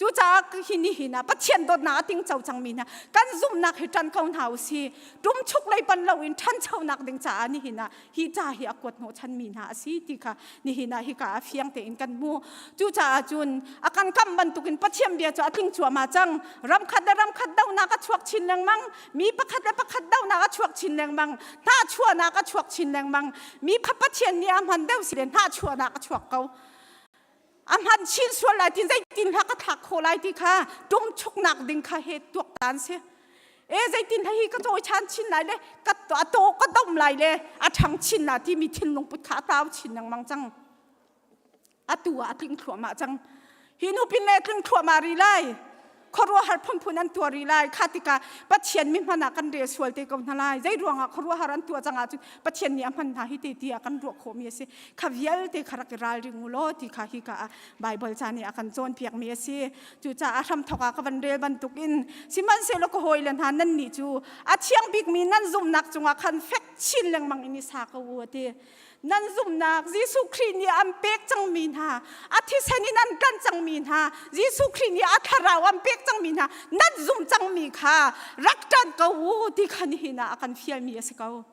Cucaah hi nihin ah Pathian dawtnak a tingco cangmi hna kan zumhnak hi ṭan ko hna u si. Ṭumchuk lei pan loin ṭhanchonak ding caah nihin ah hi ca hi a kuat hnawhchanmi hna a si ti kha nihin ah hika ah fiang tein kan hmu. Cucaah cun a kan kam bantukin Pathian bia cu a tling cuahmah cang. Ram khat le ram khat dohnak a chuak chin lengmang. Mi pakhat le pakhat dohnak a chuak chin lengmang. Hnahchuahnak a chuak chin lengmang. Mi kha Pathian nih a hman deuh si le hnahchuahnak a chuak ko. A hman chin sual lai ti zeitin hla ka thlak khawh lai ti kha ṭumchuknak ding kha he tuaktan si. E zeitin hi ka cawi chan chin lai le ka a taw ka dom lai le a ṭhang chin la timi thinlung put kha a tau chin lengmang cang. Atu ah a tling thluahmah cang. Hi nu pin le tling thluahmah rih lai. Khuaruahhar phunphun an tuah rih lai. Kha tikah Pathian mi hmanh ah kan rel sual te ko hna lai. Zei ruangah khuaruahhar an tuah cang ahcun Pathian nih a hman hna hi te tiah kan ruah khawhmi a si. Kha vialte kha rak i ralring u law ti kha hika ah Baibal ca nih a kan cawnpiakmi a si. Cucaah hramthawk ah ka van rel bantukin sihmanhsehlaw ka hawile hna nannih cu a thiang bikmi nan zumhnak cungah khan fek chin lengmang in i sa ko u a ti. Nan zumhnak Jesuh Khrih nih an pek cangmi hna, a thisen in an tlanh cangmi hna, Jesuh Khrih nih a thlarau an pek cangmi hna, nan zumh cangmi kha rak ṭanh ko u ti kha nihin ah a kan fialmi a si ko.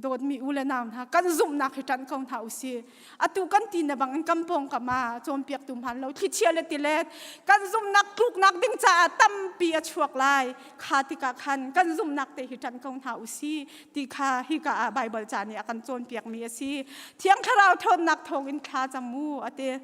Dawtmi u le nau hna, kan zumhnak hi ṭanh ko hna u si. Atu kan ti na bangin kan pawngkam ah cawnpiaktu hmaan lo thlichia le tilet kan zumhnak tluknak ding caah tampi a chuak lai. Kha tikah khan kan zumhnak te hi ṭanh ko hna u si ti kha hika ah Baibal ca nih a kan cawnpiakmi a si. Thiang Thlarau ṭhawnnak thawngin thla cam u a ti.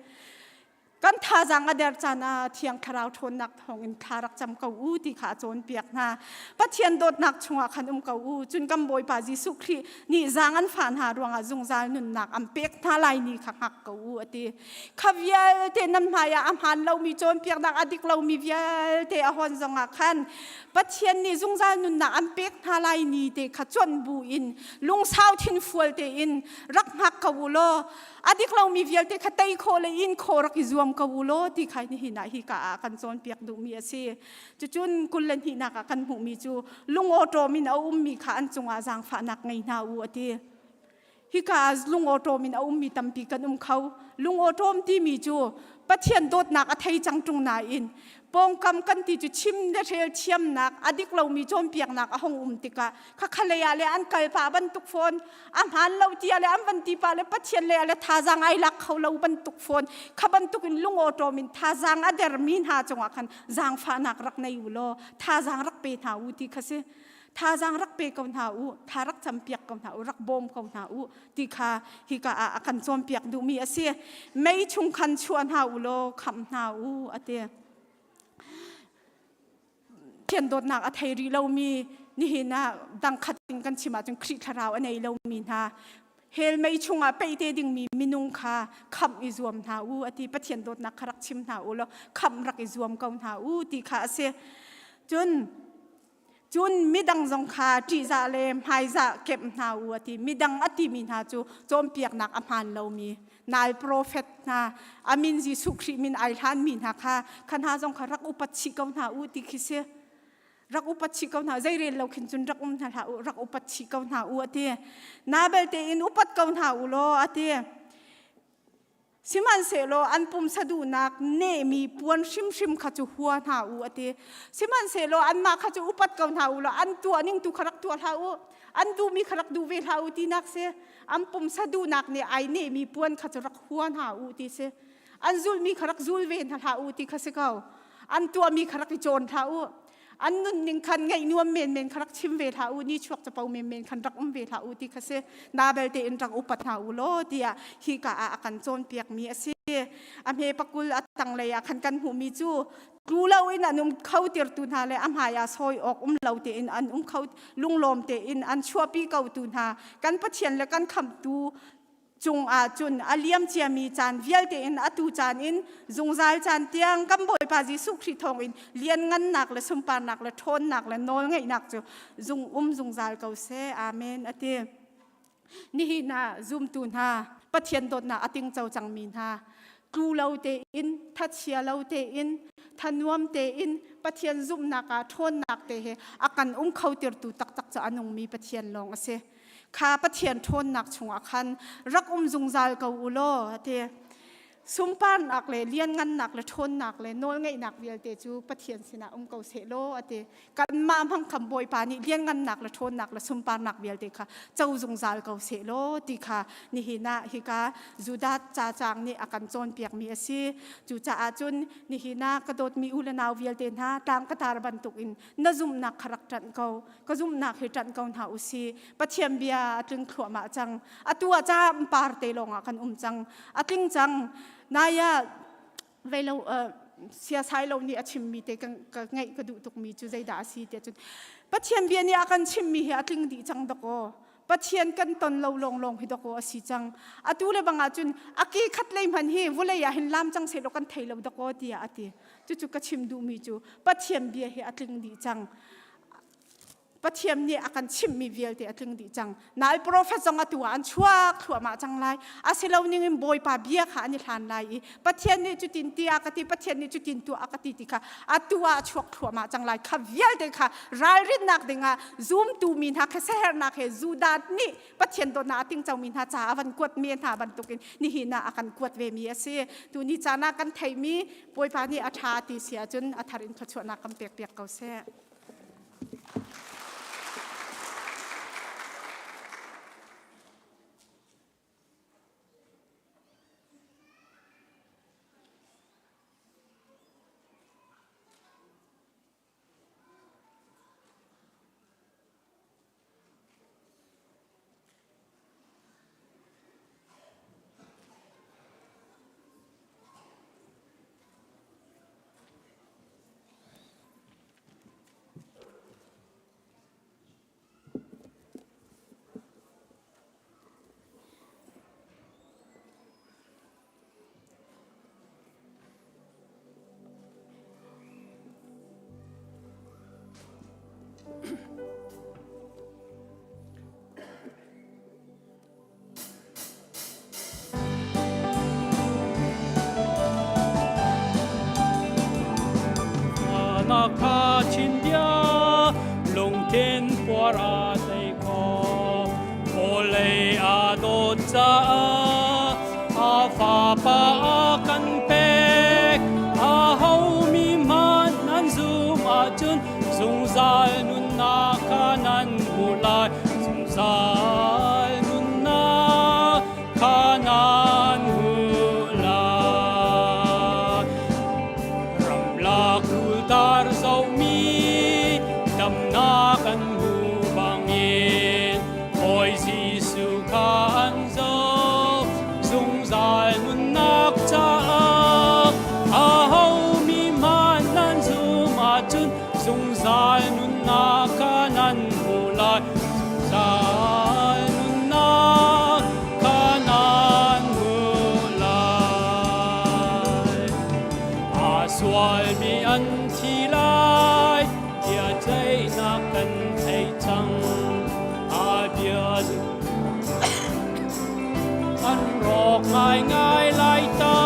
Kan thazaang a der caan ah Thiang Thlarau ṭhawnnak thawngin thla rak cam ko u ti kha a cawnpiak hna. Pathian dawtnak chungah khan um ko u. Cun kan Bawipa Jesuh Khrih nih zaang an fah hna ruangah zungzal nunnak an pek hna lai ni kha hngak ko u a ti. Kha vialte nan hmaiah a hmaan lomi cawnpiaknak a dik lomi vialte a hawn zongah khan Pathian nih zungzal nunnak an pek hna lai ni te kha cuanh bu in lungsau thinfual tein rak hngak ko u law a dik lomi vialte kha tei khawh le in khawh rak i zuam ko u law ti kha nihin ah hi ka ah kan cawnpiak duhmi a si. Cucun kul le hnihnak ah kan hmuhmi cu lungawṭawm in a ummi kha an cungah zaangfahnak ngei hna u a ti. Hika ah lungawṭawm in a ummi tampi kan um kho. Lungawṭawm timi cu Pathian dawtnak a thei cang ṭung nain pawngkam kan ti cu chim le rel thiamnak a dik lomi cawnpiaknak a hung um tikah khakhalei ah le an kal pah bantuk fawn a hmaan lo tiah le an van ti pah le Pathian lei ah le thazaang ai lak kho lo bantuk fawn kha bantuk in lungawṭawm in thazaang a dermi hna cungah khan zaangfahnak rak nei u law thazaang rak pe hna u ti kha si thazaang rak pe ko hna u tha rak campiak ko hna u rak bawm ko hna u ti kha hika ah a kan cawnpiak duhmi a si mei chung khan chuah hna u law khamh hna u a ti Pathian dawtnak a thei rih lomi nihin ah dangkhat in kan chim ahcun Khrih thlarau a nei lomi hna hell mei chungah peih te dingmi minung kha khamh i zuam hna u a ti Pathian dawtnak kha rak chim hna u law khamh rak i zuam ko hna u ti kha a si cun cun midang zong kha ṭihzah le hmaizah kemh hna u a ti midang a timi hna cu cawnpiaknak a hmaan lomi nal profet hna amin Jesuh Khrih min ai hlanmi hna kha kha hna zong kha rak upat chih ko hna u ti khi si rak upat chih ko hna zei rel lo khin cun rak um hna hlah u rak upat chih ko hna u ati na belte in upat ko hna u law ati sihmanhsehlaw an pumsa duhnak nehmi puan hrimhrim kha cu hua hna u ati sihmanhsehlaw anmah kha cu upat ko hna u law an tuah ning tu kha rak tuah hlah u an duhmi kha rak duh ve hlah u tinak si an pumsa duhnak nih ai nehmi puan kha cu rak hua hna u ti si an zulmi kha rak zul ve hna hlah u ti kha si ko an tuahmi kha rak i cawn hlah u an nunning khan ngaih nuam menmen kha rak chim ve hlah u ni chuak capo menmen khan rak um ve hlah u ti kha si na belte in rak upat hna u law tiah hi ka ah a kan cawnpiakmi a si a hme pakul a tanglei ah khan kan hmuhmi cu tlu loin an um kho tirtu hna le a hmai ah sawi awk um lo tein an um kho lunglawm tein an chuahpi ko tu hna kan Pathian le kan khamhtu cungah cun a liam ciami caan vialte in atu caan in zungzal caan tiang kan Bawipa Jesuh Khrih thawngin lianngannak le sunparnak le ṭhawnnak le nawlngeihnak cu zung um zungzal ko seh amen a ti Nihin ah zumtu hna, Pathian dawtnak a tingco cangmi hna, tlu lo tein, thachia lo tein, thanuam tein Pathian zumhnak ah ṭhawnnak te he a kan um kho tirtu taktak cu a nungmi Pathian lawng a si. Kha Pathian ṭhawnnak chungah khan rak um zungzal ko u law a ti. Sunparnak le lianngannak le ṭhawnnak le nawlngeihnak vialte cu Pathian sinah um ko seh law a ti. Kanmah hmang khan Bawipa nih lianngannak le ṭhawnnak le sunparnak vialte kha co zungzal ko seh law ti kha nihin ah hika Judah ca caang nih a kan cawnpiakmi a si. Cucaah cun nihin ah ka dawtmi u le nau vialte hna tlang ka tar bantukin na zumhnak kha rak ṭanh ko. Ka zumhnak hi ṭanh ko hna u si. Pathian bia a tling thluahmah cang. Atu ah caam par te lawngah kan um cang. A tling cang. Nai ah veilo siasai lo nih a chimmi te ka ngaih ka duh tukmi cu zeidah a si tiah cun Pathian bia nih a kan chimmi hi a tling dih cang dok aw. Pathian kan ton lo lawnglawng hi dawkaw a si cang. Atu le bang ahcun a ki khat lei hmanh hi vulei ah hin lam cang sehlaw kan thei lo dawkaw tiah a ti. Cucu ka chim duhmi cu Pathian bia hi a tling dih cang. Pathian nih a kan chimhmi vialte a tling dih cang. Nai profet zong atu ah an chuak thluahmah cang lai. Asilo ning in Bawipa bia kha an i hlan lai i Pathian nih cutin ti a ka ti, Pathian nih cutin tuah a ka ti ti kha atu ah a chuak thluahmah cang lai. Kha vialte kha ralrinnak dingah zumtu mi hna kha siaherhnak he Judah nih Pathian dawtnak a tingco mi hna caah a van kuat mi hna bantukin nihin ah a kan kuat ve mi a si. Tuni caan ah kan theihmi Bawipa nih a ṭha ti si ahcun a thar in thluachuahnak kan pek piak ko seh. Nakha chindia lungthin puar a tei kho vawlei a dawt caah a fapa a kan pek a homi hmanh nan zum ahcun zungzal nunnak kha nan hmu lai zungzal nunnak kha nan hmu lai ramlak rultar zohmi damnak an hmu bangin Bawi Jesuh kha an zoh zungzal nunnak caah aho mi hmanh nan zum ahcun zungzal nunnak kha nan hmu lai zungzal nunnak kha nan hmu lai a sualmi an thi lai tiah ceihnak kan thei cang a bia an rawk ngaingai lai ta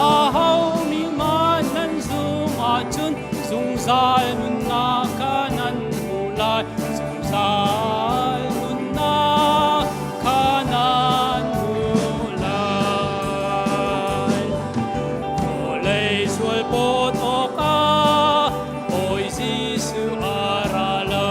aho mi man nan zum ahcun zungzal nunnak kha nan hmu lai zungzal nunnak kha nan hmu lai vawlei sual pawt awkah Bawi Jesuh a ra lo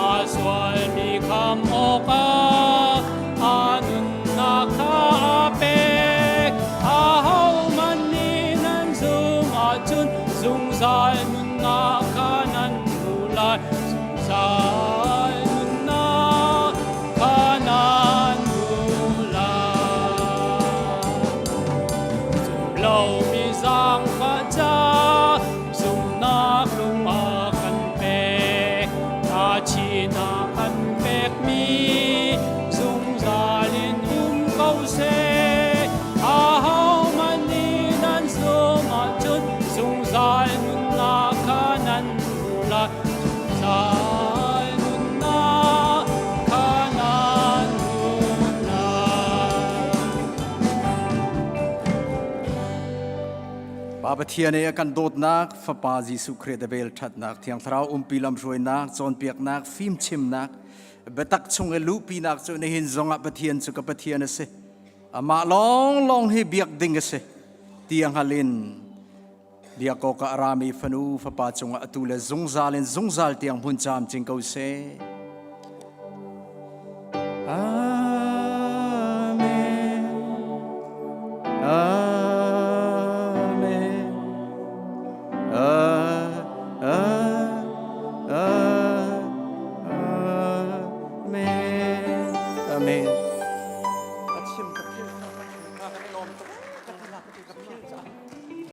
a sualmi kham awkah a nunnak kha a pek. Ahohmanh nih nan zum ahcun zungzal nunnak kha nan hmu lai. Zungzal nunnak kha nan hmu lai. Zum lomi zaangfah ca zumhnak lung a kan pek thachinak kan pekmi zungzal in um ko seh ahohmanh nih nan zum ahcun zungzal nunnak kha nan hmu lai zungzal nunnak kha nan hmu lai Pa Pathian i a kan dawtnak, Fapa Jesuh Khrih a vel ṭhatnak, Thiang Thlarau umpi lamhruainak, cawnpiaknak, fimchimnak, biatak chung i luhpinak cu nihin zongah Pathian cu ka Pathian a si. Amah lawnglawng hi biak ding a si. Ti a hngal in biak awkah a rami fanu fapa cungah atu le zungzal in zungzal tiang hmun caam cing ko seh.